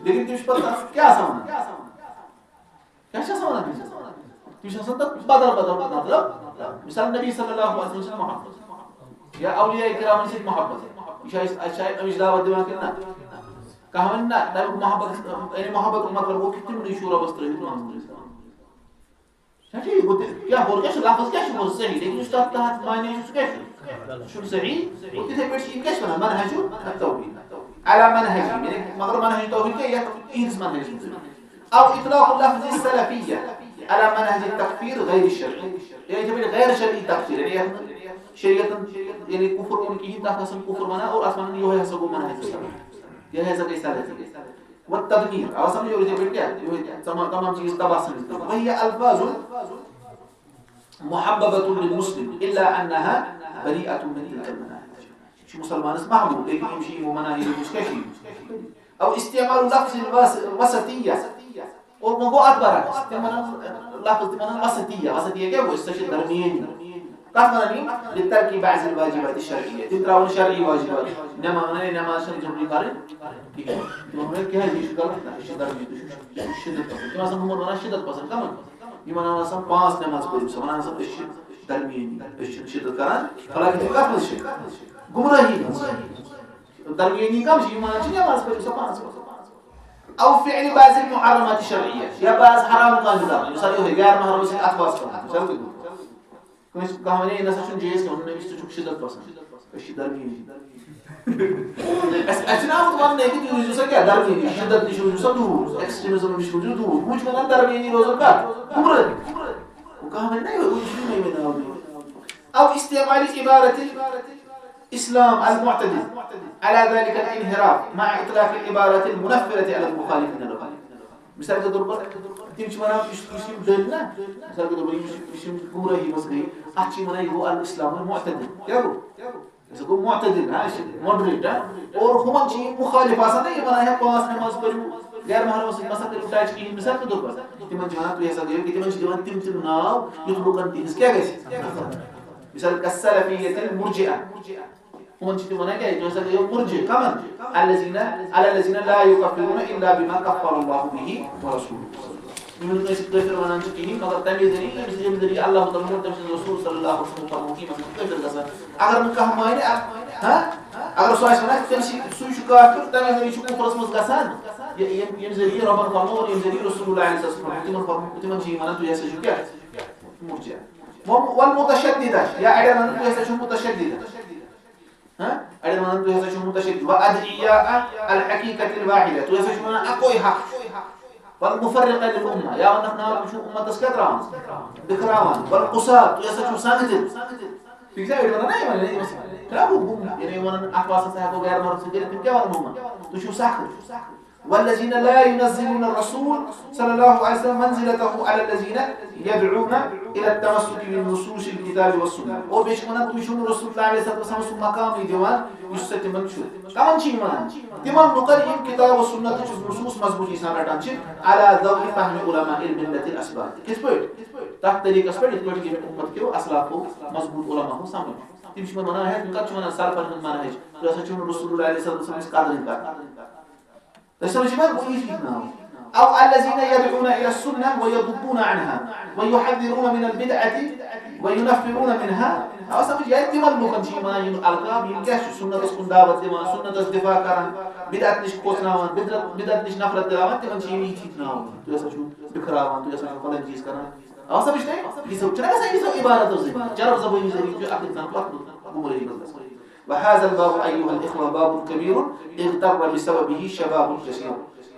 لیکن تِم چھِ پَتہٕ تَتھ کیٛاہ آسان وَنان؟ کیٛاہ چھِ آسان وَنان تِم؟ تِم چھِ آسان تَتھ بدل بدل مطلب، مثال نبی صلی اللہ علیہ وسلم سۭتۍ محبت یا اولیاء کرامن سۭتۍ محبت۔ یہِ چھا أسۍ، اَسہِ چھا اَمِچ دعوت دِوان کِنہٕ نہ؟ کانٛہہ وَنہِ نہ، تَمیُک محبت، یعنی محبتُک مطلب گوٚو کہِ تِمنٕے چھُو رۄبَس ترٛٲوِتھ محمدٕے۔ چھا ٹھیٖک؟ گوٚو تیٚلہِ کیٛاہ، ہورٕ کیٛاہ چھُ لفظ، کیٛاہ چھُ گوٚو صحیح، لیکن یُس تَتھ تحت معنی چھُ، سُہ کیٛاہ چھُ؟ سُہ چھُنہٕ صحیح۔ گوٚو تِتھَے پٲٹھۍ چھِ یِم کیٛاہ چھِ وَنان؟ منہج التوحید۔ علی منہج، یعنی مطلب منہج توحید کیٛاہ؟ یَتھ یِہِنٛدِس منہجَس منٛز۔ أو إطلاق لفظ السلفية على منهج التكفير غير الشرعي۔ یا یِتھَے پٲٹھۍ غیر شرعی تکفیر، یعنی یَتھ نہٕ شریعتن، یعنی کفر ووٚن کِہیٖنۍ، تَتھ آسان کفر وَنان اور اَتھ وَنان، یِہوٚے ہسا گوٚو منہج سلف، یِہوٚے ہسا گٔے سلفی۔ والتدمير، آو سمجھ؟ اور یِتھَے پٲٹھۍ کیٛاہ؟ یِہوٚے تمام، تمام چیٖز تباہ سمجھ۔ وهي ألفاظ محببة للمسلم إلا أنها بريئة من تلك المناهج۔ یہِ چھُ مُسلمانَس محبوب، لیکن یِم چھِ یِمو مناہجو نِش کیٛاہ چھِ یِم؟ أو استعمال لفظ الوس-، وسطية۔ اور وۄنۍ گوٚو اَتھ برعکس، تِم وَنان لفظ، تِم وَنان وسطیہ۔ وسطیہ کیٛاہ گوٚو؟ سۄ چھِ درمیٲنی۔ کَتھ وَنان یِم؟ لترک بعض الواجبات الشرعیہ۔ تِم ترٛاوَن شرعی واجبات۔ نٮ۪ماز وَنان، ہے، نٮ۪ماز چھَنہٕ ضروٗری پَرٕنۍ کِہیٖنۍ۔ تِمَن وَنان، کیٛازِ یہِ چھُ غلط؟ نہ، یہِ چھِ درمیٲنی، تُہۍ چھِو شدت پَسنٛد۔ تِم آسان ہُمَن وَنان شدت پَسنٛد۔ کَمَن؟ یِم وَنان آسان پانٛژھ نٮ۪ماز پٔرِو سا، وَنان آسان أسۍ چھِ درمیٲنی، أسۍ چھِنہٕ شدت کَران۔ حالانکہِ تِم کَتھ منٛز چھِ؟ گمرٲہی منٛز۔ درمیٲنی کَم چھِ؟ یِم وَنان چھِ نٮ۪ماز پٔرِو سا پانٛژھ وقت۔ أو فعل بعض المحرمات الشرعية، یا بعض حرام کامہِ کَرُن، مثال یِہوٚے غیر محرم سۭتۍ اَتھٕ واس کَرُن، مثال کے طور پر۔ کٲنٛسہِ کانٛہہ وَنہِ، "یہِ نہ سا چھُنہٕ جٲیِز کینٛہہ"، ووٚن أمِس، "ژٕ چھُکھ شدت پسنٛد"، أسۍ چھِ درمیٲنی۔ اَسہِ، اَسہِ چھِنہٕ آمُت وَننہٕ کہِ تُہۍ روٗزِو سا کیٛاہ؟ درمیٲنی، شدت نِش روٗزِو سا دوٗر، extremism نِش روٗزِو دوٗر۔ ہُہ چھُ وَنان درمیٲنی روزُن کَتھ؟ گُمرٲہی۔ وۄنۍ کانٛہہ وَنہِ نہ، یہِ چھُنہٕ مےٚ وَنان۔ أو استعمال عبارة الإسلام المعتدل على ذلك الانحراف مع إطلاق العبارات المنفرة على المخالفين له. مثال کے طور پر تم چھ ونان، یُس، یُس یِم دٔلۍ نا، مثال کے طور پر یُس، یُس یِم گمراہی منٛز گٔے، اتھ چھِ ونان، یہِ گوٚو الاسلام المعتدل۔ کیٛاہ گوٚو؟ یہِ گوٚو معتدل، ہاں، یہِ چھِ moderate، ہاں۔ اور ہُمن چھِ یِم مخالف آسان نا، یِم ونان ہے پانٛژھ نماز پٔرِو، غیر محرمس سۭتۍ مسا کٔرِو touch کِہیٖنۍ، مثال کے طور پر۔ تِمن چھِ ونان، تُہۍ ہسا گٔیِو، تِمن چھِ دِوان تِم تِم ناو، یُتھ لُکن تِہنٛز کیٛاہ گژھِ؟ مثال، كالسلفية المرجئة۔ یِمن چھِ تِم وَنان کیٛاہ؟ تُہۍ ہسا گٔیو مرجئہ۔ کَمَن؟ الذين، على الذين لا يكفرون إلا بما كفر الله به ورسوله۔ یِم نہٕ کٲنٛسہِ کٲفِر وَنان چھِ کِہیٖنۍ، مگر تَمے ذٔریعہٕ، ییٚمہِ ذٔریعہٕ، ییٚمہِ ذٔریعہٕ اللہ تعالیٰ ہن تٔمۍ سٕنٛدِ رسول صلی اللہ علیہ وسلم فرموو کہِ یِمن چھِ کٲفِر گژھان۔ اگر نہٕ کانٛہہ مانہِ، اَ-، ہاں؟ اگر سُہ آسہِ وَنان، تٔمۍ سٕے، سُے چھُ کافِر، تَمے ذٔریعہٕ چھُ کُفرَس منٛز گژھان۔ یہِ، ییٚمہِ، ییٚمہِ ذٔریعہٕ رۄبَن فرموو اور ییٚمہِ ذٔریعہٕ رسول اللہ علیہ وسلم فرموو، تِمن فرموو، تِمن چھِ یِم وَنان، تُہۍ ہسا چھِو کیٛاہ؟ مرجئہ۔ و-، والمتشددة، یا اَڑٮ۪ن وَنان، تُہۍ ہسا چھِو متشددہ۔ ہاں؟ اَڑٮ۪ن وَنان، تُہۍ ہسا چھِو متشدد۔ وأدعياء الحقيقة الواحدة، تُہۍ ہسا چھِو وَنان اَکُے حق چھُ۔ والمفرقة للأمة، یا وَنَکھ ناو، تُہۍ چھِو اُمتَس کیٛاہ ترٛاوان؟ بِکھراوان۔ والقصاة، تُہۍ ہسا چھِو سنگدِل۔ ٹھیٖک چھا؟ أڑۍ وَنان نا یِمن، یِمن، یِمن، چھِنہ ہُہ، ہُہ، یعنی یِمن اَتھ واسطس ہٮ۪کو غیر محرم سۭتۍ کٔرِتھ، تِم کیٛاہ وَنَن یِمن؟ تُہۍ چھِو سخت۔ والذين لا ينزلون الرسول صلى الله عليه وسلم منزلته على الذين يدعون إلى التمسك بنصوص الكتاب والسنة۔ اور بیٚیہِ چھِ وَنان، تُہۍ چھِو نہٕ رسول اللہ علیہ الصلوۃ والسلام سُنٛد مقامٕے دِوان، یُس سا تِمن چھُ۔ کَمن چھِ یِم وَنان؟ تِمن لُکن، یِم کتاب و سُنتٕچ نصوص مضبوٗطی سان رَٹان چھِ، على ضوء فهم علماء الملة الأسباط۔ کِتھ پٲٹھۍ؟ تَتھ طریٖقس پٮ۪ٹھ، یِتھ پٲٹھۍ ییٚمہِ اُمت کیو اسلافو مضبوٗط علماہو سمجھ۔ تِم چھِ یِمن وَنان، ہے، تُہۍ کَتھ چھِو وَنان سلفن ہُنٛد منہج؟ تُہۍ ہسا چھِو نہٕ رسول اللہ علیہ الصلوۃ والسلام ہٕنٛز قدرٕے کران۔ تۄہہِ سمجھ یِوان؟ گوٚو یہِ چھُ ناو۔ أو الذين يدعون إلى السنة ويذبون عنها ويحذرون من البدعة وينفرون منها۔ آو سمجھ؟ یعنی تِمن لوٗکن چھِ یِوان یِم القاب، یِم کیٛاہ چھِ سُنتس کُن دعوت دِوان، سُنتس دفاع کران، بدعت نِش کھوژناوان، بدعت، بدعت نِش نفرت دِلاوان، تِمن چھِ یِم یِتھی ناو۔ تُہۍ ہسا چھِو بِکھراوان، تُہۍ ہسا چھِو فلٲنۍ چیٖز کران۔ آو سمجھ تۄہہِ؟ یہِ چھُنہ گژھان، یہِ چھُ عبارت ذٔریعہٕ، چرب زبٲنی ذٔریعہٕ چھُ اکھ انسان پتھ کُن گمرٲہی منٛز گژھان۔ وهذا الباب أيها الإخوة باب كبير اغتر بسببه شباب كثير۔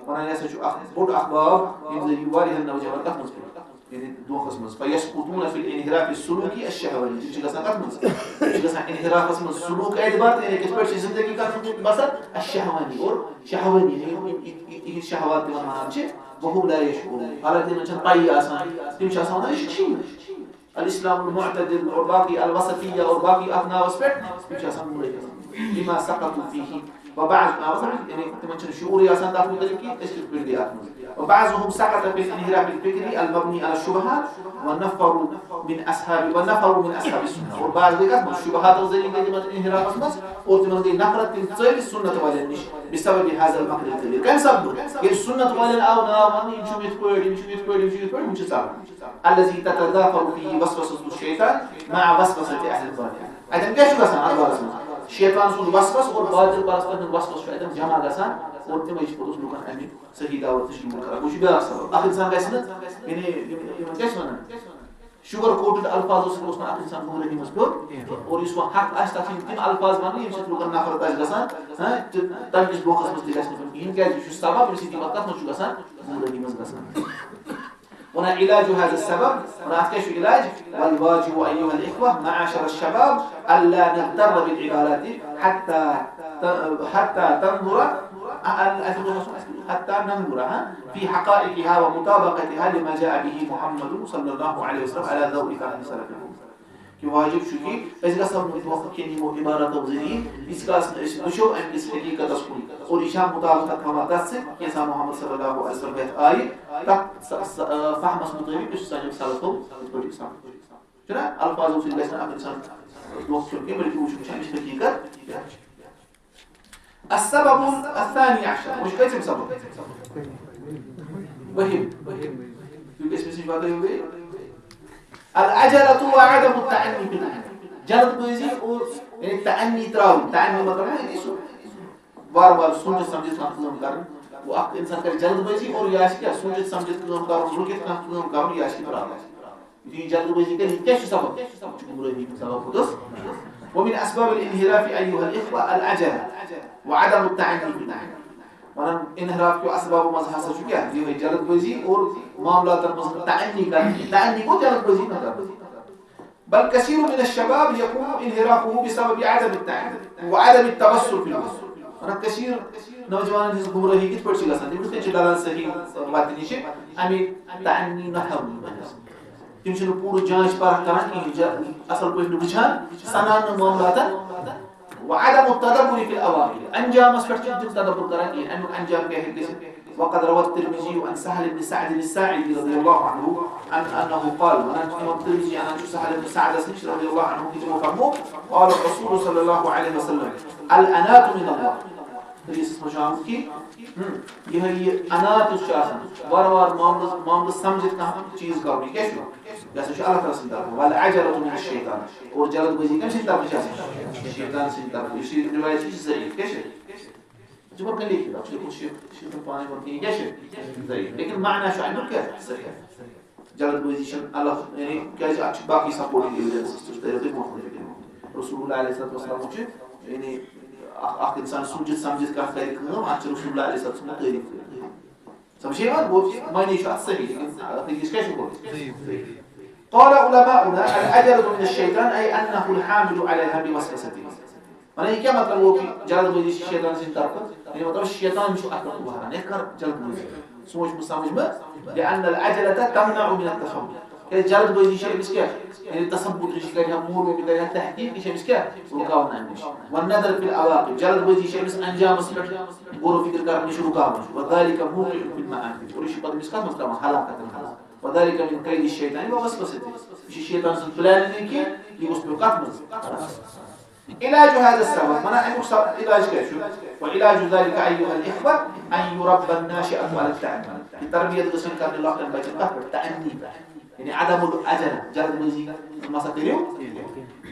ونان، یہِ ہسا چھُ اکھ بوٚڑ اکھ باب، ییٚمہِ ذٔریعہٕ واریاہن نوجوان کتھ منٛز پیٚن؟ یعنی دھوکس منٛز۔ فيسقطون في الانحراف السلوكي الشهواني۔ تِم چھِ گژھان کتھ منٛز؟ تِم چھِ گژھان انحرافس منٛز، سلوک اعتبار تہٕ، یعنی کِتھ پٲٹھۍ چھِ زندگی کران بسر؟ الشهواني، اور شہوانی، یعنی یِم، یِم، یِم، یِہنٛدۍ شہوات تِمن ونان چھِ، وهم لا يشعرون۔ حالانکہ تِمن چھنہٕ پیی آسان، تِم چھِ آسان ونان، یہِ چھُ ٹھیٖک۔ الاسلام المعتدل اور باقی الوسطیہ اور باقی اتھ ناوس پٮ۪ٹھ، تِم چھِ آسان مُلٲزِم۔ لما سقطوا فيه۔ وبعض، آ، مطلب، یعنی تِمن چھُنہٕ شعوٗرٕے آسان تتھ مُتعلق کہِ أسۍ کِتھ پٲٹھۍ گٔے اتھ منٛز۔ وبعضهم سقط في الانحراف الفكري المبني على الشبهات ونفروا من اصحاب، ونفروا من اصحاب السنة۔ اور بعض گٔے کتھ منٛز؟ شبہاتو ذٔریعہٕ گٔے تِمن انحرافس منٛز اور تِمن گٔے نفرت، تِم ژٔلۍ سنت والٮ۪ن نِش بسبب هذا المكر الكبير۔ کمہِ سببہٕ؟ ییٚلہِ سنت والٮ۪ن آو ناو وننہٕ، یِم چھِ یِتھ پٲٹھۍ، یِم چھِ یِتھ پٲٹھۍ، یِم چھِ یِتھ پٲٹھۍ، یِم چھِ ژلان۔ الذي تتضافر فيه وسوسة الشيطان مع وسوسة أهل الباطل۔ اتٮ۪ن کیٛاہ چھُ گژھان اتھ بارس منٛز؟ شیطان سُنٛد وسوس اور باطل پرستن ہُنٛد وسوس چھُ اتٮ۪ن جمع گژھان اور تِمے چھِ پوٚتُس لُکن امہِ صحیح دعوت نِش دوٗر کران۔ گوٚو، یہِ چھُ بیٛاکھ سبب۔ اکھ انسان گژھِ نہٕ، یعنی، یِم، یِمن کیٛاہ چھِ ونان؟ شُگر کوٹڈ الفاظو سۭتۍ اوس نہٕ اکھ انسان گمرٲہی منٛز پیوٚت کینٛہہ۔ اور یُس وۄنۍ حق آسہِ، تتھ چھِ یِم تِم الفاظ وننہٕ، ییٚمہِ سۭتۍ لُکن نفرت آسہِ گژھان، ہاں، تہٕ تمہِ کِس دھوکس منٛز تہِ گژھِ نہٕ پیوٚن کِہیٖنۍ، کیٛازِ یہِ چھُ سبب، ییٚمہِ سۭتۍ یِم پتہٕ کتھ منٛز چھُ گژھان؟ گمرٲہی منٛز گژھان۔ ونان علاج هذا السبب، ونان اتھ کیٛاہ چھُ علاج؟ والواجب أيها الإخوة معاشر الشباب ألا نغتر بالعبارات حتى ت-، حتى تنظر، حتى ننظر، ہاں، في حقائقها ومطابقتها لما جاء به محمد صلى الله عليه وسلم على ضوء فهم سلف الأمة۔ کہ واجب چھُ کہ أسۍ گژھو نہٕ دھوکہٕ کھٮ۪ن یِمو عبارتو ذٔریعہٕ، ییٖتِس کالس نہٕ أسۍ وٕچھو اَمہِ کِس حقیٖقتس کُن اور یہِ چھا مُطابقت تھاوان تَتھ سۭتۍ، کینٛہہ سا محمد صلی اللہ علیہ وسلم ہٮ۪تھ آیہِ، تَتھ س-، س-، فہمس مُطٲبِق یُس سانیو سلفو یِتھ پٲٹھۍ سمجھ۔ چھُنہ؟ الفاظو سۭتۍ گژھِ نہٕ اکھ انسان دھوکہٕ کھیوٚن کینٛہہ، بلکہِ وٕچھُن چھُ اَمِچ حقیٖقت کیٛاہ چھِ۔ السبب الثاني عشر، وۄنۍ چھُ کٔژِم سبب؟ وٲہِم۔ تُہۍ گٔژھِو سٕنٛز پَتہٕ یِم گٔے۔ العجلة وعدم التأني في الأمور۔ جلد بٲزی اور، یعنی، تأنی ترٛاوٕنۍ۔ تأنی مطلب گوٚو، یعنی، سُہ وارٕ وارٕ سوٗنٛچِتھ سمجھِتھ کانٛہہ کٲم کَرٕنۍ۔ گوٚو، اکھ اِنسان کَرِ جلد بٲزی اور یہِ آسہِ کیٛاہ؟ سوٗنٛچِتھ سمجھِتھ کٲم کَرُن، رُکِتھ کانٛہہ کٲم کَرُن، یہِ آسہِ پرٛابلم۔ یُتھُے یہِ جلد بٲزی کَرِ، یہِ کیٛاہ چھُ سبب؟ یہِ چھُ گمرٲہی ہُنٛد سبب پوٚتُس۔ ومن أسباب الانحراف أيها الإخوة العجلة وعدم التأني في الأمور۔ ونان، انحراف کیو اسبابو منٛز ہسا چھُ کیٛاہ؟ یِہوٚے جلد بٲزی اور معاملاتن منٛز تأنی کرٕنۍ۔ تأنی گوٚو جلد بٲزی نہ کرٕنۍ۔ بل كثير من الشباب يكون انحرافه بسبب عدم التعليم وعدم التبصر في الأمور. مطلب، کثیر نوجوانن ہٕنٛز گمراہی کِتھ پٲٹھۍ چھِ گژھان؟ تِم کِتھ کٔنۍ چھِ ڈلان صحیح وتہِ نِش؟ اَمہِ تعنی نہ تھاونہٕ وجہ سۭتۍ۔ تِم چھِنہٕ پوٗرٕ جانچ پرکھ کران کِہیٖنۍ، جا-، اصل پٲٹھۍ نہٕ وٕچھان، سنان نہٕ معاملاتن۔ وعدم التدبر في العواقب، انجامس پٮ۪ٹھ چھِنہٕ تِم تدبر کران کِہیٖنۍ، اَمیُک انجام کیٛاہ ہیٚکہِ گٔژھِتھ۔ وقد روى الترمذي عن سهل بن سعد الساعدي رضي الله عنه عن انه قال، ونحن امام الترمذي عن سهل بن سعد رضي الله عنه كتبه فرمو، قال الرسول صلى الله عليه وسلم، الأناة من الله۔ حدیثس منٛز چھُ آمُت کہِ، ہم، یِہوٚے یہِ انات یُس چھُ آسان، وارٕ وارٕ معاملہٕ، معاملہٕ سمجھِتھ کانٛہہ چیٖز کرُن، یہِ کیٛاہ چھُ؟ یہِ ہسا چھُ اللہ تعالیٰ سٕنٛدِ طرفہٕ۔ والعجلة من الشيطان۔ اور جلد بٲزی کَمہِ سٕنٛدِ طرفہٕ چھِ آسان؟ شیطان سٕنٛدِ طرفہٕ۔ یُس یہِ روایت چھِ، یہِ چھِ ضعیف۔ کیٛاہ چھِ؟ یہِ چھُ برونٛہہ کَنہِ لیکھِتھ، اَتھ چھُ لیوٚکھمُت شیخ، شیخ الفانی برونٛہہ کَنہِ، یہِ کیٛاہ چھِ؟ ضعیف۔ لیکن معنی چھُ اَمیُک کیٛاہ؟ صحیح۔ جلد بٲزی چھَنہٕ اللہ، یعنی کیٛازِ اَتھ چھِ باقٕے supporting evidence، سُہ چھُ تۄہہِ برونٛہہ کُن لیکھمُت۔ رسول اللہ علیہ الصلوۃ والسلام چھُ، یعنی اَکھ، اَکھ اِنسان سوٗنٛچِتھ سَمجھِتھ کانٛہہ کَرِ کٲم، اَتھ چھِ رسول اللہ علیہ الصلوۃ والسلام تعریٖف کٔرِتھ۔ سمجھے یِوان؟ گوٚو، معنی چھُ اَتھ صحیح، لیکن حدیث کیٛاہ چھُ گوٚمُت؟ قال علماؤنا العجلة من الشيطان، أي أنه الحامل عليها بوسوسته۔ معنی، یہِ کیٛاہ مطلب گوٚو کہِ جلد بٲزی چھِ شیطان سٕنٛدِ طرفہٕ؟ یعنی مطلب، شیطان چھُ اَتھ پٮ۪ٹھ اُبھاران، ہے کر جلد بٲزی، سوٗنٛچ مہٕ سمجھ مہٕ، لأن العجلة تمنع من التثبت۔ کیٛازِ جلد بٲزی چھِ أمِس کیٛاہ؟ یعنی تصبُت نِش کرِ ہا، موٗل ووٚن کرِ ہا تحقیق، یہِ چھِ أمِس کیٛاہ؟ رُکاوان اَمہِ نِش۔ والنظر في العواقب، جلد بٲزی چھِ أمِس انجامس پٮ۪ٹھ غور و فکر کرنہٕ نِش رُکاوان۔ وذلك موقع في المآثم، اور یہِ چھُ پتہٕ أمِس کتھ منٛز ترٛاوان؟ ہلاکتن منٛز۔ وذلك من كيد الشيطان ووسوسته، یہِ چھِ شیطان سٕنٛز planning کہِ یہِ گوٚژھ پیوٚو کتھ منٛز؟ علاج هذا السبب، ونان اَمیُک سب-، علاج کیٛاہ چھُ؟ وعلاج ذلك أيها الإخوة أن يربى الناشئة على التأني۔ یہِ تربیت گٔژھ یِنۍ کرنہٕ لۄکٹٮ۪ن بچن کتھ پٮ۪ٹھ؟ تأنی پٮ۪ٹھ۔ یعنی عدم العجلة، جلد بٲزی مہ سا کٔرِو۔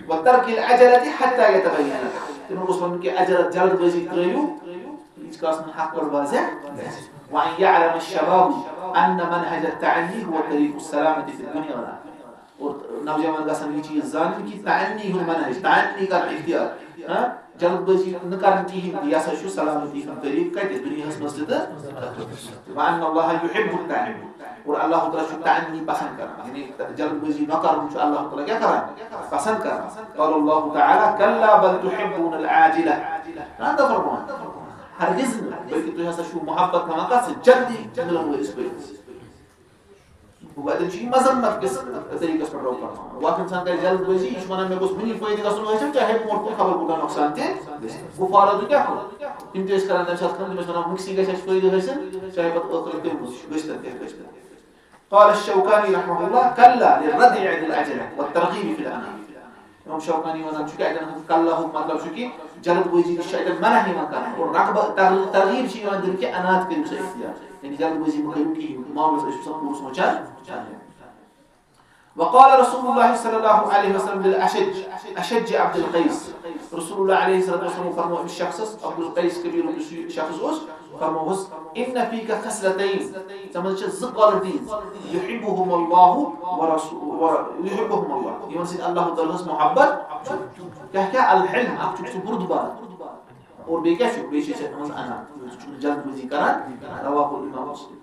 وترك العجلة حتى يتبين الحق۔ تِمن گوٚژھ ونُن کہِ عجلت، جلد بٲزی ترٲیِو، ییٖتِس کالس نہٕ حق پٲٹھۍ واضح گژھِ۔ وأن يعلم الشباب أن منهج التأني هو طريق السلامة في الدنيا والآخرة۔ اور نوجوان گژھن یہِ چیٖز زانٕنۍ کہِ تأنی ہُنٛد منہج، تأنی کرُن اختیار، ہاں، جلد بٲزی نہٕ کرٕنۍ کِہیٖنۍ تہِ، یہِ ہسا چھُ سلامتی ہُنٛد طریٖقہٕ کتہِ؟ دُنیاہس منٛز تہِ تہٕ ٲخرتس منٛز تہِ۔ وأن الله يحب التأني۔ اور اللہ تعالیٰ چھُ تأنی پسند کران، یعنی جلد بٲزی نہ کرُن چھُ اللہ تعالیٰ کیٛاہ کران؟ پسند کران۔ قال الله تعالى: كلا بل تحبون العاجلة۔ نہ، نہ فرمان، ہرگز نہٕ، بلکہ تُہۍ ہسا چھِو محبت تھاوان کتھ سۭتۍ؟ جلدی مِلن وٲلِس پٔتِس۔ گوٚو، اَتٮ۪ن چھُ یہِ مذمت کِس طریٖقس پٮ۪ٹھ رۄخ کرناوان۔ وۄنۍ اکھ اِنسان کرِ جلد بٲزی، یہِ چھُ وَنان، مےٚ گوٚژھ وٕنی فٲیدٕ گژھُن حٲصِل، چاہے برونٛٹھ کُن خبر کوٗتاہ نۄقصان تہِ گژھِ۔ گوٚو، فارغ تہٕ کیٛاہ کوٚر؟ تِم تہِ ٲسۍ کران تَمہِ ساتہٕ کٲم، تِم ٲسۍ وَنان، وٕنکسٕے گژھِ اَسہِ فٲیدٕ حٲصِل، چاہے پَتہٕ ٲخرت تہِ منٛز چھُ، گٔژھتَن کیٛاہ گٔژھتَن۔ قال الشوكاني رحمه الله: كلا للرد عن العجلة والترغيب في الأناة۔ امام شوکانی وَنان چھُ کہِ اَتٮ۪ن ہُنٛد کلہُک مطلب چھُ کہِ جلد بٲزی نِش چھُ اَتٮ۪ن منع یِوان کرنہٕ اور رغبت، ترغیب، ترغیب چھِ یِوان دِنہٕ کہِ انات کٔرِو سا اختیار، یعنی جلد بٲزی مہٕ کٔرِو کِہیٖنۍ، معاملَس ٲسِو سا پوٗرٕ سونٛچان۔ وقال رسول الله صلى الله عليه وسلم للأشج، اشج عبد القيس۔ رسول اللہ علیہ الصلوۃ والسلام فرمو أمِس شخصس، عبد القیس کبیر یُس یہِ شخص اوس، فرمووُس، ان فیک خصلتین، ژےٚ منٛز چھِ زٕ qualities، یحبہم اللہ ورسو-، ور-، یحبہم اللہ، یِمن سۭتۍ اللہ تعالیٰ ہس محبت چھُ۔ کیٛاہ کیٛاہ؟ الحلم، اکھ چھُکھ ژٕ بُردبار، اور بیٚیہِ کیٛاہ چھُکھ؟ بیٚیہِ چھِ ژےٚ منٛز انا، ژٕ چھُکھ نہٕ جلد بٲزی کران۔ رواه الامام مسلم۔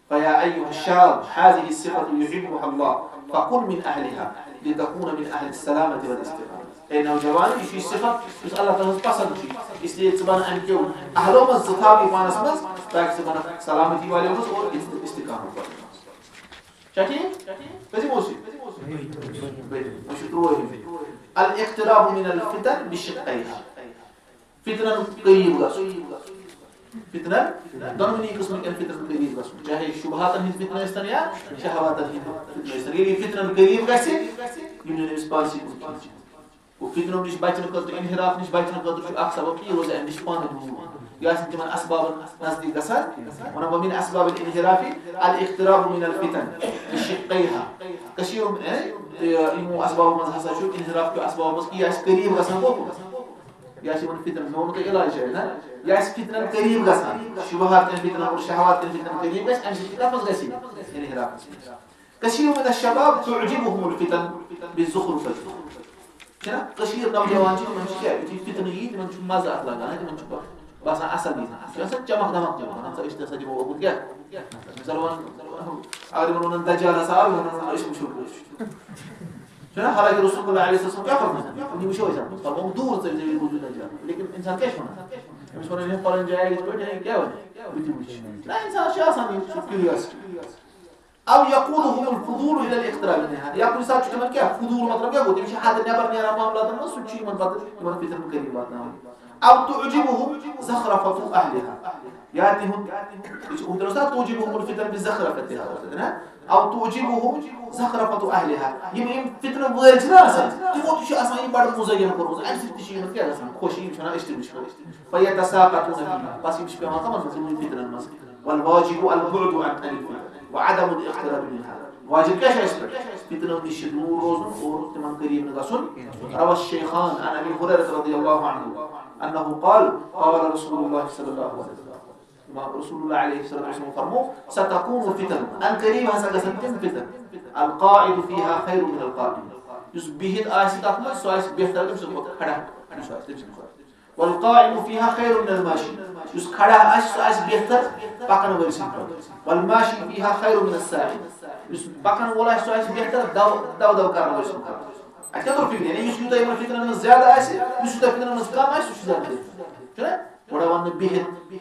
فيا أيها الشاب، هذه الصفة يحبها الله، فكن من أهلها، لتكون من أهل السلامة والاستقامة۔ اے نوجوان، یہِ چھُ یہِ صفت یُس اللہ تعالیٰ ہس پسند چھُ، اس لیے ژٕ بن امہِ کیو اہلو منٛز، زٕ تھاو یہِ پانس منٛز، تاکہِ ژٕ بنکھ سلامتی والیو منٛز اور است-، استقامت والیو منٛز۔ چھا ٹھیٖک؟ کٔژِم اوس یہِ؟ وۄنۍ چھُ ترٛووُہِم۔ الاقتراب من الفتن بشقيها۔ فتنن قریب گژھُن۔ فتنن، دۄنوٕنی قٕسمہٕ کٮ۪ن فتنن قریب گژھُن۔ چاہے شبہاتن ہٕنٛدۍ فتنہٕ ٲسۍتن یا شہواتن ہٕنٛدۍ فتنہٕ ٲسۍتن۔ ییٚلہِ یہِ فتنن قریب گژھِ، یِم نِن أمِس پانسٕے کُن کھینچہِ۔ گوٚو، فتنو نِش بچنہٕ خٲطرٕ، انحراف نِش بچنہٕ خٲطرٕ چھُ اکھ سبب کہِ یہِ روزِ اَمہِ نِش پانہٕ دوٗر۔ یہِ آسہِ نہٕ تِمن اسبابن نزدیٖک گژھان۔ وَنان، وَمِن اسباب الانحراف الاقتراب من الفتن بشقيها۔ کٔشیٖرِ ہُنٛد، اے، یہِ، یِمو اسبابو منٛز ہسا چھُ، انحراف کیو اسبابو منٛز کہِ یہِ آسہِ قریب گژھان کوکُن؟ یہِ آسہِ یِمن فتنن، مےٚ ووٚن تۄہہِ علاج چھُ، نہ؟ یہِ آسہِ فتنن قریب گژھان، شبہات کٮ۪ن فتنن اور شہوات کٮ۪ن فتنن قریب گژھِ، اَمہِ سۭتۍ چھِ کَتھ منٛز گژھِ؟ انحرافس منٛز۔ كثير من الشباب تعجبهم الفتن بزخرفة۔ چھِنہ کٔشیٖرِ نوجوان چھِ، تِمن چھِ کیٛاہ، یُتھُے فتنہٕ یی، تِمن چھُ مزٕ اَتھ لگان، تِمن چھُ با-، باسان اَصٕل یہِ۔ یہِ چھُ آسان چمک دمک دِوان، دَپان، "ژٕ، أسۍ تہِ ہسا دِمو اوکُن کیٛاہ؟" مثال وَن، اگر یِمن وَنان، "دجال ہسا آو"، یِمن وَنان، "أسۍ وٕچھو کُس چھُ۔" چھُنہ؟ حالانکہ رسول اللہ علیہ وسلم کیٛاہ فرموو؟ یہِ وٕچھو أسۍ اَتھ منٛز۔ فرمووُکھ دوٗر ژٔلۍ زیو، یہِ بوٗزِو نہ جان۔ لیکن اِنسان کیٛاہ چھُ وَنان؟ أمِس وَنان، "ہے، فلٲنۍ جاے یِتھ پٲٹھۍ، ہے، کیٛاہ وَنہِ؟ بہٕ تہِ وٕچھِ۔" نہ، اِنسانَس چھُ آسان یہِ، سُہ curiosity۔ او یقودہم الفضول الی الاقتراب منها۔ یا کُنہِ ساتہٕ چھُ تِمَن کیٛاہ؟ فضول مطلب کیٛاہ گوٚو؟ تِم چھِ حد نٮ۪بر نیران معاملاتَن منٛز، سُہ تہِ چھُ یِمَن پَتہٕ، یِمَن فِتنَن قریٖب واتناوان۔ او تعجبہم زخرفۃ اہلہا۔ یا تِہُنٛد، یہِ چھُ اوترٕ اوس نا، توجبہم الفتن بزخرفتہا اوس تَتہِ، نہ؟ او تعجبہم زخرفۃ اہلہا۔ یِم، یِم فِتنہٕ وٲلۍ چھِنہ آسان، تِمو تہِ چھُ آسان یہِ بَڑٕ مُزین کوٚرمُت، اَمہِ سۭتۍ تہِ چھِ یِمَن کیٛاہ گژھان؟ خۄشی، یِم چھِ وَنان، "أسۍ تہِ وٕچھو۔" فیتساقطون فیہا، بَس یِم چھِ پٮ۪وان کَمَن منٛز؟ یِمنٕے فِتنَن منٛز۔ والواجب البعد عن، عن الفتن وعدم الاقتراب منها۔ واجب کیٛاہ چھُ اَسہِ پٮ۪ٹھ؟ فِتنو نِش چھِ دوٗر روزُن اور تِمَن قریٖب نہٕ گژھُن۔ روى الشيخان عن أبي هريرة رضي الله عنه أنه قال، قال رسول الله صلى الله عليه وسلم۔ امام رسول اللہ علیہ الصلوۃ والسلام فرموو، "ستكون فتن"، ان قریب ہسا گژھن تِم فِتن، "القاعد فيها خير من القائم"، یُس بِہِتھ آسہِ تَتھ منٛز، سُہ آسہِ بہتر تٔمۍ سٕنٛدِ کھۄتہٕ، کھڑا یُس آسہِ تٔمۍ سٕنٛدِ کھۄتہٕ۔ "والقائم فيها خير من الماشي"، یُس کھڑا آسہِ، سُہ آسہِ بہتر پَکَن وٲلۍ سٕنٛدِ کھۄتہٕ۔ "والماشي فيها خير من الساعي"، یُس پَکَن وول آسہِ، سُہ آسہِ بہتر دَو، دَو دَو کَرَن وٲلۍ سٕنٛدِ کھۄتہٕ۔ اَتہِ کیٛاہ توٚر فِکرِ؟ یعنی یُس یوٗتاہ یِمَن فِتنَن منٛز زیادٕ آسہِ، یُس یوٗتاہ فِتنَن منٛز کَم آسہِ، سُہ چھُ زیادٕ بہتر۔ چھُنہ؟ گۄڈٕ وَنہٕ بِہِتھ،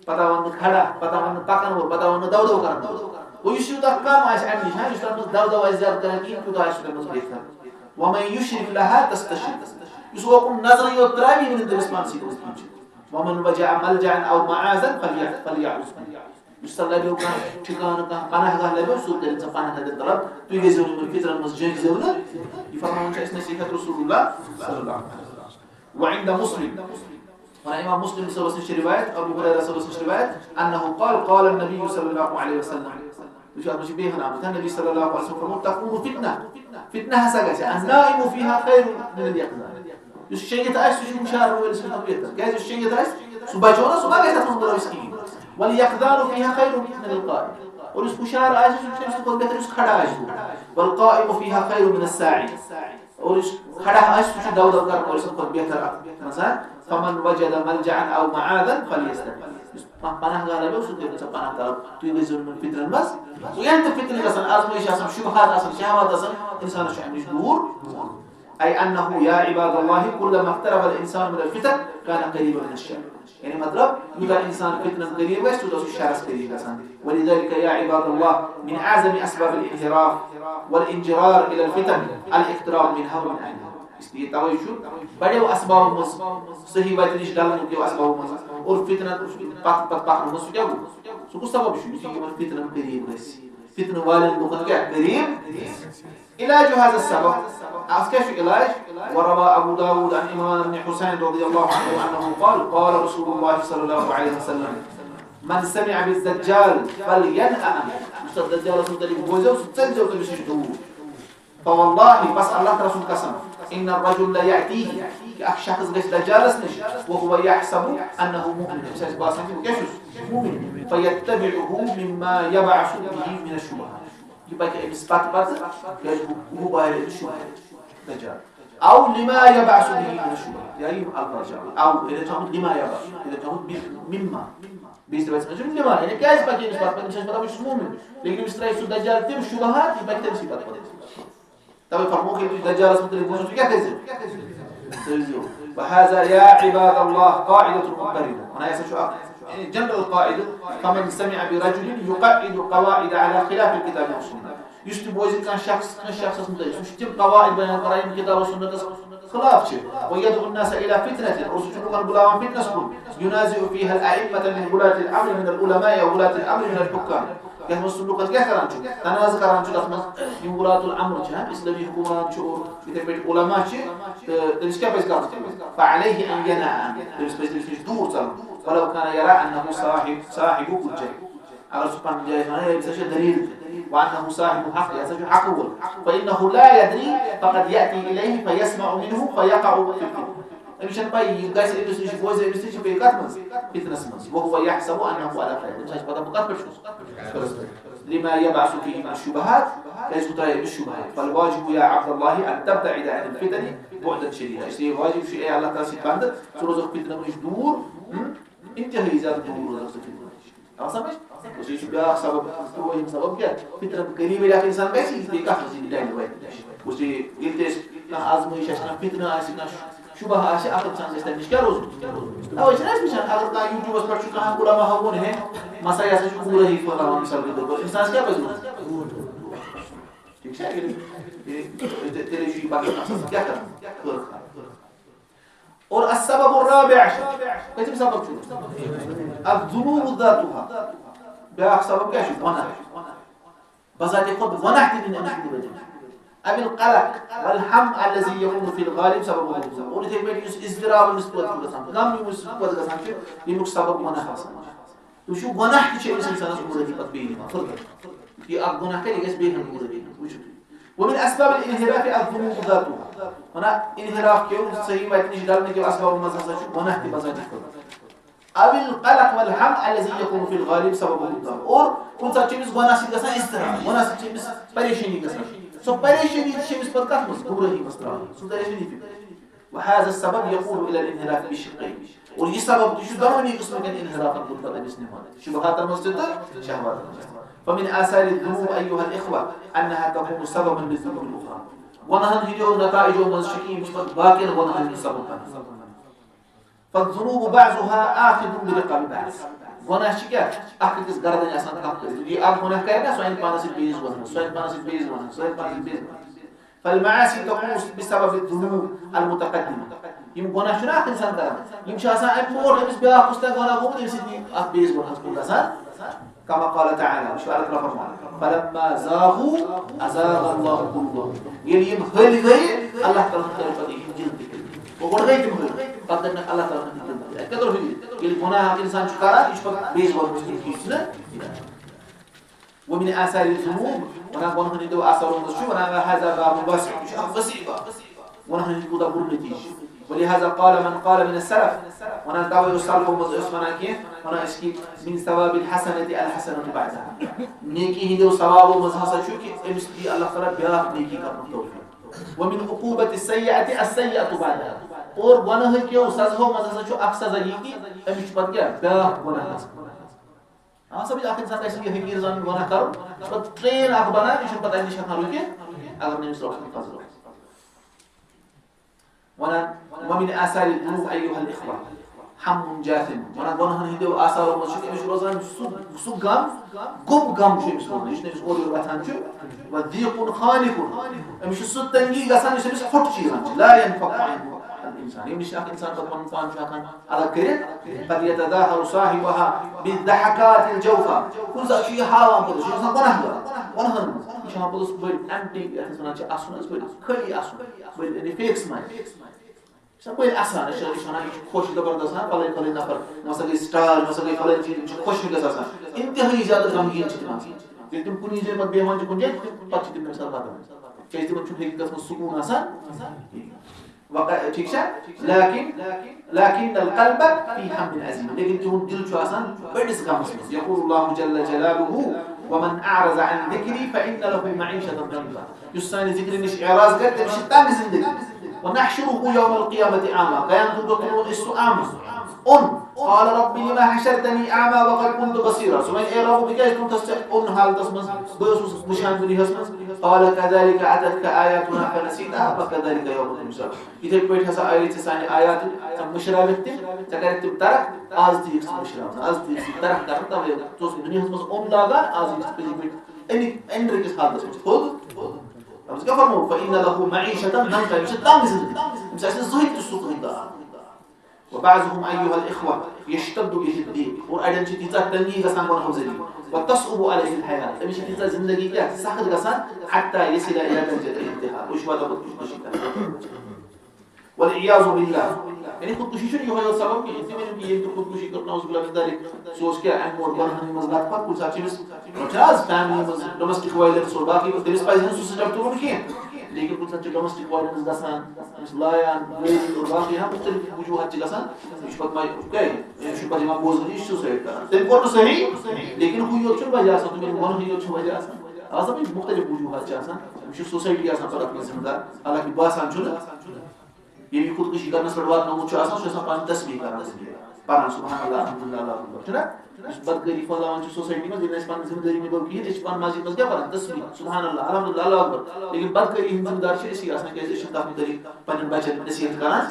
پَتہٕ وَنہٕ کھڑا، پَتہٕ وَنہٕ پَکَن وول، پَتہٕ وَنہٕ دَو دَو کَرَن وول۔ گوٚو یُس یوٗتاہ کَم آسہِ اَمہِ نِش، ہا، یُس تَتھ منٛز دَو دَو آسہِ زیادٕ کَران کِہیٖنۍ، تیوٗتاہ آسہِ سُہ تَتھ منٛز بہتر۔ "ومن يشرف لها تستشرف"، یُس اوکُن نظرٕے یوت ترٛاوِ، یہِ ؤنِو تٔمِس پانسٕے کُن چھُ۔ "ومن وجد ملجأ أو معاذا فليعذ به"، یُس سا لَبیو کانٛہہ ٹھِکانہٕ، کانٛہہ پناہ گاہ لَبیو، سُہ کٔرِن سا پناہ تَتٮ۪ن طلب، تُہۍ گٔژھۍزیو نہٕ یِمَن فِتنَن منٛز، جٲنۍزیو نہٕ۔ یہِ فرماوان چھُ اَسہِ نصیٖحت رسول اللہ صلی اللہ علیہ وسلم۔ وعند مسلم، وَنان اِمام مُسلِم صٲبَس نِش چھِ رِوایت، ابو ہُریرہ صٲبَس نِش رِوایت، أنه قال، قال النبي صلى الله عليه وسلم۔ وٕچھِو، اَتھ منٛز چھِ بیٚیہِ ہَن آمٕتۍ، ہا، نبی صلی اللہ علیہ وسلم فرموو، "تكون فتنة"، فِتنہ ہسا گژھِ، "النائم فيها خير من اليقظان"، یُس شیٚنگِتھ آسہِ، سُہ چھُ ہُشار وٲلِس نِش بہتر، کیٛازِ یُس شیٚنگِتھ آسہِ، سُہ بچو نہ، سُہ ما گژھِ اَتھ منٛز مُلوث کِہیٖنۍ۔ "واليقظان فيها خير من القائم"، اور یُس ہُشار آسہِ، سُہ چھُ تٔمِس کھۄتہٕ بہتر، یُس کھڑا آسہِ۔ "والقائم فيها خير من الساعي"، اور یُس کھڑا آسہِ، سُہ چھُ دَو دَو کَرَن وٲلۍ سٕنٛدِ کھۄتہٕ بہتر اَتھ منٛز۔ فمن وجد ملجأ أو معاذا فليستعذ۔ یُس پناہ گاہ لَبیو، سُہ کٔرِو سا پناہ طلب۔ تُہۍ گٔژھِو نہٕ فِتنَن منٛز۔ گوٚو ییٚلہِ تہِ فِتنہٕ گژھن، آزمٲیِش آسن، شُبہات آسن، شہوات آسن، اِنسانَس چھُ اَمہِ نِش دوٗر روزُن۔ أي أنه يا عباد الله كلما اقترب الإنسان من الفتن كان قريبا من الشر۔ یعنی مطلب، یوٗتاہ اِنسان فِتنَن قریٖب گژھِ، تیوٗتاہ چھُ شَرَس قریٖب گژھان۔ ولذلك يا عباد الله من أعظم أسباب الانحراف والانجرار إلى الفتن الاقتراب منها ومن أهلها۔ اس لیے توے چھُ بڑیو اسبابو منٛز صحیح وتہِ نِش ڈلنُک یِمو اسبابو منٛز اور فِتنہٕ پتہٕ پتہٕ پکنہٕ منٛز۔ سُہ کیٛاہ گوٚو؟ سُہ کُس سبب چھُ؟ یُتھُے یِمن فِتنَن قریٖب گژھِ، فِتنہٕ والٮ۪ن لُکن کیٛاہ قریٖب۔ علاج هذا السبب، اَتھ کیٛاہ چھُ علاج؟ وروى أبو داود عن عمران بن حسين رضي الله عنه أنه قال، قال رسول الله صلى الله عليه وسلم، من سمع بالدجال فلينأ عنه۔ یُس تَتھ دجالَس مُتعلِق بوزیو، سُہ ژٔلۍزیو تٔمِس نِش دوٗر۔ فوالله، بس اللہ تعالیٰ سُنٛد قسم، ان الرجل ليأتيه، کہ اکھ شخص گژھِ دجالس نِش، وهو يحسب أنه مؤمن، أمِس آسہِ باسان کہِ بہٕ کیٛاہ چھُس؟ مؤمن۔ فيتبعه مما يبعث به من الشبهات۔ یہِ پکہِ أمِس پتہٕ پتہٕ، کیٛازِ ہُہ، ہُہ بارِ أمِس شُبہہ دجال۔ أو لما يبعث به من الشبهات۔ یا یِم الفاظ چھِ آمٕتۍ۔ أو، ییٚتٮ۪تھ چھُ آمُت لما يبعث، ییٚتٮ۪تھ چھُ آمُت بِ-، مما۔ بیٚیِس رِوایتَس منٛز چھُ لما، یعنی کیٛازِ پَکہِ أمِس پَتہٕ؟ أمِس چھِ پَتہ، بہٕ چھُس مومِن۔ لیکن أمِس ترٛایہِ سُہ دجال تِم شُبہات، یہِ پَکہِ تٔمسٕے پَتہٕ پَتہٕ۔ تَوَے فرموو کہِ یُتھُے دجالَس مُتعلِق بوٗزِو، تُہۍ کیٛاہ کٔرۍزیو؟ کٔرۍزیو۔ وهذا يا عباد الله قاعدة مضطردة۔ وَنان، یہِ ہسا چھُ اَکھ، یعنی، جنرل قاعدٕ، فمن سمع برجل يقعد قواعد على خلاف الكتاب والسنة۔ یُس تہِ بوزِ کانٛہہ شخص، کٲنٛسہِ شخصس مُتعلِق، سُہ چھُ تِم قواعد بیان کران، یِم کِتاب و سُنتس خلاف چھِ۔ ويدعو الناس إلى فتنة، اور سُہ چھُ لُکن بُلاوان فِتنس کُن۔ ينازع فيها الأئمة من ولاة الأمر من العلماء أو ولاة الأمر من الحكام۔ یَتھ منٛز سُہ لُکن کیٛاہ کران چھُ؟ تنازٕ کران چھُ تَتھ منٛز۔ یِم ولاة الأمر چھِ، ہاں، اسلٲمی حکمران چھِ اور یِتھے پٲٹھۍ علماء چھِ، تہٕ تٔمِس کیٛاہ پَزِ کرُن؟ فعليه أن ينأ عنه، تٔمِس پَزِ تٔمِس نِش دوٗر ژَلُن۔ ولو كان يرى أنه صاحب، صاحب حجة۔ اگر سُہ پننہِ جایہِ وَنان، ہے، أمِس ہا چھِ دٔلیٖل، وَأَنَّهُ صَاحِبُ حَقٍّ، یہِ ہسا چھُ حقہٕ وول، فَإِنَّهُ لَا يَدْرِي فَقَدْ يَأْتِي إِلَيْهِ فَيَسْمَعُ مِنْهُ فَيَقَعُ فِي الْفِتْنَةِ۔ أمِس چھَنہٕ پَے، یہِ گژھِ أمِس نِش، بوزِ أمِس نِش، یہِ پیٚیہِ کَتھ منٛز؟ فِتنَس منٛز۔ وَهُوَ يَحْسَبُ أَنَّهُ عَلَى خَيْرٍ۔ أمِس آسہِ پَتہ، بہٕ کَتھ پٮ۪ٹھ چھُس؟ خٲرَس پٮ۪ٹھ۔ لِمَا يَبْعَثُ فِيهِ مِنَ الشُّبُهَاتِ، کیٛازِ ہُہ ترٛایہِ أمِس شُبہات۔ فَالْوَاجِبُ يَا عَبْدَ اللَّهِ أَنْ تَبْتَعِدَ عَنِ الْفِتَنِ بُعْدًا شَدِيدًا۔ اس لیے واجب چھُ، اے اللہ تعالیٰ سٕنٛدۍ بنٛدٕ، ژٕ روزَکھ فِتنَن نِش دوٗر، ہُم؟ انتہٲیی زیادٕ دوٗر روزان سُہ فِتنہٕ نِش۔ آو سمجھ؟ گوٚو، یہِ چھُ بیٛاکھ سبب، ترٛوہِم سبب کیٛاہ؟ فِتنَن قریٖبٕے اَکھ اِنسان گژھِ، یہِ پیٚیہِ کَتھ منٛز؟ یہِ ڈَلہِ وَتہِ نِش۔ ییٚلہِ تہِ اَسہِ کانٛہہ آزمٲیِش آسہِ، کانٛہہ فتنہٕ آسہِ، کانٛہہ شبہ آسہِ، اَکھ اِنسان گژھِ تَمہِ نِش کیٛاہ روزُن؟ تَوَے چھِنہٕ أسۍ وٕچھان، اگر کانٛہہ YouTubeَس پٮ۪ٹھ چھُ کانٛہہ علماء ووٚن ہے، مسا یہِ ہسا چھُ گمرٲہی پھٔہلاوان، مثال کے طور پر، اِنسانَس کیٛاہ پَزِ روزُن؟ ٹھیٖک چھا؟ ییٚلہِ، ییٚلہِ، تیٚلہِ چھُ یہِ پَتہٕ اِنسانَس کیٛاہ کَرُن؟ خٲر کَرُن۔ اور السبب الرابع، کٔژِم سبب چھُ؟ الذنوب ذاتها۔ بیٛاکھ سبب کیٛاہ چھُ؟ گۄناہ۔ بذات خود گۄناہ تہِ دِنہٕ أمِس گُنٛڈ۔ او القلق والهم الذي يكون في الغالب سببه الذنوب۔ اور یِتھَے پٲٹھۍ یُس اضطراب أمِس پٲدٕ چھُ گژھان، غم یُس پٲدٕ گژھان چھُ، ییٚمیُک سبب گۄناہ آسان چھُ۔ تُہۍ وٕچھِو، گۄناہ تہِ چھِ أمِس اِنسانَس گُنٛڈٲہی پَتہٕ بیٚیہِ نِوان۔ فٔردَر یہِ اکھ گۄناہ کرِ، یہِ گژھِ بیٚیہِ ہن گُنٛڈٲہی۔ وٕچھِو تُہۍ۔ ومن اسباب الانحراف الذنوب ذاتها۔ وَنان، انحراف کیو، صحیح وَتہِ نِش ڈَلنہٕ کیو اسبابو منٛز ہسا چھُ گۄناہ تہِ بذاتِ خود۔ او القلق والهم الذي يكون في الغالب سببه الذنوب۔ اور کُنہِ ساتہٕ چھُ أمِس گۄناہ سۭتۍ گژھان اضطراب، گۄناہ سۭتۍ چھِ أمِس پریشٲنی گژھان۔ سۄ پریشٲنی تہِ چھِ أمِس پَتہٕ کَتھ منٛز؟ گُمرٲہی منٛز ترٛاوان۔ سُہ ترِ أمِس فِکرِ۔ وهذا السبب يقود إلى الانحراف بشقين۔ اور یہِ سبب تہِ چھُ دۄنوٕنی قٕسمہٕ کٮ۪ن انحرافن کُن پتہٕ أمِس نِوان، شبہاتن منٛز تہِ تہٕ شہواتن منٛز تہِ۔ فمن آثار الذنوب أيها الإخوة أنها تكون سببا للذنوب الأخرى۔ گۄناہن ہٕنٛدیو نتائجو منٛز چھُ کہِ یِم چھِ پتہٕ باقین گۄناہن ہُنٛد سبب بنان۔ فالذنوب بعضها آخذ برقاب بعض۔ گۄناہ چھِ کیٛاہ؟ اکھ أکِس گردنہِ آسان تھپھ کٔرِتھ۔ یہِ اکھ گۄناہ کرِ نا، سُہ اَنہِ پانس سۭتۍ بیٚیِس گۄناہس، سُہ اَنہِ پانس سۭتۍ بیٚیِس گۄناہس، سُہ اَنہِ پانس سۭتۍ بیٚیِس گۄناہس۔ فالمعاصي تكون بسبب الذنوب المتقدمة۔ یِم گۄناہ چھُنہ اکھ اِنسان کران، یِم چھِ آسان اَمہِ برونٛٹھ أمِس بیٛاکھ کُس تام گۄناہ گوٚمُت، ییٚمہِ سۭتۍ یہِ اکھ بیٚیِس گۄناہَس کُن گژھان۔ كما قال تعالى، یہِ چھُ اللہ تعالیٰ فرمان، فلما زاغوا أزاغ الله قلوبهم۔ ییٚلہِ یِم ۂلۍ گٔیہِ، اللہ تعالیٰ ہَن کٔر پَتہٕ یِم دِل تہِ ۂلۍ۔ گوٚو گۄڈٕ گٔیہِ تِم ۂلۍ، پَتہٕ کٔرنَکھ اللہ تعالیٰ ہَن یِم دِل تہِ۔ اَتہِ کیٛاہ کوٚر ۂلۍ؟ ییٚلہِ گۄناہ اکھ اِنسان چھُ کران، یہِ چھُ پَتہٕ بیٚیِس گۄناہَس کُن کھسان۔ ومن آثار الذنوب، ونان گۄنہن ہٕنٛدیو اثرو منٛز چھُ، ونان هذا باب واسع، یہِ چھُ اکھ وسیع باب۔ گۄنہن ہٕنٛدۍ کوٗتاہ بوٚڑ نتیٖجہٕ چھُ۔ ولهذا قال من قال من السلف، ونان توے اوس سلفو منٛز ٲسۍ ونان کینٛہہ، ونان أسۍ کہِ من ثواب الحسنة الحسنة بعدها۔ نیکی ہٕنٛدیو ثوابو منٛز ہسا چھُ کہِ أمِس دی اللہ تعالیٰ بیٛاکھ نیکی کرنُک توفیق۔ ومن عقوبة السيئة السيئة بعدها۔ اور گۄنہٕ کیو سزہو منٛز ہسا چھُ اکھ سزا یہِ کہِ أمِس چھُ پتہٕ کیٛاہ؟ بیٛاکھ گۄناہ گژھان۔ اہن سمجھ، اکھ انسان گژھِ یہِ حقیٖر زانُن، گۄناہ کرُن، پتہٕ train اکھ بنان، یہِ چھُنہٕ پتہٕ اَمہِ نِش ہٮ۪کان رُکِتھ، اگر نہٕ أمِس رۄخصت پزرو۔ ونان، ومن آثار الذنوب أيها الإخوة هم جاثم۔ ونان، گۄنہن ہٕنٛدیو آثارو منٛز چھُ أمِس روزان سُہ، سُہ غم، گوٚب غم چھُ أمِس روزان، یُس نہٕ أمِس اورٕ یورٕ وۄتھان چھُ۔ وضيق خانق، أمِس چھُ سُہ تنگی گژھان، یُس أمِس پھُٹ چھُ یِوان چھِ۔ لا ينفك عنه الإنسان، ییٚمہِ نِش اکھ انسان پتہٕ پنُن پان چھُ ہٮ۪کان الگ کٔرِتھ۔ قد يتظاهر صاحبها بالضحكات الجوفاء۔ کُنہِ ساتہٕ چھُ یہِ ہاوان پوٚتُس، یہِ چھُ آسان گۄناہ گار، گۄناہن منٛز۔ یہِ چھُ ہاوان پوٚتُس بٔڑۍ empty، یَتھ أسۍ وَنان چھِ اَسُن، أسۍ بٔڑۍ خٲلی اَسُن، بٔڑۍ یعنی fake smile۔ یہِ چھُ آسان بٔڑۍ اَسان، أسۍ چھِ، أسۍ چھِ وَنان، یہِ چھُ خۄش زبردست، ہاں، فلٲنۍ، فلٲنۍ نفر، یہِ ہسا گٔے star، یہِ ہسا گٔے فلٲنۍ چیٖز، یِم چھِ خۄش وٕنکیٚس آسان۔ انتہٲیی زیادٕ غمگیٖن چھِ تِم آسان۔ ییٚلہِ تِم کُنی جایہِ پَتہٕ بیٚہوان چھِ کُنہِ جایہِ، پَتہٕ چھِ تِم تَمہِ ساتہٕ وَدان۔ کیٛازِ تِمَن چھُنہٕ حقیٖقتَس منٛز سکوٗن آسان۔ وقع-، ٹھیٖک چھا؟ لكن، لكن القلب في هم عظيم، لیکن تِہُنٛد دِل چھُ آسان بٔڑِس غمَس منٛز۔ يقول الله جل جلاله، ومن أعرض عن ذكري فإن له معيشة ضنكا۔ یُس سانہِ ذِکرِ نِش اعراض کرِ، تٔمِس چھِ تنگ زندگی۔ ونحشره يوم القيامة أعمى۔ قیامتُک دۄہ تُلون أسۍ سُہ اعمى۔ اوٚن۔ قال رب لم حشرتني أعمى وقد كنت بصيرا۔ سُہ وَنہِ، اے رب، بہٕ کیٛازِ تُلتھس ژےٚ اوٚن حالتس منٛز؟ بہٕ اوسُس وٕچھان دُنیاہس منٛز۔ قال كذلك أتتك آياتنا فنسيتها وكذلك اليوم تنسى۔ یِتھے پٲٹھۍ ہسا آیہِ ژےٚ سانہِ آیاتہٕ، ژےٚ مٔشراوِتھ تِم، ژےٚ کَرٮ۪تھ تِم ترک، آز تہِ یِکھ ژٕ مٔشراونہٕ، آز تہِ یِکھ ژٕ ترک کرنہٕ، تَوَے ژٕ اوسُکھ دُنیاہَس منٛز اوٚن لاگان، آز یِکھ ژٕ پٔزی پٲٹھۍ أنِکھ أنٛدرٕ کِس حالتَس منٛز تھوٚد۔ رۄبَس کیٛاہ فرموو؟ فإن له معيشة ضنكا، أمِس چھِ تنگ زندگی، أمِس آسہِ نہٕ زٕہٕنۍ تہِ سکوٗن دار۔ وبعضهم أيها الإخوة يشتد به الضيق، اور اَڑٮ۪ن چھِ تیٖژاہ تنگی گژھان گۄنہو ذٔریعہٕ۔ وتصعب عليه الحياة، أمِس چھِ تیٖژاہ زندگی کیٛاہ سخت گژھان، حتى يصل إلى درجة الانتحار، أمِس چھُ واتان پَتہٕ خودکُشی کرنَس۔ والعياذ بالله۔ یعنی خودکُشی چھُنہٕ یِہوٚے یوت سبب کینٛہہ، یہِ تہِ ؤنِو کہِ ییٚلہِ تہِ خودکُشی کٔر، نعوذ باللہ من ذلک، سُہ اوس کیٛاہ، اَمہِ برونٛٹھ گۄناہَن منٛز لَتھ پَتھ، کُنہِ ساتہٕ چھِ أمِس، چھِ حظ، family منٛز domestic violence اور باقٕے، تٔمِس پَزِ نہٕ سُہ step تُلُن کینٛہہ۔ لیکن کُنہِ ساتہٕ چھِ domestic violence گژھان، أمِس لایان، گٲری اور باقٕے، ہاں، مُختٔلِف وجوٗہات چھِ گژھان۔ یہِ چھُ پَتہٕ مَے-، کیٛازِ؟ أمِس چھُنہٕ پَتہٕ یِوان بوزنہٕ، یہِ چھُ suicide کران۔ تٔمۍ کوٚر نہٕ صحیح، لیکن ہُے یوت چھُنہٕ وجہ آسان، تِم یِم گۄنہٕے یوت چھُ وجہ آسان۔ آز دَپان، یِم مُختٔلِف وجوٗہات چھِ آسان، أمِس چھُ society آسان پَتہٕ اَتھ منٛز ذِمہٕ دار، حالانکہِ باسان چھُنہٕ۔ ییٚلہِ یہِ خودکُشی کرنَس پٮ۪ٹھ واتنومُت چھُ آسان، سُہ چھُ آسان پَنٕنۍ تسبیٖح کران۔ پران سبحان اللہ، الحمدللہ، اللہ اکبر، چھُنہ؟ یُس بدکٲری پھٲلاوان چھُ سوسایٹی منٛز، ییٚلہِ نہٕ اَسہِ پنٕنۍ ذمہٕ دٲری نِبٲو کِہیٖنۍ، أسۍ چھِ پَنُن مسجد منٛز کیٛاہ پَران؟ تسبیح، سبحان اللہ، الحمدللہ، اللہ اکبر۔ لیکن بدکٲری ہٕنٛدۍ ذمہٕ دار چھِ أسی آسان، کیٛازِ أسۍ چھِنہٕ تَتھ مُتعلِق پنٕنٮ۪ن بَچَن نصیحت کران۔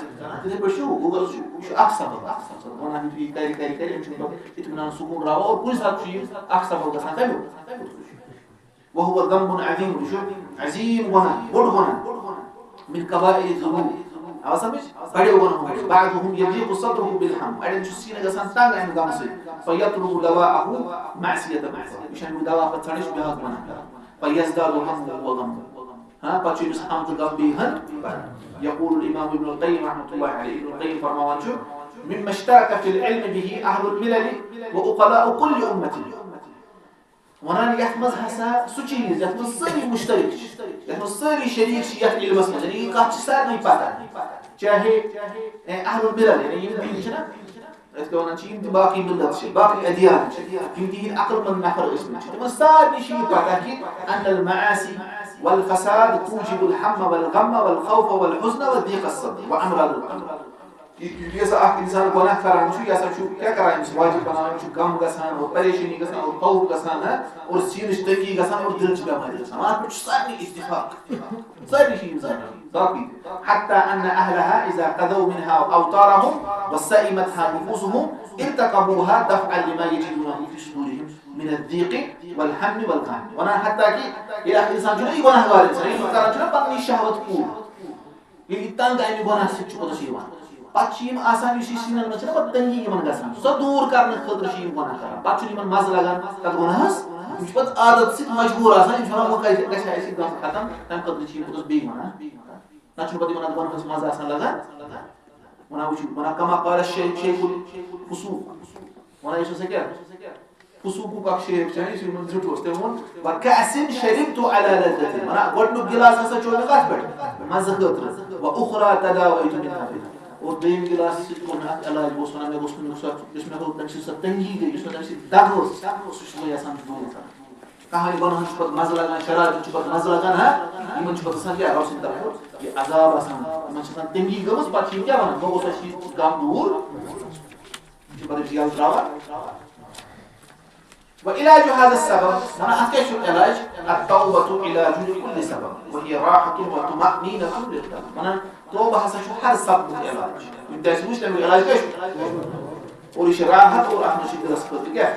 تِتھَے پٲٹھۍ چھُ گوٗگل چھُ، یہِ چھُ اَکھ سبب، اَکھ سبب۔ وَنان یُتھُے یہِ کَرِ، کَرِ، کَرِ، أمِس چھُنہٕ پَتہٕ اطمینان سکوٗن راوان، اور کُنہِ ساتہٕ چھُ یہِ اَکھ سبب گژھان کَمیُک؟ وهو ذنب عظیم، یہِ چھُ عظیم گۄناہ، بوٚڑ گۄناہ۔ من کبائر الذنوب، آو سمجھ؟ بڑیو گۄناہو منٛز۔ بعضهم يضيق صدره بالهم، اڑٮ۪ن چھُ سینہٕ گژھان تنگ امہِ غمہٕ سۭتۍ۔ فيطلب دواءه معصية أخرى، یہِ چھُ امیُک دوا پتہٕ ژھانڈان، یہِ چھُ بیاکھ گۄناہ کران۔ فيزداد هما وغما، ہاں، پتہٕ چھُ أمِس ہم تہٕ غم بیٚیہِ ہن بڑان۔ يقول الإمام ابن القيم رحمة الله عليه، ابن القيم فرماوان چھُ، مما اشترك في العلم به أهل الملل وعقلاء كل أمة۔ ونان یتھ منٛز ہسا سُہ چیٖز یتھ منٛز سٲری مشترک چھِ، یتھ منٛز سٲری شریٖک چھِ یتھ علمس منٛز، یعنی یہِ کتھ چھِ سارنٕے پتہ، چاہے، اے، اہل الملل، یعنی یِم دِنۍ چھِنہ، یتھ کیٛاہ ونان چھِ، یِم تہِ باقٕے ملت چھِ، باقٕے ادیان چھِ، یِم تہِ یِہِنٛدۍ عقل مند نفر ٲسۍ مٕتۍ چھِ، تِمن سارنٕے چھِ یہِ پتہ کہِ ان المعاصی والفساد توجب الهم والغم والخوف والحزن وضيق الصدر وامراض القلب۔ یہِ، یہِ ہسا اکھ انسان گۄناہ کران چھُ، یہِ ہسا چھُ کیٛاہ کران؟ أمِس واجب بناوان چھُ غم گژھان اور پریشٲنی گژھان اور خوف گژھان، ہا، اور سینٕچ تنگی گژھان اور دِلچہِ بٮ۪مارِ گژھان۔ اتھ پٮ۪ٹھ چھُ سارنٕے اتفاق، سٲری چھِ یِم زانان، باقٕے تہِ۔ حتى أن أهلها إذا قضوا منها أوطارهم وسئمتها نفوسهم ارتكبوها دفعا لما يجدونه في صدورهم من الضيق والهم والغم۔ ونان حتى کہ ییٚلہِ اکھ انسان چھُنہ یہِ گۄناہ گار انسان، یہِ کران چھُنہ پنٕنۍ شہوت پوٗرٕ، ییٚلہِ یہِ تنگ امہِ گۄناہ سۭتۍ چھُ پوٚتُس یِوان، پتہٕ چھِ یِم آسان، یُس یہِ سیٖنن منٛز چھِنہ پتہٕ تنگی یِمن گژھان، سۄ دوٗر کرنہٕ خٲطرٕ چھِ یِم گۄناہ کران۔ پتہٕ چھُنہٕ یِمن مزٕ لگان تتھ گۄناہس، یِم چھِ پتہٕ عادت سۭتۍ مجبوٗر آسان، یِم چھِ ونان، وۄنۍ کتہِ گژھِ ہا اَسہِ یہِ گۄناہ ختم، تمہِ خٲطرٕ چھِ یِم پوٚتُس بیٚیہِ گۄناہ۔ نتہٕ چھُنہٕ پتہٕ یِمن اتھ گۄناہس مزٕ آسان لگان۔ ونان وٕچھِو، ونان کما قال الشیخ، شیخ الفسوق، ونان یُس ہسا کیٛاہ؟ فسوقُک اکھ شیخ چھُ، یُس یِمن زیُٹھ اوس، تٔمۍ ووٚن، "وكأس شربت على لذة"، ونان، گۄڈٕنیُک گِلاس ہسا چوٚو مےٚ کتھ پٮ۪ٹھ؟ مزٕ خٲطرٕ۔ "وأخرى تداويت منها"، اور دوٚیِم گِلاس سۭتۍ کوٚر مےٚ اتھ علاج، بہٕ اوسُس ونان، مےٚ گوٚژھ نہٕ سۄ، یُس مےٚ ہُہ، تمہِ سۭتۍ سۄ تنگی گٔے، یُس مےٚ تمہِ سۭتۍ دگ ٲس، سُہ چھُس بہٕ یژھان دوٗر کرُن۔ کانٛہہ ہن گۄناہن چھُ پتہٕ مزٕ لگان، شرابن چھُ پتہٕ مزٕ لگان، ہا؟ یِمن چھُ پتہٕ آسان کیٛاہ؟ رۄب سٕنٛدِ طرفہٕ یہِ عذاب آسان۔ یِمن چھِ آسان تنگی گٔمٕژ، پتہٕ چھِ یِم کیٛاہ ونان؟ مےٚ گوٚژھ اَسہِ یہِ غم دوٗر۔ یِم چھِ پتہٕ أمِس یَلہٕ ترٛاوان۔ وعلاج هذا السبب، ونان اَتھ کیٛاہ چھُ علاج؟ التوبة علاج لكل سبب، وهي راحة وطمأنينة للقلب۔ ونان توبہ ہسا چھُ ہر سببُک علاج۔ یِم تہِ اَسہِ وٕچھ، تَمیُک علاج کیٛاہ چھُ؟ اور یہِ چھِ راحت اور اَتھ منٛز چھِ دِلَس خٲطرٕ کیٛاہ؟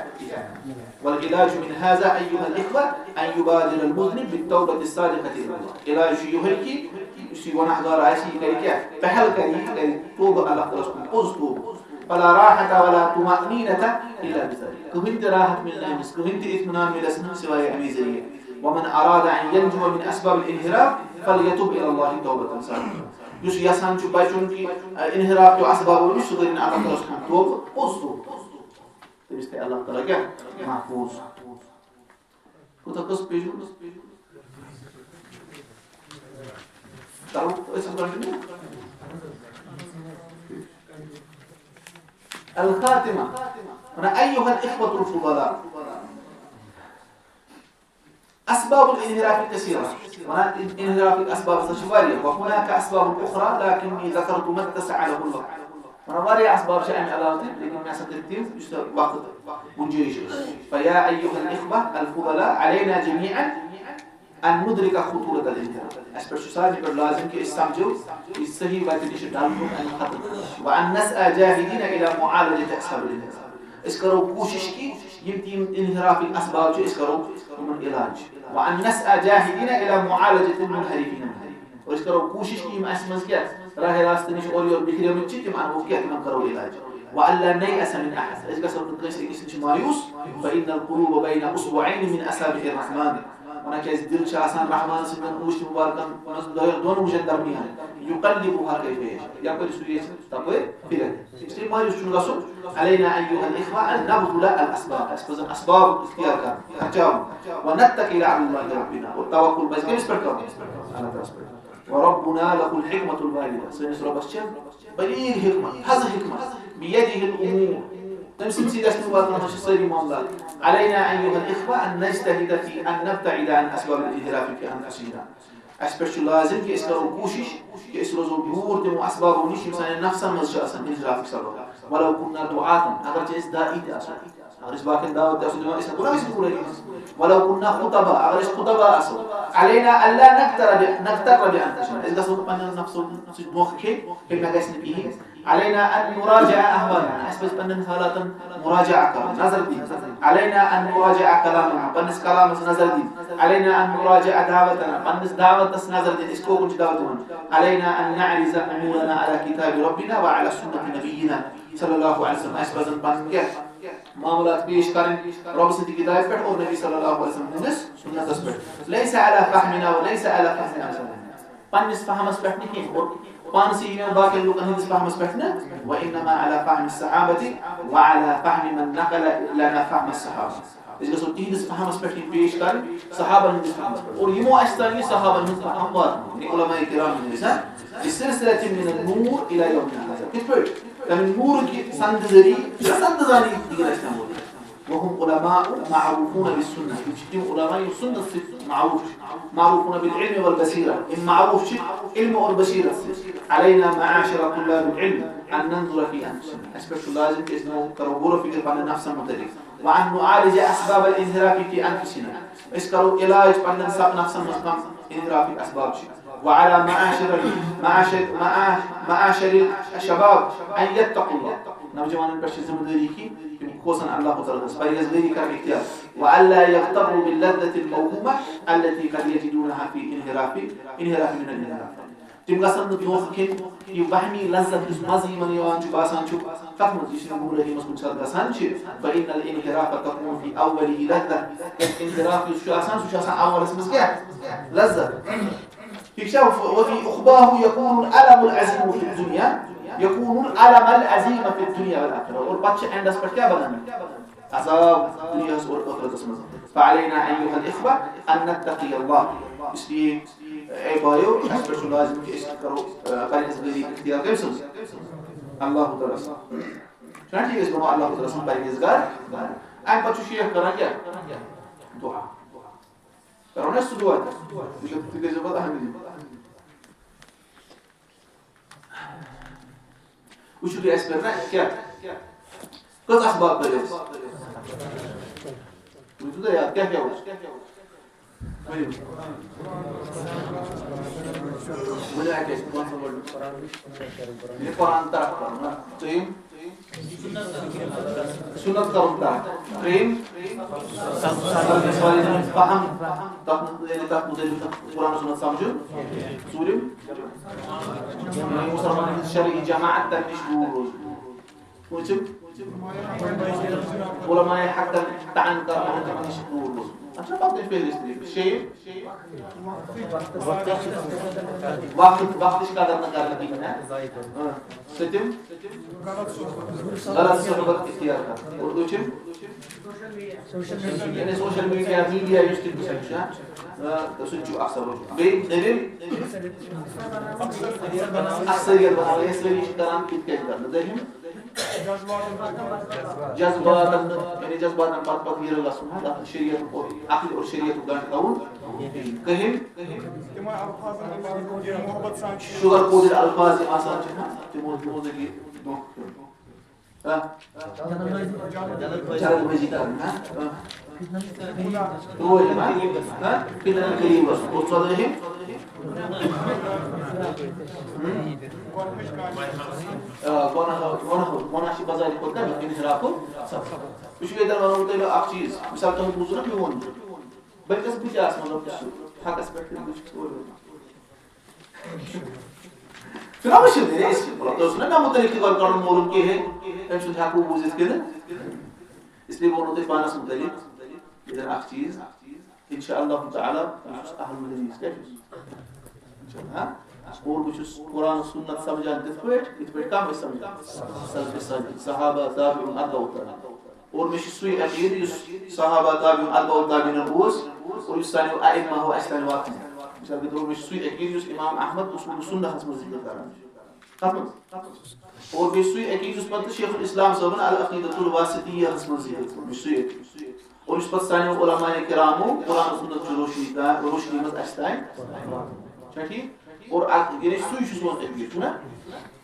والعلاج من هذا أيها الإخوة أن يبادر المذنب بالتوبة الصادقة إلى الله۔ علاج چھُ یِہوٚے کہِ یُس یہِ گۄناہ گار آسہِ، یہِ کَرِ کیٛاہ؟ پہل کَرِ، یہِ کَرِ توبہٕ اللہ تعالیٰ ہَس کُن، پوٚز توبہٕ۔ فلا راحة ولا طمأنينة إلا بذلك۔ کٕہٕنۍ تہِ راحت مِلہِ نہٕ أمِس، کٕہٕنۍ تہِ اطمینان مِلٮ۪س نہٕ سوائے اَمی ذٔریعہٕ۔ ومن أراد أن ينجو من أسباب الانحراف فليتب إلى الله توبة صادقة۔ یُس یژھان چھُ بچُن کہِ، ا، انحراف کیو اسبابو نِش، سُہ کٔرِنۍ اللہ تعالیٰ ہَس کُن توبہٕ، پوٚز توبہٕ۔ تٔمِس تھایہِ اللہ تعالیٰ کیٛاہ؟ محفوٗظ۔ کوٗتاہ قٕسط پیٚیہِ؟ کرو أسۍ continue۔ الخاتمة۔ ونان أيها الإخوة الفضلاء، أسباب الانحراف كثيرة۔ ونان انحرافٕکۍ اسباب ہسا چھِ واریاہ۔ وهناك أسباب أخرى لكني ذكرت ما اتسع له الوقت۔ ونان واریاہ اسباب چھِ اَمہِ علاوٕ تہِ، لیکن مےٚ ہسا کٔرۍ تِم، یُس تۄہہِ وقت گُنجٲیِش ٲس۔ فيا أيها الإخوة الفضلاء، علينا جميعا أن ندرك خطورة الانحراف۔ اَسہِ پٮ۪ٹھ چھُ سارنٕے پٮ۪ٹھ لازم کہِ أسۍ سمجھو یہِ صحیح وتہِ نِش ڈلنُک اَمہِ خطرٕ۔ وأن نسعى جاهدين إلى معالجة أسباب الانحراف۔ أسۍ کرو کوٗشِش کہِ یِم تہِ یِم انحرافٕکۍ اسباب چھِ، أسۍ کرو یِمن علاج۔ وأن نسعى جاهدين إلى معالجة المنحرفين منه۔ اور أسۍ کرو کوٗشِش کہِ یِم اَسہِ منٛز کیٛاہ راہِ راستہٕ نِش اورٕ یورٕ بِکھریمٕتۍ چھِ، تِمن اَنوکھ کیٛاہ، تِمن کرو علاج۔ وألا نيأس من أحد، أسۍ گژھو نہٕ کٲنٛسہِ أکِس نِش مایوٗس۔ فإن القلوب بين أصبعين من أصابع الرحمن۔ ونان کیٛازِ دِل چھِ آسان رحمان سٕنٛدٮ۪ن اوٚنٛگجہِ مُبارکن منٛز دۄن، دۄن اوٚنٛگجن درمیان۔ يقلبها كيف يشاء، یپٲرۍ سُہ یژھِ تپٲرۍ پھِرِ۔ اس لیے مایوٗس چھُنہٕ گژھُن۔ علينا أيها الإخوة أن نبذل الأسباب، اَسہِ پزن اسباب اختیار کرٕنۍ، خرچاوٕنۍ۔ ونتكل على الله ربنا، اور توکل پزِ کٔمِس پٮ۪ٹھ کرُن؟ اللہ تعالیٰ ہَس پٮ۪ٹھ۔ وربنا له الحكمة البالغة، سٲنِس رۄبس چھِ بلیغ حکمت، تھزٕ حکمت، بيده الأمور، تٔمۍ سٕنٛدۍ سۭتۍ اَسہِ واتناوان چھِ سٲری معاملات۔ علينا أيها الإخوة أن نجتهد في أن نبتعد عن أسباب الانحراف في أنفسنا۔ اَسہِ پٮ۪ٹھ چھُ لازم کہِ أسۍ کرو کوٗشِش کہِ أسۍ روزو دوٗر تِمو اسبابو نِش یِم سانٮ۪ن نفسن منٛز چھِ آسان انحرافٕکۍ سبب۔ ولو كنا دعاة، اگر چہ أسۍ داعی تہِ آسو، اگر أسۍ باقین دعوت تہِ آسو دِوان، أسۍ ہٮ۪کو نہ ٲسِتھ گمراہی منٛز؟ ولو كنا خطباء، اگر أسۍ خطباء آسو، علينا ألا نغتر ب-، نغتر بأنفسنا، أسۍ گژھو نہٕ پننٮ۪ن نفسن سۭتۍ دھوکہٕ کھیٚنۍ، کہِ مےٚ گژھِ نہٕ کِہیٖنۍ۔ علينا أن نراجع أحوالنا، اَسہِ پَزِ پننٮ۪ن حالاتن مراجعہ کرُن، نظر دِنۍ۔ علينا أن نراجع كلامنا، پننِس کلامس نظر دِنۍ۔ علينا أن نراجع دعوتنا، پننِس دعوتس نظر دِنۍ، أسۍ کوکُن چھِ دعوت دِوان۔ علينا أن نعرض أمورنا على كتاب ربنا وعلى سنة نبينا صلى الله عليه وسلم۔ اَسہِ پَزَن پَنٕنۍ کیٛاہ؟ معاملات پیش کَرٕنۍ رۄبہٕ سٕنٛدِ کِتابہِ پٮ۪ٹھ اور نبی صلی اللہ علیہ وسلم ہٕنٛدِس سُنتَس پٮ۪ٹھ۔ ليس على فهمنا وليس على فهم أمثالنا۔ پننِس فہمس پٮ۪ٹھ نہٕ کینٛہہ، اور پانسٕے یِمن باقین لُکن ہٕنٛدِس فہمس پٮ۪ٹھ نہٕ۔ وإنما على فهم الصحابة وعلى فهم من نقل لنا فهم الصحابة۔ أسۍ گژھو تِہنٛدِس فہمس پٮ۪ٹھ یِم پیش کرٕنۍ، صحابن ہٕنٛدِس فہمس پٮ۪ٹھ۔ اور یِمو اَسہِ تام یہِ صحابن ہٕنٛز فہم واتنٲو، یعنی علماء کرام ہٕنٛدِس، ہاں؟ بسلسلة من النور إلى يومنا هذا۔ کِتھ پٲٹھۍ؟ تَمہِ نوٗرٕ کہِ سند ذٔریعہٕ، سند زانی دیٖن اَسہِ تام ووت۔ وهم علماء معروفون بالسنة۔ یِم چھِ تِم علماء یِم سُنت سۭتۍ معروف چھِ۔ معروفون بالعلم والبصيرة۔ یِم معروف چھِ علم اور بصیرت سۭتۍ۔ علينا معاشر طلاب العلم أن ننظر في أنفسنا۔ اَسہِ پٮ۪ٹھ چھُ لازم کہِ أسۍ دِمو، کرو غور و فکر پننٮ۪ن نفسن متعلق۔ وأن نعالج أسباب الانحراف في أنفسنا۔ أسۍ کرو علاج پننٮ۪ن سب نفسن منٛز کم انحرافٕکۍ اسباب چھِ۔ وعلى معاشر، معاشر، معا-، معاشر الشباب أن يتقوا الله۔ نوجوانن پٮ۪ٹھ چھِ ذمہٕ دٲری کہِ تِم کھوژن اللہ تعالیٰ ہس، پرہیزگٲری کرن اختیار۔ وألا يغتروا باللذة الموهومة التي قد يجدونها في انحراف، انحراف من الانحراف۔ تِم گژھن نہٕ دھوکہٕ کھیٚنۍ، یہِ وہمی لذت یُس مزٕ یِمن یِوان چھُ، باسان چھُ، تتھ منٛز یُس یِم گمرٲہی منٛز کُنہِ ساتہٕ گژھان چھِ۔ فإن الانحراف تكون في أوله لذة۔ انحراف یُس چھُ آسان، سُہ چھُ آسان اولس منٛز کیٛاہ؟ لذت۔ ٹھیٖک چھا؟ وفي عقباه يكون الألم العظيم في الدنيا، يكون الألم العظيم في الدنيا والآخرة۔ اور پتہٕ چھِ اینڈس پٮ۪ٹھ کیٛاہ بنان؟ عذاب دنیاہس اور ٲخرتس منٛز۔ فعلينا أيها الإخوة أن نتقي الله۔ اس لیے، اے بایو، اَسہِ پٮ۪ٹھ چھُ لازم کہِ أسۍ کرو، آ، پرہیزگٲری اختیار کٔمۍ سٕنٛز؟ اللہ تعالیٰ سٕنٛز۔ چھُنہ ٹھیٖک؟ أسۍ بنو اللہ تعالیٰ سٕنٛز پرہیزگار۔ اَمہِ پتہٕ چھُ شیخ کران کیٛاہ؟ دُعا۔ کرو نا أسۍ سُہ دُعا تہِ؟ وٕچھِو، تُہۍ گٔژھِو پتہٕ اہن۔ وٕچھِو تُہۍ اَسہِ پٮ۪ٹھ نا کیٛاہ؟ کٔژ اسباب کٔرۍ اَسہِ؟ وٕچھِو تُہۍ یاد، کیٛاہ کیٛاہ اوس؟ ؤنِو۔ ؤنِو اَکہِ لَٹہِ، پانٛژَن گۄڈٕنِکۍ۔ یہِ قرآن ترک پَرُن، نا؟ دوٚیِم؟ سُنت کَرُن ترک۔ ترٛیٚیِم؟ سلف صالحین ہُنٛد فہم، تَتھ مُتعلِق، تَتھ مُتعلِق قرآن سُنت سَمجھُن۔ ژوٗرِم؟ مُسلمانَن ہٕنٛز شرعی جماعت، تَمہِ نِش دوٗر روزُن۔ پوٗنٛژِم؟ علماء حقن طعن کرنہٕ تِمن نِش دوٗر روزُن۔ اچھا، پتہٕ گٔے فہرست یہِ۔ شیٚیِم؟ وقت، وقتٕچ قدر نہٕ کرنہٕ کِہیٖنۍ، ہا؟ اۭں۔ سٔتِم؟ غلط صحبت اختیار کرٕنۍ۔ اور ٲٹھِم؟ یعنی سوشل میڈیا، میڈیا یُس تہِ قٕسم چھُ، ہا؟ اۭں، تہٕ سُہ تہِ چھُ اکھ سبب۔ بیٚیہِ نٔوِم؟ اکثریت بناوٕنۍ، یہِ سٲری چھِ کران، تِتھ کٔنۍ کرنہٕ۔ دٔہِم؟ جذباتن، یعنی جذباتن پتہٕ پتہٕ نیرٕ گژھُن، ہا، تتھ شریعتُک اور عقلہِ اور شریعتُک گنٛڈ تھاوُن۔ کٔہِم؟ تِمن الفاظن منٛز یِم محبت سان چھِ۔ شُگر کوٹڈ الفاظ یِم آسان چھِ، ہا، تِمو، تِمو ذٔریعہٕ دھوکہٕ کھیوٚن۔ ہا؟ جلد بازی کرٕنۍ، ہا؟ ہا؟ ترٛووُہِم، ہا؟ ہا؟ فتنہٕ قریب گژھُن۔ اور ژۄدٲہِم؟ آ، گۄناہ، گۄناہ، گۄناہ چھِ بظاہر خود کانٛہہ انحرافُک سبب۔ وٕچھِو، ییٚتٮ۪ن وَنو بہٕ تۄہہِ اکھ چیٖز، مثال، تۄہہِ بوٗزوُ نہ میون، بہٕ کیٛاہ چھُس، بہٕ تہِ آسہٕ، مطلب، بہٕ چھُس حقس پٮ۪ٹھ تہٕ بہٕ چھُس اورٕ یورٕ۔ چھُنہ وٕچھِو، ییٚلہِ أسۍ، مطلب، تۄہہِ اوسوُ نہ مےٚ مُتعلِق تہِ گۄڈٕ کَرُن معلوٗم کِہیٖنۍ، أمۍ سُنٛد ہٮ۪کو بوٗزِتھ کِنہٕ؟ اس لیے ووٚنوُ تۄہہِ پانَس مُتعلِق ییٚتٮ۪ن اکھ چیٖز۔ انشاءاللہ تعالیٰ، بہٕ چھُس اہل حدیث، کیٛاہ چھُس؟ انشاءاللہ، ہاں؟ اور بہٕ چھُس قرآن سُنت سمجھان تِتھ پٲٹھۍ، یِتھ پٲٹھۍ کم ٲسۍ سمجھان؟ سلف صالح، صحابہ، تابعون، اتباع تابعین۔ اور مےٚ چھُ سُے عقیٖدٕ یُس صحابہ، تابعون، اتباع تابعینن اوس، اور یُس سانیو ائمہ و اَسہِ تام واتنو۔ مثال کے طور، مےٚ چھُ سُے عقیٖدٕ یُس امام احمد اصول سنتس منٛز ذکر کران چھُ۔ کتھ منٛز؟ اور بیٚیہِ سُے عقیٖدٕ یُس پتہٕ شیخ الاسلام صٲبن العقیدۃ الواسطیہ ہس منٛز ذکر کوٚر، مےٚ چھُ سُے عقیٖدٕ۔ اور یُس پتہٕ سانیو علماء کرامو قرآن و سنت چہِ روشنی تا-، روشنی منٛز اَسہِ تام۔ چھا ٹھیٖک؟ اور اَتھ، یعنی سُے چھُ سون عقیٖدٕ، چھُنہ؟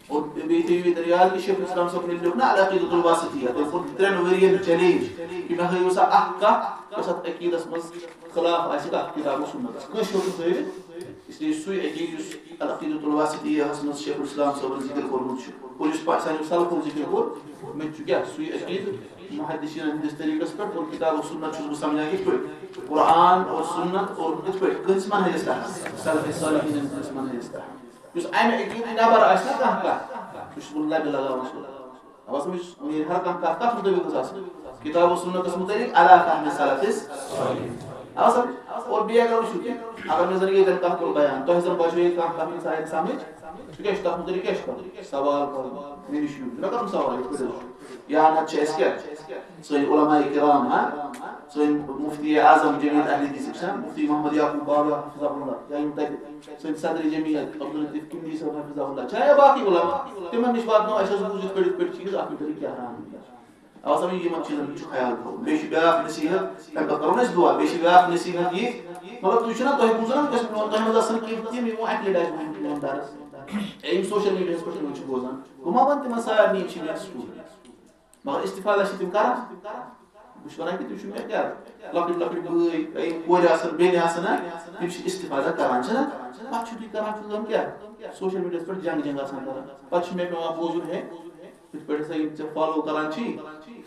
اور بیٚیہِ تھٲیِو ییٚتٮ۪ن یاد کہِ شیخ الاسلام صٲبن ییٚلہِ لیوٚکھ نا العقیدۃ الواسطیہ، تٔمۍ کوٚر ترٛٮ۪ن ؤرین چیلنج کہِ مےٚ ہٲیِو سا اکھ کتھ یۄس اتھ عقیدس منٛز خلاف آسہِ تتھ کتاب و سنتس۔ کٲنٛسہِ ہیوٚک نہٕ ہٲوِتھ۔ اس لیے سُے عقیدٕ یُس العقیدۃ الواسطیہ ہس منٛز شیخ الاسلام صٲبن ذکر کوٚرمُت چھُ اور یُس پا-، سانیو سلفو ذکر کوٚر، مےٚ تہِ چھُ کیٛاہ سُے عقیدٕ۔ محدثینن ہٕنٛدِس طریٖقس پٮ۪ٹھ اور کتاب و سنت چھُس بہٕ سمجھان کِتھ پٲٹھۍ؟ قرآن اور سنت اور کِتھ پٲٹھۍ؟ کٲنٛسہِ منہجس تحت؟ سلف صالحین ہٕنٛدِس منہجس تحت۔ یُس امہِ عقیدٕ نٮ۪بر آسہِ نا کانٛہہ کتھ، سُہ چھُس بہٕ لبہِ لگاوان سُہ۔ اوا سمجھ؟ یہِ ہر کانٛہہ کتھ کتھ مُطٲبِق گٔژھ آسٕنۍ؟ کتاب و سنتس مُطٲبِق علی فہم سلف صالح۔ اوا سمجھ؟ اور بیٚیہِ اگر وٕچھِو کہِ اگر مےٚ زن ییٚتٮ۪ن کانٛہہ کوٚر بیان، تۄہہِ زن باسیو یہِ کانٛہہ کتھ یِم سارے سمجھ، سُہ کیٛاہ چھُ تتھ مُتعلق کیٛاہ چھُ کرُن؟ سوال کرُن، مےٚ نِش یِیِو، چھُنہ کرُن سوال یِتھ پٲٹھۍ حظ چھُ۔ یا نتہٕ چھِ اَسہِ کیٛاہ؟ سٲنۍ علماء کرام، ہاں، سٲنۍ مفتی اعظم جمعیت اہل حدیث چھِ مفتی محمد یعقوب باوا حفظہ اللہ، یا یِم تَتہِ سٲنۍ صدر جمعیت عبداللطیف کندی صٲب حفظہ اللہ، چھا یا باقٕے علماء، تِمن نِش واتناو اَسہِ حظ بوٗز یِتھ پٲٹھۍ یِتھ پٲٹھۍ چیٖز، اَتھ مُتعلق کیٛاہ ران چھِ۔ اَوٕ سَمجھ یِمن چیٖزن ہُنٛد چھُ خیال تھاوُن۔ بیٚیہِ چھُ بیٛاکھ نصیٖحت، تَمہِ پَتہٕ کَرو نہٕ أسۍ دُعا، بیٚیہِ چھِ بیٛاکھ نصیٖحت یہِ، مطلب، تُہۍ چھِو نا، تۄہہِ بوٗزُو نا وٕنکیٚس میون، تۄہہِ منٛز آسَن کینٛہہ تِم، یِمو اَکہِ لَٹہِ آسہِ بوٗزمُت میون درس۔ اَمہِ سوشل میٖڈیاہَس پٮ۪ٹھ یِمَن چھُ بوزان۔ بہٕ ما وَنہٕ تِمَن سارنٕے چھِ مےٚ سکوٗل۔ مگر استفادہ چھِ تِم کران۔ بہٕ چھُس وَنان کہِ تُہۍ چھِو مےٚ کیٛاہ، لۄکٕٹۍ لۄکٕٹۍ بٲے، یِم کورِ آسَن، بیٚنہِ آسَن نا، تِم چھِ استفادہ کران، چھِنہ؟ پَتہٕ چھِو تُہۍ کران کٲم کیٛاہ؟ سوشل میٖڈیاہَس پٮ۪ٹھ جنگ جنگ آسان کران۔ پَتہٕ چھُ مےٚ پٮ۪وان بوزُن، ہے، یِتھ پٲٹھۍ ہسا یِم ژےٚ فالو کران چھی،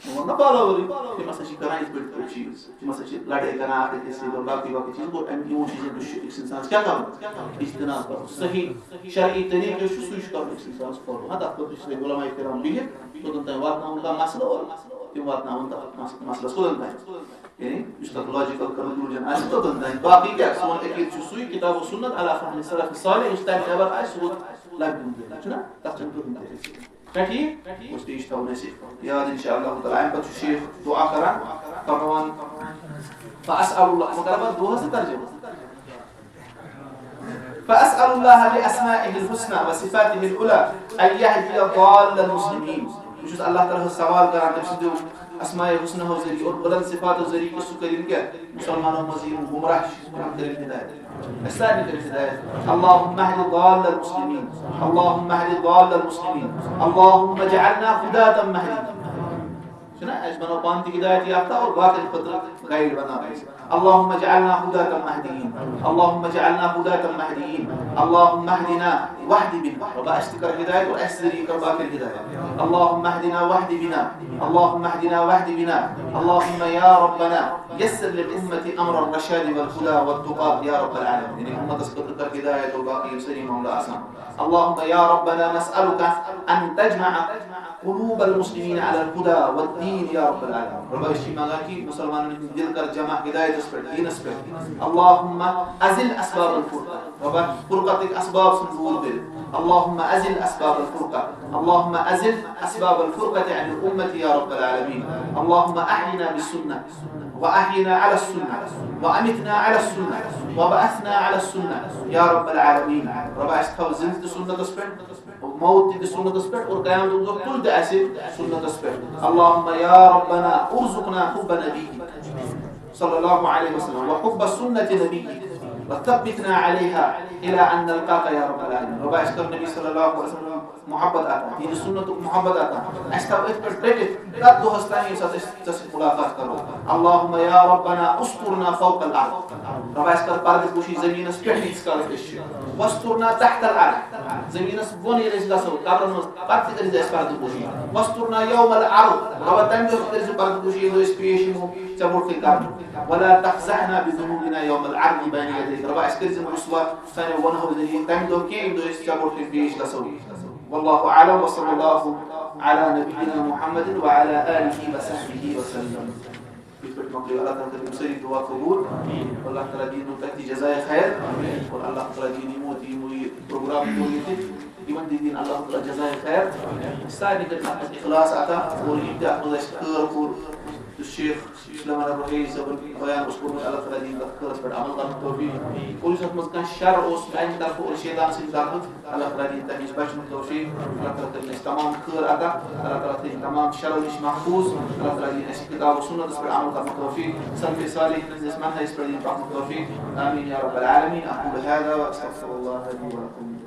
بہٕ وَنہٕ نا فالوورٕے، تِم ہسا چھِ کران یِتھ پٲٹھۍ، یِتھ پٲٹھۍ چیٖز۔ تِم ہسا چھِ لڑٲے کران اکھ أکِس سۭتۍ، باقٕے باقٕے چیٖز۔ گوٚو اَمہِ، یِمو چیٖزو نِش چھُ أکِس اِنسانَس کیٛاہ کَرُن؟ اجتناب کَرُن۔ صحیح شرعی طریٖقہٕ یُس چھُ، سُے چھُ کَرُن أکِس اِنسانَس فالو۔ ہاں، تَتھ خٲطرٕ چھِ صحیح علماء کرام بِہِتھ، توٚتَن تام واتناوُن کانٛہہ مسلہٕ اور تِم واتناوُن تَتھ مس-، مسلَس کوٚتَن تام۔ یعنی یُس تَتھ لاجیکل کنکلوجن آسہِ، توٚتَن تام۔ باقٕے کیٛاہ؟ سون عقیٖدٕ چھُ سُے، کِتاب و سُنت علی فہم سلف صالح، یُس تَمہِ نٮ۪بر آسہِ، سُہ گوٚو لَبہِ ہُنٛد دِل، چھُنہ؟ تَتھ چھَنہٕ کٕہٕنۍ تہِ حیثیت۔ چھا ٹھیٖک؟ گوٚژھ تہِ یہِ چھُ تھاوُن اَسہِ یاد، اِنشاء اللہ تعالیٰ۔ اَمہِ پَتہٕ چھُ شیخ دُعا کران، فرماوان، فَأَسْأَلُ اللَّهَ، وۄنۍ کَرٕ بہٕ دُعاہَس ترجمہٕ۔ فَأَسْأَلُ اللَّهَ بِأَسْمَائِهِ الْحُسْنَى وَصِفَاتِهِ الْعُلَى أَنْ يَهْدِيَ ضَالَّ الْمُسْلِمِينَ۔ بہٕ چھُس اللہ تعالیٰ ہَس سوال کران، تٔمۍ سٕنٛدیو اسماء حسناہو ذٔریعہٕ اور بُلند صفاتو ذٔریعہٕ کہِ سُہ کٔرِنۍ کیٛاہ؟ مُسلمانو منٛز یِم گمراہ چھِ، تِمن کٔرِنۍ ہدایت۔ اَسہِ سارنٕے کٔرِنۍ ہدایت۔ اللهم اهد ضال المسلمين، اللهم اهد ضال المسلمين، اللهم اجعلنا هداة مهديين۔ چھُنہ؟ اَسہِ بناو پانہٕ تہِ ہدایت یافتہ اور باقین خٲطرٕ گائیڈ بناو اَسہِ۔ اللهم اجعلنا هداة مهديين، اللهم اجعلنا هداة مهديين، اللهم اهدنا واهد بنا۔ رۄبا، اَسہِ تہِ کر ہدایت اور اَسہِ ذٔریعہٕ کر باقین ہدایت۔ اللهم اهدنا واهد بنا، اللهم اهدنا واهد بنا، اللهم يا ربنا يسر للأمة أمر الرشاد والهدى والتقى يا رب العالمين۔ یعنی اُمتس خٲطرٕ کر ہدایت اور باقی یِم سٲری معاملہٕ آسان۔ اللهم يا ربنا نسألك أن تجمع قلوب المسلمين على الهدى والدين يا رب العالمين۔ رۄبا، أسۍ چھِ منٛگان کہِ مُسلمانن ہٕنٛدۍ دِل کر جمع ہدایتس پٮ۪ٹھ، دیٖنس پٮ۪ٹھ۔ اللهم أزل أسباب الفرقة۔ رۄبا، فرقتٕکۍ اسباب ژھٕن دوٗر کٔرِتھ۔ اللهم أزل أسباب الفرقة۔ اللهم أزل أسباب الفرقة عن الأمة يا رب العالمين۔ اللهم أحينا بالسنة وأحينا على السنة وأمتنا على السنة وابعثنا على السنة يا رب العالمين۔ رۄبا، اَسہِ تھاو زِندٕ تہِ سُنتس پٮ۪ٹھ، موت تہِ سُنتس پٮ۪ٹھ اور قیامتُک دۄہ تُل تہِ اَسہِ سُنتس پٮ۪ٹھ۔ اللهم يا ربنا ارزقنا حب نبيك صلى الله عليه وسلم وحب سنة نبيك وثبتنا عليها إلى أن نلقاك يا رب العالمين۔ رۄبا، اَسہِ کر نبی صلی اللہ علیہ وسلم محبت عطا، تِہنٛدِ سُنتُک محبت عطا۔ اَسہِ تھاو أتھۍ پٮ۪ٹھ ڈٔٹِتھ تَتھ دۄہس تام ییٚمہِ ساتہٕ أسۍ ژےٚ سۭتۍ مُلاقات کرو۔ اللهم يا ربنا استرنا فوق الأرض۔ رۄبا، اَسہِ کر پردٕ پوشی زٔمیٖنس پٮ۪ٹھ، ییٖتِس کالس أسۍ چھِ۔ واسترنا تحت الأرض۔ زٔمیٖنس بۄن ییٚلہِ أسۍ گژھو، قبرن منٛز، پتہٕ تہِ کٔرزِ اَسہِ پردٕ پوشی۔ واسترنا يوم العرض۔ رۄبا، تَمہِ دۄہ تہِ کٔرزِ پردٕ پوشی، ییٚمہِ دۄہ أسۍ پیش یِمو ژےٚ برونٛٹھ کَنہِ کرنہٕ۔ ولا تخزعنا بذنوبنا يوم العرض بين يديك۔ رۄبا، اَسہِ کٔرزِ نہٕ رسوا سانیو گۄناہو ذٔریعہٕ تَمہِ دۄہ کینٛہہ، ییٚمہِ دۄہ أسۍ ژےٚ برونٛٹھ کَنہِ پیش گژھو۔ والله أعلم وصلى الله على نبينا محمد وعلى آله وصحبه وسلم۔ یِتھ پٲٹھۍ مۄکلیو، اللہ تعالیٰ کٔرِنۍ سٲری دُعا قبوٗل۔ اللہ تعالیٰ دِیِن تۄہہِ تہِ جزایہِ خیر۔ اور اللہ تعالیٰ دِیِن یِمو تہِ یِمو یہِ پروگرام کوٚر ییٚتہِ، یِمن تہِ دِیِن اللہ تعالیٰ جزایہِ خیر۔ سارنٕے کٔرِنۍ اَتھ منٛز اخلاص عطا۔ اور یِم تہِ اَتھ منٛز اَسہِ خٲر کوٚر، یُس شیخ سلیمان روحی صٲبن بیان اوس کوٚرمُت، اللہ تعالیٰ دِیِن تَتھ خٲرس پٮ۪ٹھ عمل کرنُک توفیٖق۔ اور یُس اَتھ منٛز کانٛہہ شر اوس میٛانہِ طرفہٕ اور شیطان سٕنٛدِ طرفہٕ، اللہ تعالیٰ دِیِن تَمہِ نِش بچنُک توفیٖق۔ اللہ تعالیٰ کٔرِنۍ اَسہِ تمام خٲر عطا۔ اللہ تعالیٰ تھٲیِن تمام شرو نِش محفوٗظ۔ اللہ تعالیٰ دِیِن اَسہِ کِتاب و سُنتَس پٮ۪ٹھ عمل کرنُک توفیٖق۔ سلفِ صالحیٖن ہٕنٛدِس منہجَس پٮ۪ٹھ دِیِن پَکنُک توفیٖق۔ آمین یا رب العالمین۔ أقول هذا وأستغفر الله لي ولكم۔